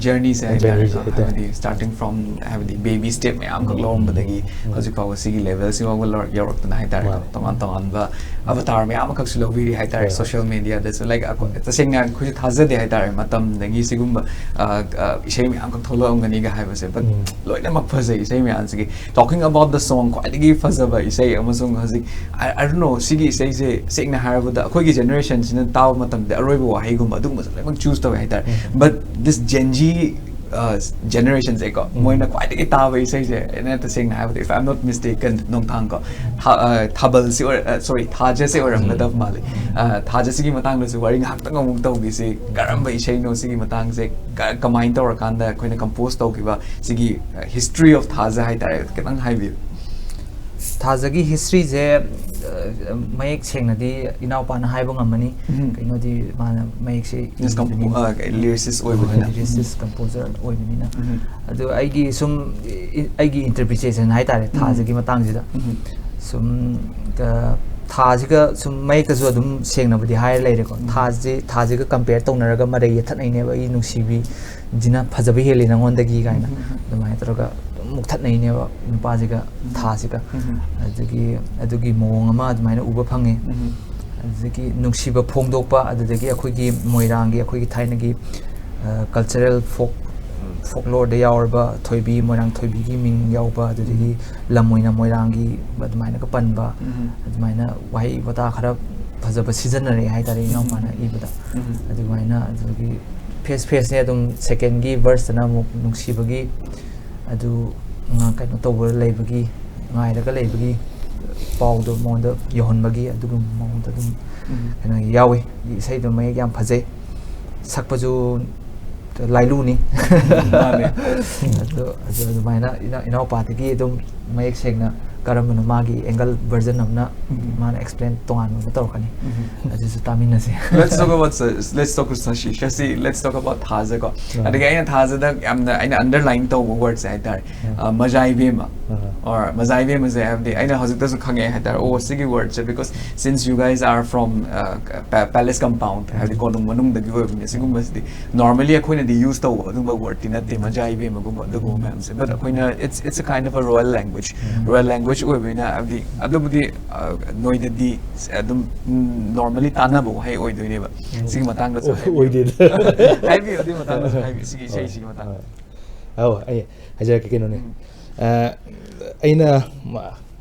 ꯖꯔꯅꯤꯁꯦ ꯍꯥꯏꯇꯥꯔꯦꯀꯣ꯫ ꯖꯔꯅꯤꯁꯦ ꯍꯥꯏꯇꯥꯔꯦ꯫ ꯍꯥꯏꯕꯗꯤ ꯁ꯭ꯇꯥꯔꯇꯤꯡ ꯐ꯭ꯔꯣꯝ ꯍꯥꯏꯕꯗꯤ ꯕꯦꯕꯤ ꯁ꯭ꯇꯦꯞ ꯃꯌꯥꯝ ꯑꯃꯈꯛ ꯎꯝ꯫ ꯂꯧꯔꯝꯕꯗꯒꯤ ꯎꯝ꯫ ꯍꯧꯖꯤꯛ ꯐꯥꯎꯕ ꯁꯤꯒꯤ ꯂꯦꯚꯦꯜꯁꯤ ꯐꯥꯎꯕ ꯂꯧꯔ- ꯌꯧꯔꯛꯇꯅ ꯍꯥꯏꯇꯥꯔꯦꯀꯣ꯫ ꯃꯥꯅꯦ꯫ ꯇꯣꯉꯥꯟ ꯇꯣꯉꯥꯟꯕ ꯑꯕꯇꯥꯔ ꯃꯌꯥꯝ ꯑꯃꯈꯛꯁꯨ ꯂꯧꯕꯤꯔꯤ ꯍꯥꯏꯇꯥꯔꯦ꯫ ꯍꯣꯏ꯫ ꯁꯣꯁꯤꯌꯦꯜ ꯃꯦꯗꯤꯌꯥꯗꯁꯨ ꯂꯥꯏꯛ ꯑꯩꯈꯣꯏ ꯎꯝ꯫ ꯇꯁꯦꯡꯅ ꯑꯩꯈꯣꯏꯁꯨ ꯊꯥꯖꯗꯦ ꯍꯥꯏꯇꯥꯔꯦ ꯃꯇꯝꯗꯒꯤ ꯁꯤꯒꯨꯝꯕ ꯑ, ꯑ, ꯏꯁꯩ ꯃꯌꯥꯝꯈꯛ ꯊꯣꯛꯂꯛꯑꯝꯒꯅꯤꯒ ꯍꯥꯏꯕꯁꯦ꯫ ꯕꯠ ꯎꯝ꯫ ꯂꯣꯏꯅꯃꯛ ꯐꯖꯩ ꯏꯁꯩ ꯃꯌꯥꯝꯁꯤꯒꯤ꯫ Talking about the song ꯈ꯭ꯋꯥꯏꯗꯒꯤ ꯐꯖꯕ ꯏꯁꯩ ꯑꯃꯁꯨꯡ ꯍꯧꯖꯤꯛ I, I don't know, ꯁꯤꯒꯤ ꯏꯁꯩꯁꯦ ꯁꯦꯡꯅ ꯍꯥꯏꯔꯕꯗ ꯑꯩꯈꯣꯏꯒꯤ ꯖꯦꯅꯦꯔꯦꯁꯟꯁꯤꯅ ꯇꯥꯕ ꯃꯇꯝꯗ ꯑꯔꯣꯏꯕ ꯋꯥꯍꯩꯒꯨꯝꯕ ꯑꯗꯨꯒꯨꯝꯕꯁꯨ ꯂꯣꯏꯅꯃꯛ ꯆꯨꯁ ꯇꯧꯋꯦ ꯍꯥꯏꯇꯥꯔꯦ꯫ ꯎꯝ꯫ But this Gen Z, ꯑ, ꯖꯦꯅꯦꯔꯦꯁꯟꯁꯦꯀꯣ, ꯎꯝ꯫ ꯃꯣꯏꯅ ꯈ꯭ꯋꯥꯏꯗꯒꯤ ꯇꯥꯕ ꯏꯁꯩꯁꯦ, ꯑꯩꯅ ꯇꯁꯦꯡꯅ ꯍꯥꯏꯕꯗ, if I'm not mistaken, ꯅꯣꯡꯊꯥꯡ ꯀꯣ, ꯊꯥ-, ꯑ, ꯊꯥꯕꯜꯁꯤ ꯑꯣꯏꯔ-, ꯑ, sorry, ꯊꯥꯖꯁꯦ ꯑꯣꯏꯔꯝꯒꯗꯕ ꯎꯝ꯫ ꯃꯥꯜꯂꯦ꯫ ꯑ, ꯊꯥꯖꯁꯤꯒꯤ ꯃꯇꯥꯡꯗꯁꯨ ꯋꯥꯔꯤ ꯉꯥꯏꯍꯥꯛꯇꯪ ꯑꯃꯨꯛ ꯇꯧꯈꯤꯁꯦ꯫ ꯀꯔꯝꯕ ꯏꯁꯩꯅꯣ ꯁꯤꯒꯤ ꯃꯇꯥꯡꯁꯦ? ꯀ-, ꯀꯃꯥꯏꯅ ꯇꯧꯔꯀꯥꯟꯗ ꯑꯩꯈꯣꯏꯅ ꯀꯝꯄꯣꯖ ꯇꯧꯈꯤꯕ ꯁꯤꯒꯤ, ꯑ, ꯍꯤꯁꯇ꯭ꯔꯤ ꯑꯣꯐ ꯊꯥꯖ ꯍꯥꯏꯇꯥꯔꯦ, ꯈꯤꯇꯪ ꯍꯥꯏꯕꯤꯌꯨ꯫ ꯊꯥꯖꯒꯤ ꯍꯤꯁꯇ꯭ꯔꯤꯁꯦ, ꯑ, ꯃꯌꯦꯛ ꯁꯦꯡꯅꯗꯤ ꯏꯅꯥꯎꯄꯥꯅ ꯍꯥꯏꯕ ꯉꯝꯃꯅꯤ꯫ ꯎꯝ꯫ ꯀꯩꯅꯣꯗꯤ ꯃꯥꯅ ꯃꯌꯦꯛꯁꯦ ꯏꯁ ꯀꯝꯄꯣ-, ꯏꯕꯅꯤꯅ꯫ ꯑ, ꯀꯩ, ꯂꯤꯔꯤꯁꯤꯁ ꯑꯣꯏꯕꯅꯤꯅ꯫ ꯂꯤꯔꯤꯁꯤꯁ, ꯀꯝꯄꯣꯖꯔ ꯑꯣꯏꯕꯅꯤꯅ꯫ ꯎꯝ꯫ ꯑꯗꯨ ꯑꯩꯒꯤ ꯁꯨꯝ, ꯏ-, ꯑꯩꯒꯤ ꯏꯟꯇꯔꯄ꯭ꯔꯤꯇꯦꯁꯟ ꯍꯥꯏꯇꯥꯔꯦ, ꯎꯝ꯫ ꯊꯥꯖꯒꯤ ꯃꯇꯥꯡꯁꯤꯗ꯫ ꯎꯝ꯫ ꯁꯨꯝ, ꯑ, ꯊꯥꯁꯤꯒ ꯁꯨꯝ ꯃꯌꯦꯛꯇꯁꯨ ꯑꯗꯨꯝ ꯁꯦꯡꯅꯕꯨꯗꯤ ꯍꯥꯏꯔ ꯂꯩꯔꯦꯀꯣ꯫ ꯎꯝ꯫ ꯊꯥꯁꯤ, ꯊꯥꯁꯤꯒ compare ꯇꯧꯅꯔꯒ ꯃꯔꯩ ꯌꯦꯠꯊꯠꯅꯩꯅꯦꯕ, "ꯑꯩ ꯅꯨꯡꯁꯤꯕꯤꯁꯤꯅ ꯐꯖꯕ ꯍꯦꯜꯂꯤ ꯅꯉꯣꯟꯗꯒꯤ" ꯀꯥꯏꯅ꯫ ꯎꯝ, ꯎꯝ, ꯎꯝ꯫ ꯑꯗꯨꯃꯥꯏꯅ ꯇꯧꯔꯒ ꯑꯗꯨꯝ ꯃꯨꯛꯊꯠꯅꯩꯅꯦꯕ ꯅꯨꯄꯥꯁꯤꯒ ꯎꯝ꯫ ꯊꯥꯁꯤꯒ꯫ ꯎꯝ꯫ ꯑꯗꯨꯒꯤ, ꯑꯗꯨꯒꯤ ꯃꯑꯣꯡ ꯑꯃ ꯑꯗꯨꯃꯥꯏꯅ ꯎꯕ ꯐꯪꯉꯦ꯫ ꯎꯝ꯫ ꯑꯗꯨꯗꯒꯤ ꯅꯨꯡꯁꯤꯕ ꯐꯣꯡꯗꯣꯛꯄ, ꯑꯗꯨꯗꯒꯤ ꯑꯩꯈꯣꯏꯒꯤ ꯃꯣꯏꯔꯥꯡꯒꯤ, ꯑꯩꯈꯣꯏꯒꯤ ꯊꯥꯏꯅꯒꯤ, ꯑ, cultural folk, folklore ꯗ ꯌꯥꯎꯔꯕ ꯊꯣꯏꯕꯤ, ꯃꯣꯏꯔꯥꯡ ꯊꯣꯏꯕꯤꯒꯤ ꯃꯤꯡ ꯌꯥꯎꯕ, ꯑꯗꯨꯗꯒꯤ ꯎꯝ꯫ ꯂꯝ ꯑꯣꯏꯅ ꯃꯣꯏꯔꯥꯡꯒꯤ ꯑꯗꯨꯃꯥꯏꯅꯒ ꯄꯟꯕ, ꯎꯝ꯫ ꯑꯗꯨꯃꯥꯏꯅ ꯋꯥꯍꯩ ꯋꯥꯇꯥ ꯈꯔ ꯐꯖꯕ ꯁꯤꯖꯤꯟꯅꯔꯛꯑꯦ ꯍꯥꯏꯇꯥꯔꯦ, ꯏꯅꯥꯎꯄꯥꯅ ꯎꯝ꯫ ꯏꯕꯗ꯫ ꯎꯝ꯫ ꯑꯗꯨꯃꯥꯏꯅ ꯑꯗꯨꯗꯒꯤ phase phase ꯅꯦ ꯑꯗꯨꯝ, second ꯒꯤ verse ꯇꯅ ꯑꯃꯨꯛ ꯅꯨꯡꯁꯤꯕꯒꯤ ꯑꯗꯨ ꯉ-, ꯀꯩꯅꯣ ꯇꯧꯕ ꯂꯩꯕꯒꯤ, ꯉꯥꯏꯔꯒ ꯂꯩꯕꯒꯤ ꯄꯥꯎꯗꯣ ꯃꯉꯣꯟꯗ ꯌꯧꯍꯟꯕꯒꯤ ꯑꯗꯨꯒꯨꯝꯕ ꯃꯑꯣꯡꯗ ꯑꯗꯨꯝ ꯎꯝ꯫ ꯀꯩꯅꯣ ꯌꯥꯎꯋꯤ꯫ ꯏꯁꯩꯗꯣ ꯃꯌꯦꯛ ꯌꯥꯝ ꯐꯖꯩ, ꯁꯛꯄꯁꯨ ꯂꯥꯏꯂꯨꯅꯤ꯫ ꯃꯥꯅꯦ꯫ ꯑꯗꯨ, ꯑꯗꯨ ꯑꯗꯨꯃꯥꯏꯅ ꯏꯅꯥꯎ-, ꯏꯅꯥꯎꯄꯥꯗꯒꯤ ꯑꯗꯨꯝ ꯃꯌꯦꯛ ꯁꯦꯡꯅ ꯀꯔꯝꯕꯅꯣ ꯃꯥꯒꯤ angle version ꯑꯃꯅ ꯎꯝ꯫ ꯃꯥꯅ explain ꯇꯣꯉꯥꯟꯕ ꯑꯃ ꯇꯧꯔꯛꯀꯅꯤ꯫ ꯎꯝ꯫ ꯑꯗꯨꯁꯨ ꯇꯥꯃꯤꯟꯅꯁꯦ꯫ Let's talk about Sa-, let's talk about Shashi. Shashi, let's talk about ꯊꯥꯖꯀꯣ꯫ ꯑꯥ꯫ ꯑꯗꯒꯤ ꯑꯩꯅ ꯊꯥꯖꯗ ꯌꯥꯝꯅ ꯑꯩꯅ underline ꯇꯧꯕ word ꯁꯦ ꯍꯥꯏꯇꯥꯔꯦ꯫ ꯑꯥ꯫ ꯑ, ꯃꯖꯥ ꯏꯕꯦꯝꯃ꯫ ꯑꯥ꯫ Or ꯃꯖꯥ ꯏꯕꯦꯝꯃꯁꯦ ꯍꯥꯏꯕꯗꯤ ꯑꯩꯅ ꯍꯧꯖꯤꯛꯇꯁꯨ ꯈꯪꯉꯛꯑꯦ ꯍꯥꯏꯇꯥꯔꯦ꯫ ꯑꯣ, ꯁꯤꯒꯤ word say, because since you guys are from, uh, pa-, palace compound, ꯍꯥꯏꯕꯗꯤ ꯎꯝ꯫ ꯀꯣꯅꯨꯡ ꯃꯅꯨꯡꯗꯒꯤ ꯑꯣꯏꯕꯅꯤꯅ ꯁꯤꯒꯨꯝꯕꯁꯤꯗꯤ normally ꯑꯩꯈꯣꯏꯅꯗꯤ use ꯇꯧꯕ ꯑꯗꯨꯒꯨꯝꯕ word ꯇꯤ ꯅꯠꯇꯦ, ꯃꯖꯥ ꯏꯕꯦꯝꯃꯒꯨꯝꯕ ꯑꯗꯨꯒꯨꯝꯕ ꯃꯌꯥꯝꯁꯦ꯫ But ꯑꯩꯈꯣꯏꯅ, it's, it's a kind of a royal language. Um. Royal language ꯑꯣꯏꯕꯅꯤꯅ ꯍꯥꯏꯕꯗꯤ ꯑꯗꯨꯕꯨꯗꯤ, ꯑ, ꯅꯣꯏꯗꯗꯤ ꯑꯗꯨꯝ, ꯎꯝ, normally ꯇꯥꯟꯅꯕ ꯋꯥꯍꯩ ꯑꯣꯏꯗꯣꯏꯅꯦꯕ꯫ ꯎꯝ꯫ ꯁꯤꯒꯤ ꯃꯇꯥꯡꯗꯁꯨ ꯑꯣꯏ-, ꯍꯥꯏꯕꯤꯌꯨ꯫ ꯑꯣꯏꯗꯦꯗ꯫ ꯍꯥꯏꯕꯤꯌꯨ, ꯑꯗꯨꯒꯤ ꯃꯇꯥꯡꯗꯁꯨ ꯍꯥꯏꯕꯤꯌꯨ, ꯁꯤꯒꯤ ꯏꯁꯩꯁꯤꯒꯤ ꯃꯇꯥꯡꯗ꯫ ꯍꯣꯏ꯫ ꯑꯧ, ꯑꯩ ꯍꯥꯏꯖꯔꯛꯀꯦ ꯀꯩꯅꯣꯅꯦ꯫ ꯎꯝ꯫ ꯑ, ꯑꯩꯅ ꯃ-,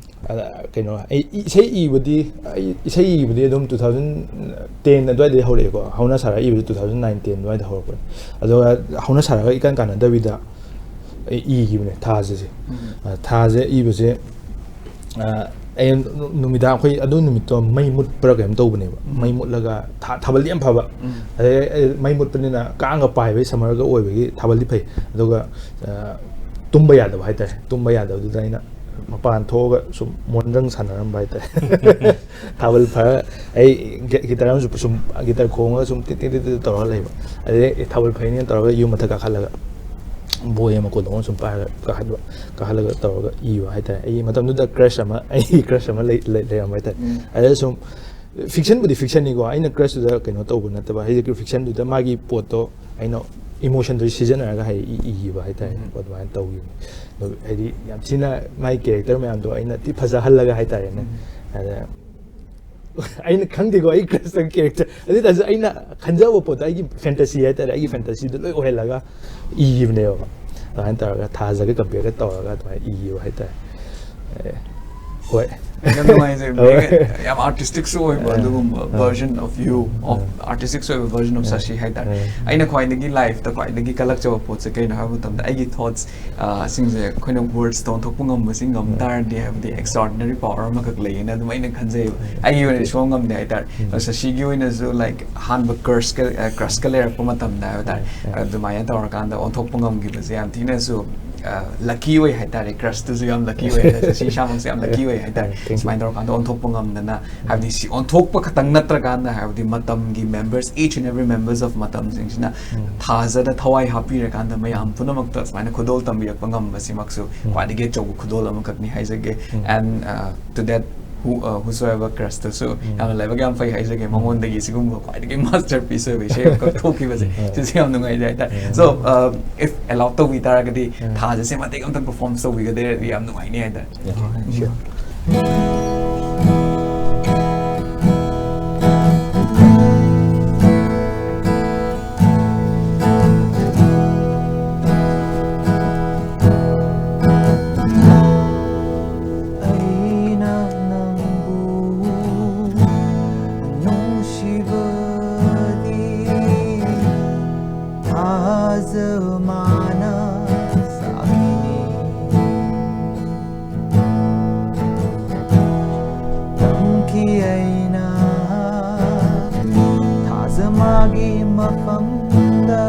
ꯑ, ꯀꯩꯅꯣ, ꯑꯩ ꯏꯁꯩ ꯏꯕꯗꯤ, ꯑꯩ ꯏꯁꯩ ꯏꯕꯗꯤ ꯑꯗꯨꯝ two thousand ten ꯑꯗꯨꯋꯥꯏꯗꯩ ꯍꯧꯔꯛꯑꯦꯀꯣ꯫ ꯍꯧꯅ ꯁꯥꯔ ꯏꯕꯁꯨ two thousand nine ten ꯑꯗꯨꯋꯥꯏꯗ ꯍꯧꯔꯛꯄꯅꯦ꯫ ꯑꯗꯨꯒ ꯍꯧꯅ ꯁꯥꯔꯒ ꯏꯀꯥꯟ ꯀꯥꯟꯅꯗꯕꯤꯗ ꯑꯩ ꯏꯈꯤꯕꯅꯦ ꯊꯥꯖꯁꯦ꯫ ꯎꯝ꯫ ꯑ, ꯊꯥꯖ ꯏꯕꯁꯦ, ꯑ, ꯑꯩ ꯅꯨ-, ꯅꯨꯃꯤꯗꯥꯡ, ꯑꯩꯈꯣꯏ ꯑꯗꯨ ꯅꯨꯃꯤꯠꯇꯣ ꯃꯩ ꯃꯨꯠꯄ꯭ꯔꯥ ꯀꯩꯅꯣꯝ ꯇꯧꯕꯅꯦꯕ꯫ ꯎꯝ꯫ ꯃꯩ ꯃꯨꯠꯂꯒ ꯊꯥ-, ꯊꯥꯕꯜꯗꯤ ꯌꯥꯝ ꯐꯕ꯫ ꯎꯝ꯫ ꯑꯗꯩ ꯑꯩ ꯃꯩ ꯃꯨꯠꯄꯅꯤꯅ ꯀꯥꯡꯒ ꯄꯥꯏꯕꯩ summer ꯒ ꯑꯣꯏꯕꯒꯤ ꯊꯥꯕꯜꯗꯤ ꯐꯩ꯫ ꯑꯗꯨꯒ, ꯑ, ꯇꯨꯝꯕ ꯌꯥꯗꯕ ꯍꯥꯏꯇꯥꯔꯦ꯫ ꯇꯨꯝꯕ ꯌꯥꯗꯕꯗꯨꯗ ꯑꯩꯅ ꯃꯄꯥꯟ ꯊꯣꯛꯑꯒ ꯁꯨꯝ ꯃꯣꯟꯗ꯭ꯔꯪ ꯁꯥꯟꯅꯔꯝꯕ ꯍꯥꯏꯇꯥꯔꯦ꯫ ꯊꯥꯕꯜ ꯐꯔ ꯑꯩ ꯒꯤ-, guitar ꯑꯃꯁꯨ ꯁꯨꯝ, guitar ꯈꯣꯡꯉꯒ ꯁꯨꯝ ꯇꯤꯠ ꯇꯤꯠ ꯇꯤꯠ ꯇꯤꯠ ꯇꯧꯔꯒ ꯂꯩꯕ꯫ ꯑꯗꯩ ꯊꯥꯕꯜ ꯐꯩꯅꯦꯅ ꯇꯧꯔꯒ ꯌꯨꯝ ꯃꯊꯛ ꯀꯥꯈꯠꯂꯒ ꯕꯣꯏ ꯑꯃ ꯀꯣꯂꯣꯝ ꯑꯃ ꯁꯨꯝ ꯄꯥꯏꯔꯒ ꯀꯥꯍꯟꯕ, ꯀꯥꯍꯜꯂꯒ ꯇꯧꯔꯒ ꯏꯕ ꯍꯥꯏꯇꯥꯔꯦ꯫ ꯑꯩ ꯃꯇꯝꯗꯨꯗ ꯀ꯭ꯔꯁ ꯑꯃ, ꯑꯩꯒꯤ ꯀ꯭ꯔꯁ ꯑꯃ ꯂꯩ-, ꯂꯩ-, ꯂꯩꯔꯝꯕ ꯍꯥꯏꯇꯥꯔꯦ꯫ ꯎꯝ꯫ ꯑꯗꯨꯗ ꯁꯨꯝ ꯐꯤꯛꯁꯟꯕꯨꯗꯤ ꯐꯤꯛꯁꯟꯅꯤꯀꯣ, ꯑꯩꯅ ꯀ꯭ꯔꯁꯇꯨꯗ ꯀꯩꯅꯣ ꯇꯧꯕ ꯅꯠꯇꯕ, ꯍꯧꯖꯤꯛꯀꯤ ꯐꯤꯛꯁꯟꯗꯨꯗ ꯃꯥꯒꯤ ꯄꯣꯠꯇꯣ ꯑꯩꯅ ꯏꯃꯣꯁꯟꯗꯣ ꯁꯤꯖꯤꯟꯅꯔꯒ ꯍꯥꯏꯗꯤ ꯏ-, ꯏꯈꯤꯕ ꯍꯥꯏꯇꯥꯔꯦ꯫ ꯎꯝ꯫ ꯑꯗꯨꯃꯥꯏꯅ ꯇꯧꯈꯤꯕꯅꯤ꯫ ꯑꯗꯨ ꯍꯥꯏꯗꯤ ꯌꯥꯝ ꯊꯤꯅ ꯃꯥꯒꯤ ꯀꯦꯔꯦꯛꯇꯔ ꯃꯌꯥꯝꯗꯣ ꯑꯩꯅ ꯊꯤ ꯐꯖꯍꯜꯂꯒ ꯍꯥꯏꯇꯥꯔꯦꯅꯦ꯫ ꯎꯝ꯫ ꯑꯗ ꯑꯩꯅ ꯈꯪꯗꯦꯀꯣ, ꯑꯩ ꯀ꯭ꯔꯁꯇ ꯀꯦꯔꯦꯛꯇꯔ, ꯑꯗꯨ ꯑꯣꯏ ꯇꯥꯔꯁꯨ ꯑꯩꯅ ꯈꯟꯖꯕ ꯄꯣꯠꯇꯣ, ꯑꯩꯒꯤ ꯐꯦꯟꯇꯁꯤ ꯍꯥꯏꯇꯥꯔꯦ, ꯑꯩꯒꯤ ꯐꯦꯟꯇꯁꯤꯗꯣ ꯂꯣꯏ ꯑꯣꯏꯍꯜꯂꯒ ꯏꯈꯤꯕꯅꯦꯕ꯫ ꯑꯗꯨꯃꯥꯏꯅ ꯇꯧꯔꯒ ꯊꯥꯖꯒ ꯀꯝꯄꯤꯌꯔꯒ ꯇꯧꯔꯒ ꯑꯗꯨꯃꯥꯏꯅ ꯏꯈꯤꯕ ꯍꯥꯏꯇꯥꯔꯦ꯫ ꯑꯦ, ꯍꯣꯏ꯫ ꯌꯥꯝ ꯅꯨꯡꯉꯥꯏꯖꯩ꯫ ꯍꯣꯏ꯫ ꯌꯥꯝ artistic ꯁꯨ ꯑꯣꯏꯕ ꯑ, ꯑꯗꯨꯒꯨꯝꯕ ꯑ, version of you, of ꯑ, artistic ꯁꯨ ꯑꯣꯏꯕ version of ꯑ, ꯁꯥꯁꯤ ꯍꯥꯏꯇꯥꯔꯦ꯫ ꯑ꯫ ꯑꯩꯅ ꯈ꯭ꯋꯥꯏꯗꯒꯤ life ꯇ ꯈ꯭ꯋꯥꯏꯗꯒꯤ ꯀꯜꯂꯛꯆꯕ ꯄꯣꯠꯁꯦ ꯀꯩꯅꯣ ꯍꯥꯏꯕ ꯃꯇꯝꯗ, ꯑꯩꯒꯤ thoughts, ꯑ, ꯁꯤꯡꯁꯦ ꯑꯩꯈꯣꯏꯅ words ꯇ ꯑꯣꯟꯊꯣꯛꯄ ꯉꯝꯕꯁꯤ ꯉꯝ ꯎꯝ꯫ ꯇꯥꯔꯗꯤ, ꯍꯥꯏꯕꯗꯤ extraordinary power ꯑꯃꯈꯛ ꯂꯩꯌꯦꯅ ꯑꯗꯨꯝ ꯑꯩꯅ ꯈꯟꯖꯩꯕ꯫ ꯎꯝ꯫ ꯑꯩꯒꯤ ꯑꯣꯏꯅꯗꯤ ꯁꯨꯡꯉꯝ ꯉꯝꯗꯦ ꯍꯥꯏꯇꯥꯔꯦ꯫ ꯎꯝ꯫ ꯑꯗꯣ ꯁꯥꯁꯤꯒꯤ ꯑꯣꯏꯅꯁꯨ, like, ꯑꯍꯥꯟꯕ ꯀ꯭ꯔꯁꯀ, ꯑ, ꯀ꯭ꯔꯁꯀ ꯂꯩꯔꯛꯄ ꯃꯇꯝꯗ ꯍꯥꯏꯕ ꯇꯥꯔꯦ, ꯎꯝ꯫ ꯑꯗꯨꯃꯥꯏꯅ ꯇꯧꯔꯀꯥꯟꯗ ꯑꯣꯟꯊꯣꯛꯄ ꯉꯝꯈꯤꯕꯁꯦ ꯌꯥꯝ ꯊꯤꯅꯁꯨ, ꯑ, lucky ꯑꯣꯏ ꯍꯥꯏꯇꯥꯔꯦ꯫ ꯀ꯭ꯔꯁꯇꯨꯁꯨ ꯌꯥꯝ lucky ꯑꯣꯏ ꯍꯥꯏꯇꯥꯔꯦ, ꯁꯥꯁꯤ ꯏꯁꯥꯃꯛꯁꯨ ꯌꯥꯝ lucky ꯑꯣꯏ ꯍꯥꯏꯇꯥꯔꯦ꯫ Thank you꯫ ꯁꯨꯃꯥꯏꯅ ꯇꯧꯔꯀꯥꯟꯗ ꯑꯣꯟꯊꯣꯛꯄ ꯉꯝꯗꯅ, ꯍꯥꯏꯕꯗꯤ ꯁꯤ ꯑꯣꯟꯊꯣꯛꯄ ꯈꯛꯇꯪ ꯅꯠꯇ꯭ꯔꯀꯥꯟꯗ, ꯍꯥꯏꯕꯗꯤ ꯃꯇꯝꯒꯤ members, each and every members of ꯃꯇꯝꯁꯤꯡꯁꯤꯅ ꯎꯝ꯫ ꯊꯥꯖꯗ ꯊꯋꯥꯏ ꯍꯥꯞꯄꯤꯔꯀꯥꯟꯗ ꯃꯌꯥꯝ ꯄꯨꯝꯅꯃꯛꯇ ꯁꯨꯃꯥꯏꯅ ꯈꯨꯗꯣꯜ ꯇꯝꯕꯤꯔꯛꯄ ꯉꯝꯕꯁꯤꯃꯛꯁꯨ ꯎꯝ꯫ ꯈ꯭ꯋꯥꯏꯗꯒꯤ ꯑꯆꯧꯕ ꯈꯨꯗꯣꯜ ꯑꯃꯈꯛꯅꯤ ꯍꯥꯏꯖꯒꯦ꯫ ꯎꯝ꯫ And, uh, to that, who, uh, whosoever crush ꯇꯨꯁꯨ ꯎꯝ꯫ ꯌꯥꯝꯅ ꯂꯥꯏꯕꯛ ꯌꯥꯝ ꯐꯩ ꯍꯥꯏꯖꯒꯦ, ꯎꯝ꯫ ꯃꯉꯣꯟꯗꯒꯤ ꯁꯤꯒꯨꯝꯕ ꯈ꯭ꯋꯥꯏꯗꯒꯤ masterpiece ꯑꯣꯏꯕ ꯏꯁꯩ ꯑꯃꯈꯛ ꯊꯣꯛꯈꯤꯕꯁꯦ, ꯎꯝ꯫ ꯁꯤꯁꯦ ꯌꯥꯝ ꯅꯨꯡꯉꯥꯏꯖꯩ ꯍꯥꯏꯇꯥꯔꯦ꯫ ꯎꯝ꯫ So, uh, if allow ꯇꯧꯕꯤ ꯇꯥꯔꯒꯗꯤ, ꯎꯝ꯫ ꯊꯥꯖꯁꯦ ꯃꯇꯦꯛ ꯑꯃꯇꯪ perform ꯇꯧꯕꯤꯒꯗ꯭ꯔꯗꯤ ꯌꯥꯝ ꯅꯨꯡꯉꯥꯏꯅꯤ ꯍꯥꯏꯇꯥꯔꯦ꯫ Yeah, sure. ꯑꯩꯅ ꯅꯪꯕꯨ ꯅꯨꯡꯁꯤꯕꯗꯤ ꯊꯥꯖꯃꯥꯅ ꯁꯥꯈꯤꯅꯤ꯫ ꯇꯝꯈꯤ ꯑꯩꯅ ꯊꯥꯖꯃꯥꯒꯤ ꯃꯐꯝꯗ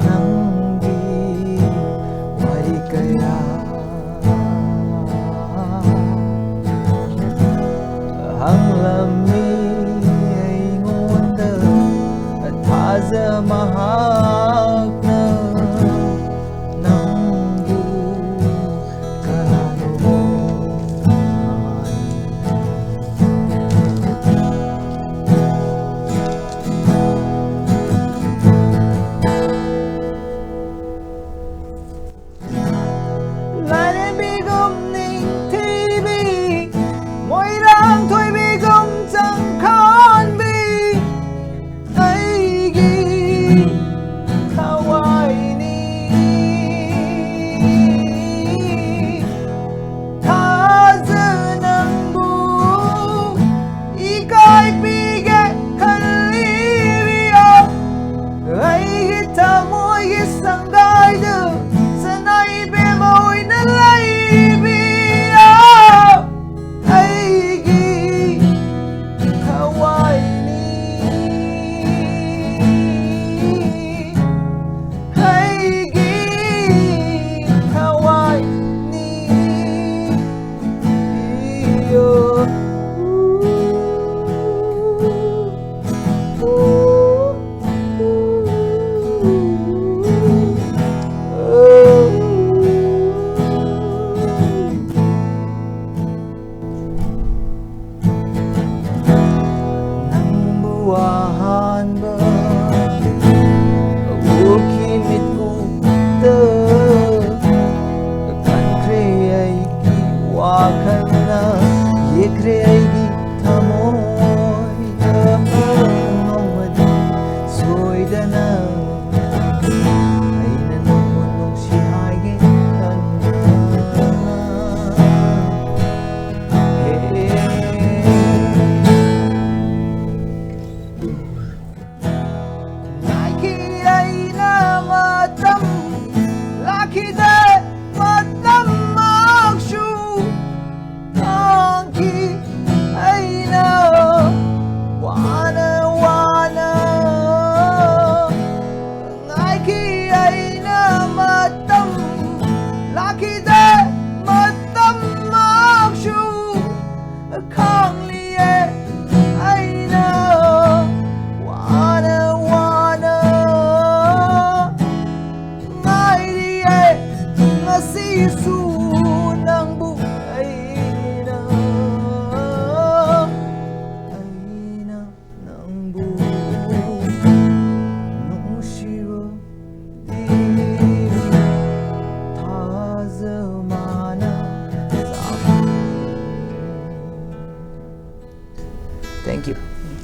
ꯅꯪꯒꯤ ꯋꯥꯔꯤ ꯀꯌꯥ ꯍꯪꯂꯝꯃꯤ ꯑꯩꯉꯣꯟꯗ꯫ ꯊꯥꯖ ꯃꯍꯥꯛꯅ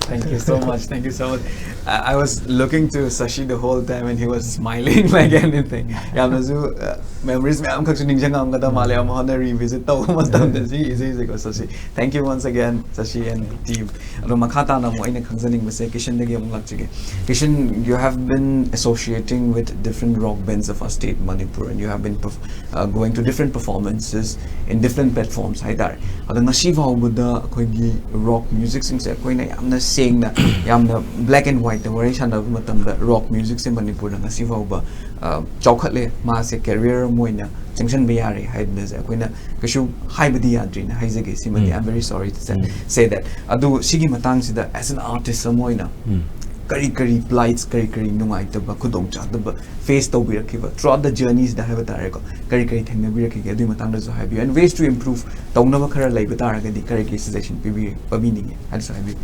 Thank you so much. Thank you so much. I, I was looking to Sashi the whole time and he was smiling like anything. ꯌꯥꯝꯅꯁꯨ, uh, memories ꯃꯌꯥꯝ ꯈꯛꯁꯨ ꯅꯤꯡꯁꯤꯡꯉꯝꯒꯗꯕ ꯃꯥꯜꯂꯦ, ꯑꯃꯨꯛ ꯍꯟꯅ revisit ꯇꯧꯕ ꯃꯇꯝꯗ ꯁꯤ ꯏꯁꯩꯁꯦꯀꯣ, Sashi. Thank you once again, Sashi and team. ꯑꯗꯣ ꯃꯈꯥ ꯇꯥꯅ ꯑꯃꯨꯛ ꯑꯩꯅ ꯈꯪꯖꯅꯤꯡꯕꯁꯦ ꯀꯤꯁꯟꯗꯒꯤ ꯑꯃꯨꯛ ꯂꯥꯛꯆꯒꯦ꯫ Kishan, you have been associating with different rock bands of our state, Manipur, and you have been perf- uh, going to different performances in different platforms ꯍꯥꯏꯇꯥꯔꯦ꯫ ꯑꯗꯣ ꯉꯁꯤ ꯐꯥꯎꯕꯗ ꯑꯩꯈꯣꯏꯒꯤ rock musicꯁꯤꯡꯁꯦ ꯑꯩꯈꯣꯏꯅ ꯌꯥꯝꯅ ꯁꯦꯡꯅ, ꯌꯥꯝꯅ black and whiteꯇ ꯋꯥꯔꯤ ꯁꯥꯟꯅꯕ ꯃꯇꯝꯗ rock musicꯁꯦ ꯃꯅꯤꯄꯨꯔꯗ ꯉꯁꯤ ꯐꯥꯎꯕ, ꯑ, ꯆꯥꯎꯈꯠꯂꯦ, ꯃꯥꯁꯦ career ꯑꯃ ꯑꯣꯏꯅ ꯆꯪꯁꯤꯟꯕ ꯌꯥꯔꯦ ꯍꯥꯏꯗꯅꯁꯦ ꯑꯩꯈꯣꯏꯅ ꯀꯩꯁꯨ ꯍꯥꯏꯕꯗꯤ ꯌꯥꯗ꯭ꯔꯤꯅ ꯍꯥꯏꯖꯒꯦ꯫ ꯁꯤꯃꯗꯤ, I'm very sorry to say, say that. ꯑꯗꯨ ꯁꯤꯒꯤ ꯃꯇꯥꯡꯁꯤꯗ as an artist ꯑꯃ ꯑꯣꯏꯅ ꯀꯔꯤ ꯀꯔꯤ plights, ꯀꯔꯤ ꯀꯔꯤ ꯅꯨꯡꯉꯥꯏꯇꯕ, ꯈꯨꯗꯣꯡꯆꯥꯗꯕ face ꯇꯧꯕꯤꯔꯛꯈꯤꯕ throughout the journeysꯗ ꯍꯥꯏꯕ ꯇꯥꯔꯦꯀꯣ, ꯀꯔꯤ ꯀꯔꯤ ꯊꯦꯡꯅꯕꯤꯔꯛꯈꯤꯒꯦ? ꯑꯗꯨꯒꯤ ꯃꯇꯥꯡꯗꯁꯨ ꯍꯥꯏꯕꯤꯌꯨ꯫ And ways to improve ꯇꯧꯅꯕ ꯈꯔ ꯂꯩꯕ ꯇꯥꯔꯒꯗꯤ ꯀꯔꯤ ꯀꯔꯤ suggestion ꯄꯤꯕꯤ-, ꯄꯤꯕꯤꯅꯤꯡꯉꯦ ꯍꯥꯏꯅꯁꯨ ꯍꯥꯏꯕꯤꯌꯨ꯫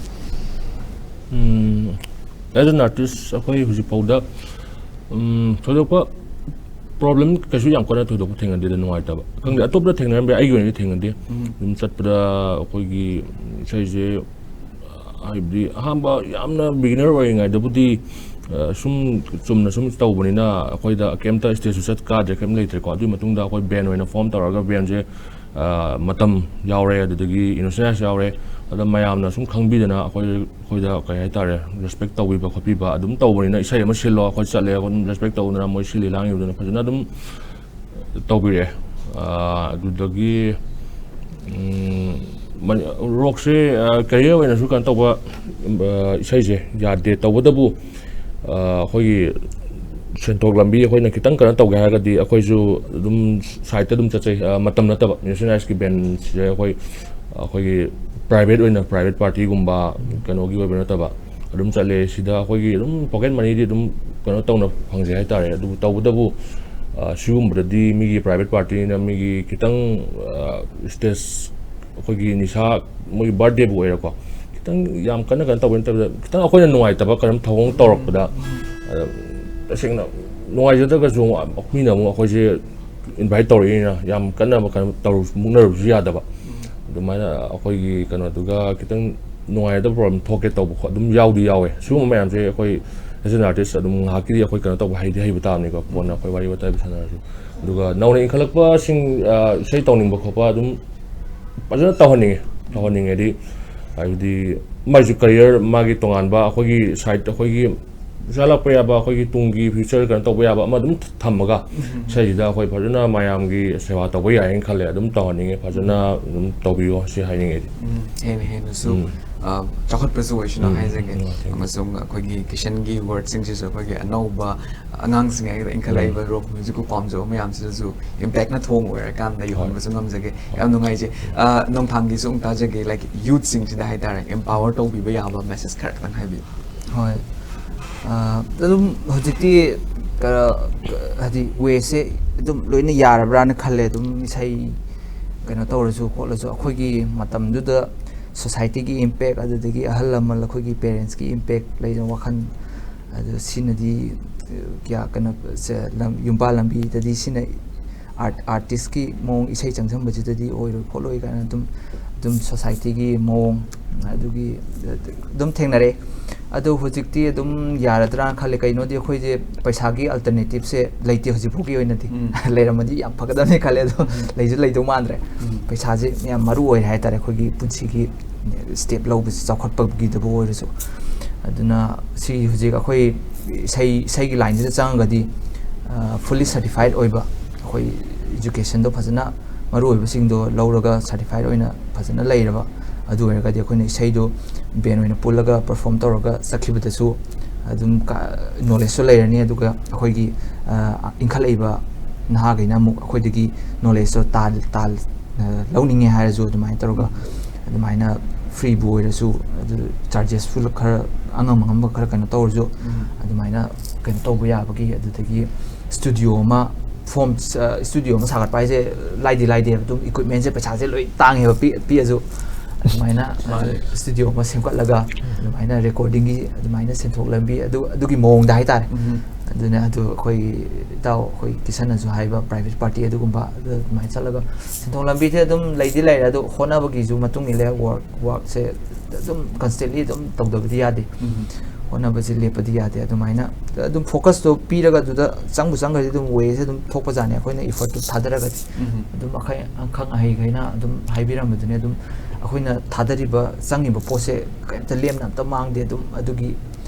As an artist, ꯑꯩꯈꯣꯏ ꯍꯧꯖꯤꯛꯐꯥꯎꯗ, ꯎꯝ, ꯊꯣꯏꯗꯣꯛꯄ problem ꯀꯩꯁꯨ ꯌꯥꯝ ꯀꯟꯅ ꯊꯣꯏꯗꯣꯛꯄ ꯊꯦꯡꯅꯗꯦꯗ, ꯅꯨꯡꯉꯥꯏꯇꯕ꯫ ꯈꯪꯗꯦ, ꯑꯇꯣꯞꯄꯗ ꯊꯦꯡꯅꯔꯝꯕ ꯌꯥꯏ, ꯑꯩꯒꯤ ꯑꯣꯏꯅꯗꯤ ꯊꯦꯡꯅꯗꯦ꯫ ꯑꯗꯨꯝ ꯆꯠꯄꯗ ꯑꯩꯈꯣꯏꯒꯤ ꯏꯁꯩꯁꯦ, ꯍꯥꯏꯕꯗꯤ ꯑꯍꯥꯟꯕ ꯌꯥꯝꯅ beginner ꯑꯣꯏꯔꯤꯉꯩꯗꯕꯨꯗꯤ, ꯑ, ꯁꯨꯝ ꯆꯨꯝꯅ ꯁꯨꯝ ꯇꯧꯕꯅꯤꯅ ꯑꯩꯈꯣꯏꯗ ꯀꯩꯝꯇ stageꯁꯨ ꯆꯠ ꯀꯥꯗ꯭ꯔꯦ, ꯀꯩꯝ ꯂꯩꯇ꯭ꯔꯦꯀꯣ꯫ ꯑꯗꯨꯒꯤ ꯃꯇꯨꯡꯗ ꯑꯩꯈꯣꯏ band ꯑꯣꯏꯅ form ꯇꯧꯔꯒ bandꯁꯦ, ꯑ, ꯃꯇꯝ ꯌꯥꯎꯔꯦ, ꯑꯗꯨꯗꯒꯤ Innocent Eyes ꯌꯥꯎꯔꯦ꯫ ꯑꯗ ꯃꯌꯥꯝꯅ ꯁꯨꯝ ꯈꯪꯕꯤꯗꯅ ꯑꯩꯈꯣꯏ, ꯑꯩꯈꯣꯏꯗ ꯀꯩ ꯍꯥꯏꯇꯥꯔꯦ, respect ꯇꯧꯕꯤꯕ ꯈꯣꯠꯄꯤꯕ ꯑꯗꯨꯝ ꯇꯧꯕꯅꯤꯅ, ꯏꯁꯩ ꯑꯃ ꯁꯤꯜꯂꯣ, ꯑꯩꯈꯣꯏ ꯆꯠꯂꯦ, ꯑꯗꯨꯝ respect ꯇꯧꯗꯅ ꯃꯣꯏ ꯁꯤꯜꯂꯤ ꯂꯥꯡꯉꯤꯕꯗꯨꯅ ꯐꯖꯅ ꯑꯗꯨꯝ ꯇꯧꯕꯤꯔꯛꯑꯦ꯫ ꯑ, ꯑꯗꯨꯗꯒꯤ, ꯎꯝ, ꯃꯅꯤ-, rockꯁꯦ, ꯑ, career ꯑꯣꯏꯅꯁꯨ ꯀꯩꯅꯣ ꯇꯧꯕ, ꯑ, ꯏꯁꯩꯁꯦ ꯌꯥꯗꯦ꯫ ꯇꯧꯕꯇꯕꯨ, ꯑ, ꯑꯩꯈꯣꯏꯒꯤ ꯁꯦꯟꯊꯣꯛ ꯂꯝꯕꯤ ꯑꯩꯈꯣꯏꯅ ꯈꯤꯇꯪ ꯀꯩꯅꯣ ꯇꯧꯒꯦ ꯍꯥꯏꯔꯒꯗꯤ ꯑꯩꯈꯣꯏꯁꯨ ꯑꯗꯨꯝ sideꯇ ꯑꯗꯨꯝ ꯆꯠꯆꯩ꯫ ꯑ, ꯃꯇꯝ ꯅꯠꯇꯕ, Innocent Eyesꯀꯤ bandꯁꯦ ꯑꯩꯈꯣꯏ, ꯑꯩꯈꯣꯏꯒꯤ private ꯑꯣꯏꯅ private partyꯒꯨꯝꯕ ꯀꯩꯅꯣꯒꯤ ꯑꯣꯏꯕ ꯅꯠꯇꯕ ꯑꯗꯨꯝ ꯆꯠꯂꯦ꯫ ꯁꯤꯗ ꯑꯩꯈꯣꯏꯒꯤ ꯑꯗꯨꯝ pocket moneyꯗꯤ ꯑꯗꯨꯝ ꯀꯩꯅꯣ ꯇꯧꯅ ꯐꯪꯖꯩ ꯍꯥꯏꯇꯥꯔꯦ꯫ ꯑꯗꯨꯕꯨ ꯇꯧꯕꯇꯕꯨ, ꯑ, ꯁꯤꯒꯨꯝꯕꯗꯗꯤ ꯃꯤꯒꯤ private partyꯅ ꯃꯤꯒꯤ ꯈꯤꯇꯪ, ꯑ, stage ꯑꯩꯈꯣꯏꯒꯤ ꯅꯤꯁꯥ, ꯃꯣꯏꯒꯤ birthdayꯕꯨ ꯑꯣꯏꯔꯣꯀꯣ, ꯈꯤꯇꯪ ꯌꯥꯝ ꯀꯟꯅ ꯀꯩꯅꯣ ꯇꯧꯕ ꯅꯠꯇꯕꯗ ꯈꯤꯇꯪ ꯑꯩꯈꯣꯏꯅ ꯅꯨꯡꯉꯥꯏꯇꯕ ꯀꯩꯅꯣꯝ ꯊꯧꯑꯣꯡ ꯇꯧꯔꯛꯄꯗ, ꯑ, ꯇꯁꯦꯡꯅ ꯅꯨꯡꯉꯥꯏꯖꯗ꯭ꯔꯒꯁꯨ ꯃꯤꯅ ꯑꯃꯨꯛ ꯑꯩꯈꯣꯏꯁꯦ invite ꯇꯧꯔꯛꯏꯅ ꯌꯥꯝ ꯀꯟꯅ ꯀꯩꯅꯣ ꯇꯧꯔꯨ-, ꯃꯨꯛꯅꯔꯨꯕꯁꯨ ꯌꯥꯗꯕ꯫ ꯑꯗꯨꯃꯥꯏꯅ ꯑꯩꯈꯣꯏꯒꯤ ꯀꯩꯅꯣꯗꯨꯒ ꯈꯤꯇꯪ ꯅꯨꯡꯉꯥꯏꯔꯗꯕ ꯄ꯭ꯔꯣꯕ꯭ꯂꯦꯝ ꯊꯣꯛꯀꯦ ꯇꯧꯕ ꯈꯣ- ꯑꯗꯨꯝ ꯌꯥꯎꯗꯤ ꯌꯥꯎꯋꯦ꯫ ꯁꯤꯒꯨꯝꯕ ꯃꯌꯥꯝꯁꯦ ꯑꯩꯈꯣꯏ as an artist ꯑꯗꯨꯝ ꯉꯥꯏꯍꯥꯛꯀꯤꯗꯤ ꯑꯩꯈꯣꯏ ꯀꯩꯅꯣ ꯇꯧꯕ ꯍꯩꯗꯤ ꯍꯩꯕ ꯇꯥꯕꯅꯤꯀꯣ, ꯀꯣꯟꯅ ꯑꯩꯈꯣꯏ ꯋꯥꯔꯤ ꯋꯥꯇꯥꯏ ꯁꯥꯟꯅꯔꯁꯨ꯫ ꯑꯗꯨꯒ ꯅꯧꯅ ꯏꯟꯈꯠꯂꯛꯄꯁꯤꯡ, ꯑ, ꯏꯁꯩ ꯇꯧꯅꯤꯡꯕ ꯈꯣꯠꯄ ꯑꯗꯨꯝ ꯐꯖꯅ ꯇꯧꯍꯟꯅꯤꯡꯉꯦ꯫ ꯇꯧꯍꯟꯅꯤꯡꯉꯦꯗꯤ ꯍꯥꯏꯕꯗꯤ ꯃꯥꯏꯁꯨ ꯀꯔꯤꯌꯔ, ꯃꯥꯒꯤ ꯇꯣꯉꯥꯟꯕ ꯑꯩꯈꯣꯏꯒꯤ ꯁꯥꯏꯠ, ꯑꯩꯈꯣꯏꯒꯤ ꯄꯩꯁꯥ ꯂꯥꯛꯄ ꯌꯥꯕ, ꯑꯩꯈꯣꯏꯒꯤ ꯇꯨꯡꯒꯤ ꯐ꯭ꯌꯨꯆꯔ ꯀꯩꯅꯣ ꯇꯧꯕ ꯌꯥꯕ ꯑꯃ ꯑꯗꯨꯝ ꯊꯝꯃꯒ ꯏꯁꯩꯁꯤꯗ ꯑꯩꯈꯣꯏ ꯐꯖꯅ ꯃꯌꯥꯝꯒꯤ ꯁꯦꯕꯥ ꯇꯧꯕ ꯌꯥꯏꯅ ꯈꯜꯂꯦ꯫ ꯑꯗꯨꯝ ꯇꯧꯍꯟꯅꯤꯡꯉꯦ, ꯐꯖꯅ ꯑꯗꯨꯝ ꯇꯧꯕꯤꯌꯣ ꯁꯤ ꯍꯥꯏꯅꯤꯡꯉꯦ ꯑꯩꯗꯤ꯫ ꯎꯝ, ꯍꯦꯟꯅ ꯍꯦꯟꯅꯁꯨ ꯎꯝ꯫ ꯑ, ꯆꯥꯎꯈꯠꯄꯁꯨ ꯑꯣꯏꯁꯅꯨ ꯎꯝ, ꯍꯥꯏꯖꯒꯦ꯫ ꯎꯝ, thank you꯫ ꯑꯃꯁꯨꯡ ꯑꯩꯈꯣꯏꯒꯤ ꯀꯤꯁꯟꯒꯤ ꯋꯥꯔꯗꯁꯤꯡꯁꯤꯁꯨ ꯑꯩꯈꯣꯏꯒꯤ ꯑꯅꯧꯕ ꯑꯉꯥꯡꯁꯤꯡ ꯍꯥꯏꯒꯗ꯭ꯔꯥ, ꯏꯟꯈꯠꯂꯛꯏꯕ ꯔꯣꯛ ꯃ꯭ꯌꯨꯖꯤꯛꯄꯨ ꯄꯥꯝꯖꯕ ꯃꯌꯥꯝꯁꯤꯗꯁꯨ ꯏꯝꯄꯦꯛꯅ ꯊꯣꯡ ꯑꯣꯏꯔꯀꯥꯟꯗ ꯌꯧꯍꯟꯕꯁꯨ ꯉꯝꯖꯒꯦ꯫ ꯌꯥꯝ ꯅꯨꯡꯉꯥꯏꯖꯩ꯫ ꯑ, ꯅꯣꯡꯊꯥꯡꯒꯤꯁꯨ ꯑꯃꯨꯛ ꯇꯥꯖꯒꯦ, ꯂꯥꯏꯛ, ꯌꯨꯠꯁꯤꯡꯁꯤꯗ ꯍꯥꯏꯇꯥꯔꯦ, ꯑꯦꯝꯄꯥꯋꯔ ꯇꯧꯕꯤꯕ ꯌꯥꯕ ꯃꯦꯁꯦꯖ ꯈꯔ ꯈꯤꯇꯪ ꯍꯥꯏꯕꯤꯌꯨ꯫ ꯍꯣꯏ꯫ ꯑ, ꯑꯗꯨꯝ ꯍꯧꯖꯤꯛꯇꯤ ꯀ-, ꯀ-, ꯍꯥꯏꯗꯤ ꯋꯦꯁꯦ ꯑꯗꯨꯝ ꯂꯣꯏꯅ ꯌꯥꯔꯕ꯭ꯔꯥꯅ ꯈꯜꯂꯦ꯫ ꯑꯗꯨꯝ ꯏꯁꯩ ꯀꯩꯅꯣ ꯇꯧꯔꯁꯨ ꯈꯣꯠꯂꯁꯨ ꯑꯩꯈꯣꯏꯒꯤ ꯃꯇꯝꯗꯨꯗ ꯁꯣꯁꯥꯏꯇꯤꯒꯤ ꯏꯝꯄꯦꯛ, ꯑꯗꯨꯗꯒꯤ ꯑꯍꯜ ꯂꯃꯟ ꯑꯩꯈꯣꯏꯒꯤ ꯄꯦꯔꯦꯟꯁꯀꯤ ꯏꯝꯄꯦꯛ ꯂꯩꯗꯅ ꯋꯥꯈꯜ, ꯑꯗꯨ ꯁꯤꯅꯗꯤ ꯀꯌꯥ ꯀꯩꯅꯣ ꯁꯦ ꯂꯝ-, ꯌꯨꯝꯕꯥꯜ ꯂꯝꯕꯤꯗꯗꯤ ꯁꯤꯅ ꯑꯥꯔꯠ-, ꯑꯥꯔꯇꯤꯁꯀꯤ ꯃꯑꯣꯡ ꯏꯁꯩ ꯆꯪꯁꯤꯟꯕꯁꯤꯗꯗꯤ ꯑꯣꯏꯔꯣꯏ ꯈꯣꯠꯂꯣꯏ ꯀꯥꯏꯅ ꯑꯗꯨꯝ, ꯑꯗꯨꯝ ꯁꯣꯁꯥꯏꯇꯤꯒꯤ ꯃꯑꯣꯡ ꯑꯗꯨꯒꯤ ꯑꯗꯨꯝ ꯊꯦꯡꯅꯔꯛꯑꯦ꯫ ꯑꯗꯣ ꯍꯧꯖꯤꯛꯇꯤ ꯑꯗꯨꯝ ꯌꯥꯔꯗ꯭ꯔꯥꯅ ꯈꯜꯂꯦ꯫ ꯀꯩꯅꯣꯗꯤ ꯑꯩꯈꯣꯏꯁꯦ ꯄꯩꯁꯥꯒꯤ ꯑꯜꯇꯔꯅꯦꯇꯤꯞꯁꯦ ꯂꯩꯇꯦ ꯍꯧꯖꯤꯛ ꯐꯥꯎꯒꯤ ꯑꯣꯏꯅꯗꯤ꯫ ꯎꯝ꯫ ꯂꯩꯔꯝꯃꯗꯤ ꯌꯥꯝ ꯐꯒꯗꯕꯅꯤ ꯈꯜꯂꯦ, ꯑꯗꯣ ꯎꯝ꯫ ꯂꯩꯁꯨ ꯂꯩꯗꯧ ꯃꯥꯟꯗ꯭ꯔꯦ꯫ ꯎꯝ꯫ ꯄꯩꯁꯥꯁꯦ ꯌꯥꯝ ꯃꯔꯨ ꯑꯣꯏꯔꯦ ꯍꯥꯏꯇꯥꯔꯦ ꯑꯩꯈꯣꯏꯒꯤ ꯄꯨꯟꯁꯤꯒꯤ ꯁ꯭ꯇꯦꯞ ꯂꯧꯕꯁꯦ, ꯆꯥꯎꯈꯠꯄꯒꯤꯗꯕꯨ ꯑꯣꯏꯔꯁꯨ꯫ ꯑꯗꯨꯅ ꯁꯤ ꯍꯧꯖꯤꯛ ꯑꯩꯈꯣꯏ ꯏꯁꯩ, ꯏꯁꯩꯒꯤ ꯂꯥꯏꯟꯁꯤꯗ ꯆꯪꯉꯒꯗꯤ, ꯑ, ꯐꯨꯜꯂꯤ ꯁꯔꯇꯤꯐꯥꯏꯠ ꯑꯣꯏꯕ, ꯑꯩꯈꯣꯏ ꯏꯖꯨꯀꯦꯁꯟꯗꯣ ꯐꯖꯅ, ꯃꯔꯨ ꯑꯣꯏꯕꯁꯤꯡꯗꯣ ꯂꯧꯔꯒ ꯁꯔꯇꯤꯐꯥꯏꯠ ꯑꯣꯏꯅ ꯐꯖꯅ ꯂꯩꯔꯕ, ꯑꯗꯨ ꯑꯣꯏꯔꯒꯗꯤ ꯑꯩꯈꯣꯏꯅ ꯏꯁꯩꯗꯣ ꯕꯦꯟ ꯑꯣꯏꯅ ꯄꯨꯜꯂꯒ ꯄꯔꯐꯣꯔꯝ ꯇꯧꯔꯒ ꯆꯠꯈꯤꯕꯗꯁꯨ ꯑꯗꯨꯝ ꯀ-, ꯅꯣꯂꯦꯖꯁꯨ ꯂꯩꯔꯅꯤ꯫ ꯑꯗꯨꯒ ꯑꯩꯈꯣꯏꯒꯤ, ꯑ, ꯏꯟꯈꯠꯂꯛꯏꯕ ꯅꯍꯥꯈꯩꯅ ꯑꯃꯨꯛ ꯑꯩꯈꯣꯏꯗꯒꯤ ꯅꯣꯂꯦꯖꯇꯣ ꯇꯥꯜ-, ꯇꯥꯜ-, ꯑ, ꯂꯧꯅꯤꯡꯉꯦ ꯍꯥꯏꯔꯁꯨ ꯑꯗꯨꯃꯥꯏꯅ ꯇꯧꯔꯒ, ꯑꯗꯨꯃꯥꯏꯅ ꯐ꯭ꯔꯤꯕꯨ ꯑꯣꯏꯔꯁꯨ, ꯑꯗꯨ ꯆꯥꯔꯖꯦꯁꯁꯨ ꯈꯔ ꯑꯉꯝ ꯑꯉꯝꯕ ꯈꯔ ꯀꯩꯅꯣ ꯇꯧꯔꯁꯨ, ꯎꯝ꯫ ꯑꯗꯨꯃꯥꯏꯅ ꯀꯩꯅꯣ ꯇꯧꯕ ꯌꯥꯕꯒꯤ, ꯑꯗꯨꯗꯒꯤ ꯁ꯭ꯇꯨꯗꯤꯑꯣ ꯑꯃ ꯐꯣꯝ, ꯑ, ꯁ꯭ꯇꯨꯗꯤꯑꯣ ꯑꯃ ꯁꯥꯒꯠꯄ ꯍꯥꯏꯁꯦ ꯂꯥꯏꯗꯤ ꯂꯥꯏꯗꯦꯕ꯫ ꯑꯗꯨꯝ ꯏꯀ꯭ꯋꯤꯞꯃꯦꯟꯁꯦ ꯄꯩꯁꯥꯁꯦ ꯂꯣꯏ ꯇꯥꯡꯉꯦꯕ, ꯄꯤ-, ꯄꯤꯛꯑꯁꯨ꯫ ꯑꯗꯨꯃꯥꯏꯅ, ꯑ, ꯃꯥꯅꯦ꯫ ꯁ꯭ꯇꯨꯗꯤꯑꯣ ꯑꯃ ꯁꯦꯝꯒꯠꯂꯒ ꯑꯗꯨꯃꯥꯏꯅ ꯔꯦꯀꯣꯔꯗꯤꯡꯒꯤ ꯑꯗꯨꯃꯥꯏꯅ ꯁꯦꯟꯊꯣꯛ ꯂꯝꯕꯤ ꯑꯗꯨ, ꯑꯗꯨꯒꯤ ꯃꯑꯣꯡꯗ ꯍꯥꯏꯇꯥꯔꯦ꯫ ꯎꯝ꯫ ꯑꯗꯨꯅ ꯑꯗꯨ ꯑꯩꯈꯣꯏꯒꯤ ꯏꯇꯥꯎ ꯑꯩꯈꯣꯏ ꯀꯤꯁꯟꯅꯁꯨ ꯍꯥꯏꯕ ꯄ꯭ꯔꯥꯏꯚꯦꯠ ꯄꯥꯔꯇꯤ ꯑꯗꯨꯒꯨꯝꯕ ꯑꯗꯨ ꯑꯗꯨꯃꯥꯏꯅ ꯆꯠꯂꯒ ꯁꯦꯟꯊꯣꯛ ꯂꯝꯕꯤꯗꯤ ꯑꯗꯨꯝ ꯂꯩꯗꯤ ꯂꯩꯔꯦ, ꯑꯗꯣ ꯍꯣꯠꯅꯕꯒꯤꯁꯨ ꯃꯇꯨꯡ ꯏꯜꯂꯦ꯫ ꯋꯥꯔꯛ, ꯋꯥꯔꯛꯁꯦ ꯑꯗꯨꯝ ꯀꯟꯁꯇꯦꯟꯂꯤ ꯑꯗꯨꯝ ꯇꯧꯗꯕꯗꯤ ꯌꯥꯗꯦ꯫ ꯍꯣꯠꯅꯕꯁꯦ ꯂꯦꯞꯄꯗꯤ ꯌꯥꯗꯦ꯫ ꯑꯗꯨꯃꯥꯏꯅ ꯑꯗꯨꯝ ꯐꯣꯀꯁꯇꯣ ꯄꯤꯔꯒ ꯑꯗꯨꯗ ꯆꯪꯕꯨ ꯆꯪꯈ꯭ꯔꯗꯤ ꯑꯗꯨꯝ ꯋꯦꯁꯦ ꯑꯗꯨꯝ ꯊꯣꯛꯄꯖꯥꯠꯅꯤ, ꯑꯩꯈꯣꯏꯅ ꯏꯐꯔꯠꯇꯨ ꯊꯥꯗꯔꯒꯗꯤ꯫ ꯑꯗꯨꯝ ꯑꯈꯪ ꯑꯍꯩꯈꯩꯅ ꯑꯗꯨꯝ ꯍꯥꯏꯕꯤꯔꯝꯕꯗꯨꯅꯤ꯫ ꯑꯗꯨꯝ ꯑꯩꯈꯣꯏꯅ ꯊꯥꯗꯔꯤꯕ, ꯆꯪꯉꯤꯕ ꯄꯣꯠꯁꯦ ꯀꯔꯤꯝꯇ ꯂꯦꯝꯅ ꯑꯝꯇ ꯃꯥꯡꯗꯦ꯫ ꯑꯗꯨꯝ ꯑꯗꯨꯒꯤ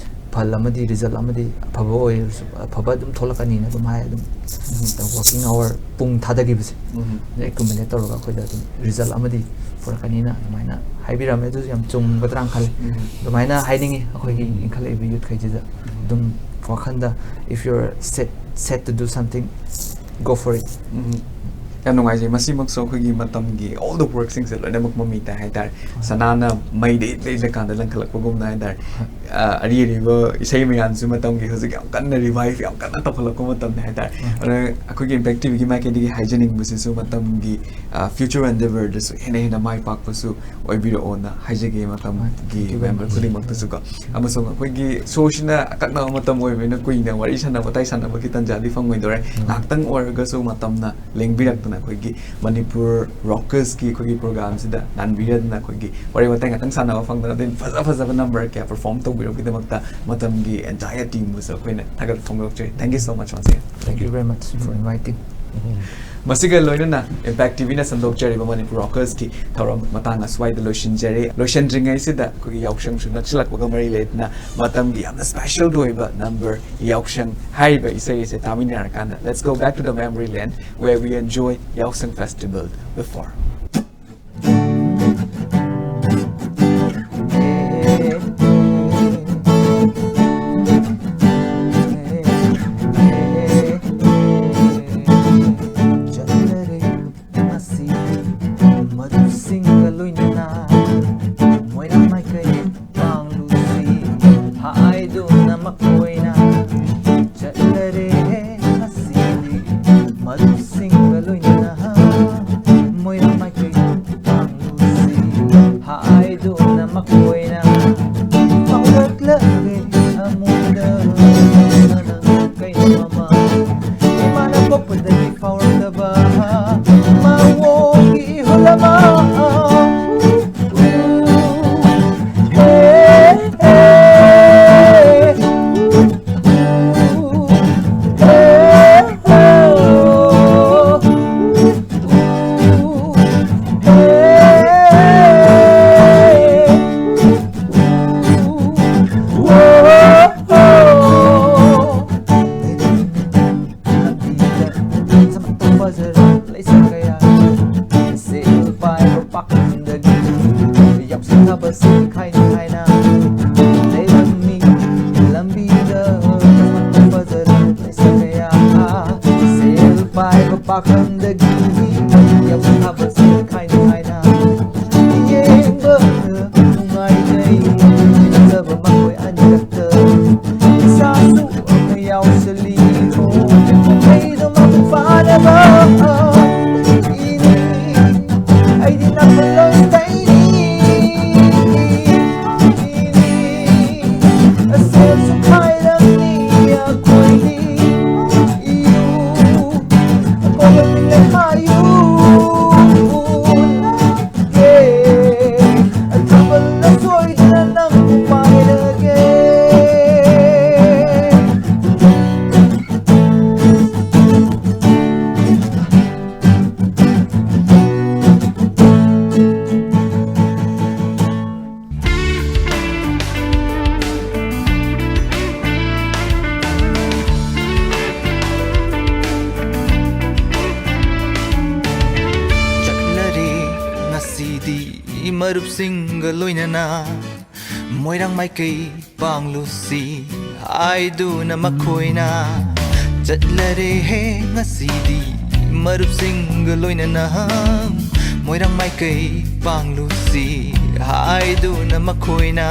ꯐꯜ ꯑꯃꯗꯤ, ꯔꯤꯖꯜ ꯑꯃꯗꯤ ꯑꯐꯕ ꯑꯣꯏꯔꯁꯨ, ꯑꯐꯕ ꯑꯗꯨꯝ ꯊꯣꯛꯂꯛꯀꯅꯤꯅ ꯑꯗꯨꯝ ꯍꯥꯏ꯫ ꯑꯗꯨꯝ ꯋꯥꯔꯀꯤꯡ ꯑꯋꯥꯔ ꯄꯨꯡ ꯊꯥꯗꯈꯤꯕꯁꯦ ꯑꯦꯀꯨꯃꯨꯂꯦꯠ ꯇꯧꯔꯒ ꯑꯩꯈꯣꯏꯗ ꯑꯗꯨꯝ ꯔꯤꯖꯜ ꯑꯃꯗꯤ ꯄꯨꯔꯛꯀꯅꯤꯅ ꯑꯗꯨꯃꯥꯏꯅ ꯍꯥꯏꯕꯤꯔꯝꯃꯦ꯫ ꯑꯗꯨꯁꯨ ꯌꯥꯝ ꯆꯨꯝꯒꯗ꯭ꯔꯥꯅ ꯈꯜꯂꯦ꯫ ꯑꯗꯨꯃꯥꯏꯅ ꯍꯥꯏꯅꯤꯡꯉꯤ ꯑꯩꯈꯣꯏꯒꯤ ꯏꯟꯈꯠꯂꯛꯏꯕ ꯌꯨꯠꯈꯩꯁꯤꯗ꯫ ꯑꯗꯨꯝ ꯋꯥꯈꯜꯗ, if you're set, set to do something, go for it. ꯌꯥꯝ ꯅꯨꯡꯉꯥꯏꯖꯩ꯫ ꯃꯁꯤꯃꯛꯁꯨ ꯑꯩꯈꯣꯏꯒꯤ ꯃꯇꯝꯒꯤ all the workꯁꯤꯡꯁꯦ ꯂꯣꯏꯅꯃꯛ ꯃꯃꯤ ꯇꯥꯏ ꯍꯥꯏꯇꯥꯔꯦ꯫ ꯁꯅꯥꯅ ꯃꯩꯗ ꯏꯠꯂ ꯏꯠꯂꯀꯥꯟꯗ ꯂꯪꯈꯠꯂꯛꯄꯒꯨꯝꯅ ꯍꯥꯏꯇꯥꯔꯦ꯫ ꯑ, ꯑꯔꯤ ꯑꯔꯤꯕ ꯏꯁꯩ ꯃꯌꯥꯝꯁꯨ ꯃꯇꯝꯒꯤ ꯍꯧꯖꯤꯛ ꯌꯥꯝ ꯀꯟꯅ ꯔꯤꯚꯥꯏꯚ ꯌꯥꯝ ꯀꯟꯅ ꯇꯧꯈꯠꯂꯛꯄ ꯃꯇꯝꯅꯤ ꯍꯥꯏꯇꯥꯔꯦ꯫ ꯑꯗꯨꯅ ꯑꯩꯈꯣꯏꯒꯤ ꯏꯝꯄꯦꯛ ꯇꯤꯚꯤꯒꯤ ꯃꯥꯏꯀꯩꯗꯒꯤ ꯍꯥꯏꯖꯅꯤꯡꯕꯁꯤꯁꯨ ꯃꯇꯝꯒꯤ, ꯑ, ꯐ꯭ꯌꯨꯆꯔ ꯑꯦꯟꯗꯦꯚꯔꯗꯁꯨ ꯍꯦꯟꯅ ꯍꯦꯟꯅ ꯃꯥꯏ ꯄꯥꯛꯄꯁꯨ ꯑꯣꯏꯕꯤꯔꯛꯑꯣꯅ ꯍꯥꯏꯖꯒꯦ ꯃꯇꯝꯒꯤ ꯃꯦꯝꯕꯔ ꯈꯨꯗꯤꯡꯃꯛꯇꯁꯨꯀꯣ꯫ ꯑꯃꯁꯨꯡ ꯑꯩꯈꯣꯏꯒꯤ ꯁꯣꯁꯤꯅ ꯑꯀꯛꯅꯕ ꯃꯇꯝ ꯑꯣꯏꯕꯅꯤꯅ ꯀꯨꯏꯅ ꯋꯥꯔꯤ ꯁꯥꯟꯅꯕ, ꯋꯥꯇꯥꯏ ꯁꯥꯟꯅꯕꯒꯤ ꯇꯥꯟꯖꯥꯗꯤ ꯐꯪꯉꯣꯏꯗꯧꯔꯦ꯫ ꯉꯥꯏꯍꯥꯛꯇꯪ ꯑꯣꯏꯔꯒꯁꯨ ꯃꯇꯝꯅ ꯂꯦꯡꯕꯤꯔꯛꯇꯅ ꯑꯩꯈꯣꯏꯒꯤ ꯃꯅꯤꯄꯨꯔ ꯔꯣꯀꯔꯁꯀꯤ ꯑꯩꯈꯣꯏꯒꯤ ꯄ꯭ꯔꯣꯒ꯭ꯔꯥꯝꯁꯤꯗ ꯅꯥꯟꯕꯤꯔꯗꯅ ꯑꯩꯈꯣꯏꯒꯤ ꯋꯥꯔꯤ ꯋꯥꯇꯥꯏ ꯉꯥꯛꯇꯪ ꯁꯥꯟꯅꯕ ꯐꯪꯗꯅ ꯑꯗꯩ ꯐꯖ ꯐꯖꯕ ꯅꯝꯕꯔ ꯀꯌꯥ ꯄꯔꯐꯣꯔꯝ ꯇꯧꯕꯤꯔꯛꯄꯒꯤꯗꯃꯛꯇ ꯃꯇꯝꯒꯤ ꯑꯦꯟꯇꯥꯌꯔ ꯇꯤꯝꯕꯨꯁꯨ ꯑꯩꯈꯣꯏꯅ ꯊꯥꯒꯠꯄ ꯐꯣꯡꯗꯣꯛꯆꯔꯤ꯫ Thank you so much once again. Thank you very much for inviting. ꯃꯁꯤꯒ ꯂꯣꯏꯅꯅ ꯏꯝꯄꯦꯛ ꯇꯤꯚꯤꯅ ꯁꯟꯗꯣꯛꯆꯔꯤꯕ ꯃꯅꯤꯄꯨꯔ ꯔꯣꯀꯔꯁꯀꯤ ꯊꯧꯔꯝ ꯃꯇꯥꯡ ꯑꯁ꯭ꯋꯥꯏꯗ ꯂꯣꯏꯁꯤꯟꯖꯔꯦ꯫ ꯂꯣꯏꯁꯤꯟꯗ꯭ꯔꯤꯉꯩꯁꯤꯗ ꯑꯩꯈꯣꯏꯒꯤ ꯌꯥꯎꯁꯪꯁꯨ ꯅꯛꯁꯤꯜꯂꯛꯄꯒ ꯃꯔꯤ ꯂꯩꯅꯅ ꯃꯇꯝꯒꯤ ꯌꯥꯝꯅ ꯁ꯭ꯄꯦꯁꯦꯜ ꯑꯣꯏꯕ ꯅꯝꯕꯔ ꯌꯥꯎꯁꯪ ꯍꯥꯏꯔꯤꯕ ꯏꯁꯩ ꯑꯁꯦ ꯇꯥꯃꯤꯟꯅꯔꯀꯥꯟꯗ, let's go back to the memory lane where we enjoy Yaosang Festival before. ꯆꯠꯂꯔꯦ ꯉꯁꯤꯗꯤ ꯃꯔꯨꯞꯁꯤꯡꯒ ꯂꯣꯏꯅꯅ ꯃꯣꯏꯔꯥꯡ ꯃꯥꯏꯀꯩ ꯄꯥꯡꯂꯨꯁꯤ ꯍꯥꯏꯗꯨꯅ ꯃꯈꯣꯏꯅ ꯆꯠꯂꯔꯦ ꯉꯁꯤꯗꯤ ꯃꯔꯨꯞꯁꯤꯡꯒ ꯂꯣꯏꯅꯅ ꯃꯣꯏꯔꯥꯡ ꯑꯈꯪꯗꯒꯤ ꯌꯥꯝ ꯐꯕꯁꯦ ꯈꯥꯏꯅ ꯈꯥꯏꯅ ꯌꯦꯡꯕ ꯅꯨꯡꯉꯥꯏꯖꯩ꯫ ꯐꯖꯕ ꯃꯈꯣꯏ ꯑꯅꯤꯈꯛꯇ ꯏꯁꯥꯁꯨ ꯑꯃ ꯌꯥꯎꯁꯜꯂꯤ꯫ ꯀꯨꯝꯍꯩꯗꯣ ꯃꯄꯨꯡ ꯐꯥꯅꯕ ꯏꯅꯤ꯫ ꯑꯩꯗꯤ ꯅꯥꯀꯜꯂꯣꯟ ꯇꯩꯅꯤ꯫ ꯑꯁꯦꯜꯁꯨ ꯈꯥꯏꯔꯝꯅꯤ ꯑꯩꯈꯣꯏꯗꯤ꯫ ꯆꯠꯂꯔꯦ ꯉꯁꯤꯗꯤ ꯃꯔꯨꯞꯁꯤꯡꯒ ꯂꯣꯏꯅꯅ ꯃꯣꯏꯔꯥꯡ ꯃꯥꯏꯀꯩ ꯄꯥꯡꯂꯨꯁꯤ ꯍꯥꯏꯗꯨꯅ ꯃꯈꯣꯏꯅ꯫ ꯆꯠꯂꯔꯦꯍꯦ ꯉꯁꯤꯗꯤ ꯃꯔꯨꯞꯁꯤꯡꯒ ꯂꯣꯏꯅꯅ ꯃꯣꯏꯔꯥꯡ ꯃꯥꯏꯀꯩ ꯄꯥꯡꯂꯨꯁꯤ ꯍꯥꯏꯗꯨꯅ ꯃꯈꯣꯏꯅ꯫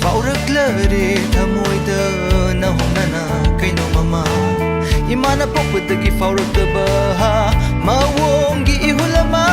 ꯐꯥꯎꯔꯛꯂꯔꯦ ꯊꯃꯣꯏꯗ ꯅꯧꯍꯧꯅꯅ ꯀꯩꯅꯣꯝ ꯑꯃ ꯏꯃꯥꯅ ꯄꯣꯛꯄꯗꯒꯤ ꯐꯥꯎꯔꯛꯇꯕ ꯃꯑꯣꯡꯒꯤ ꯏꯍꯨꯜ ꯑꯃ꯫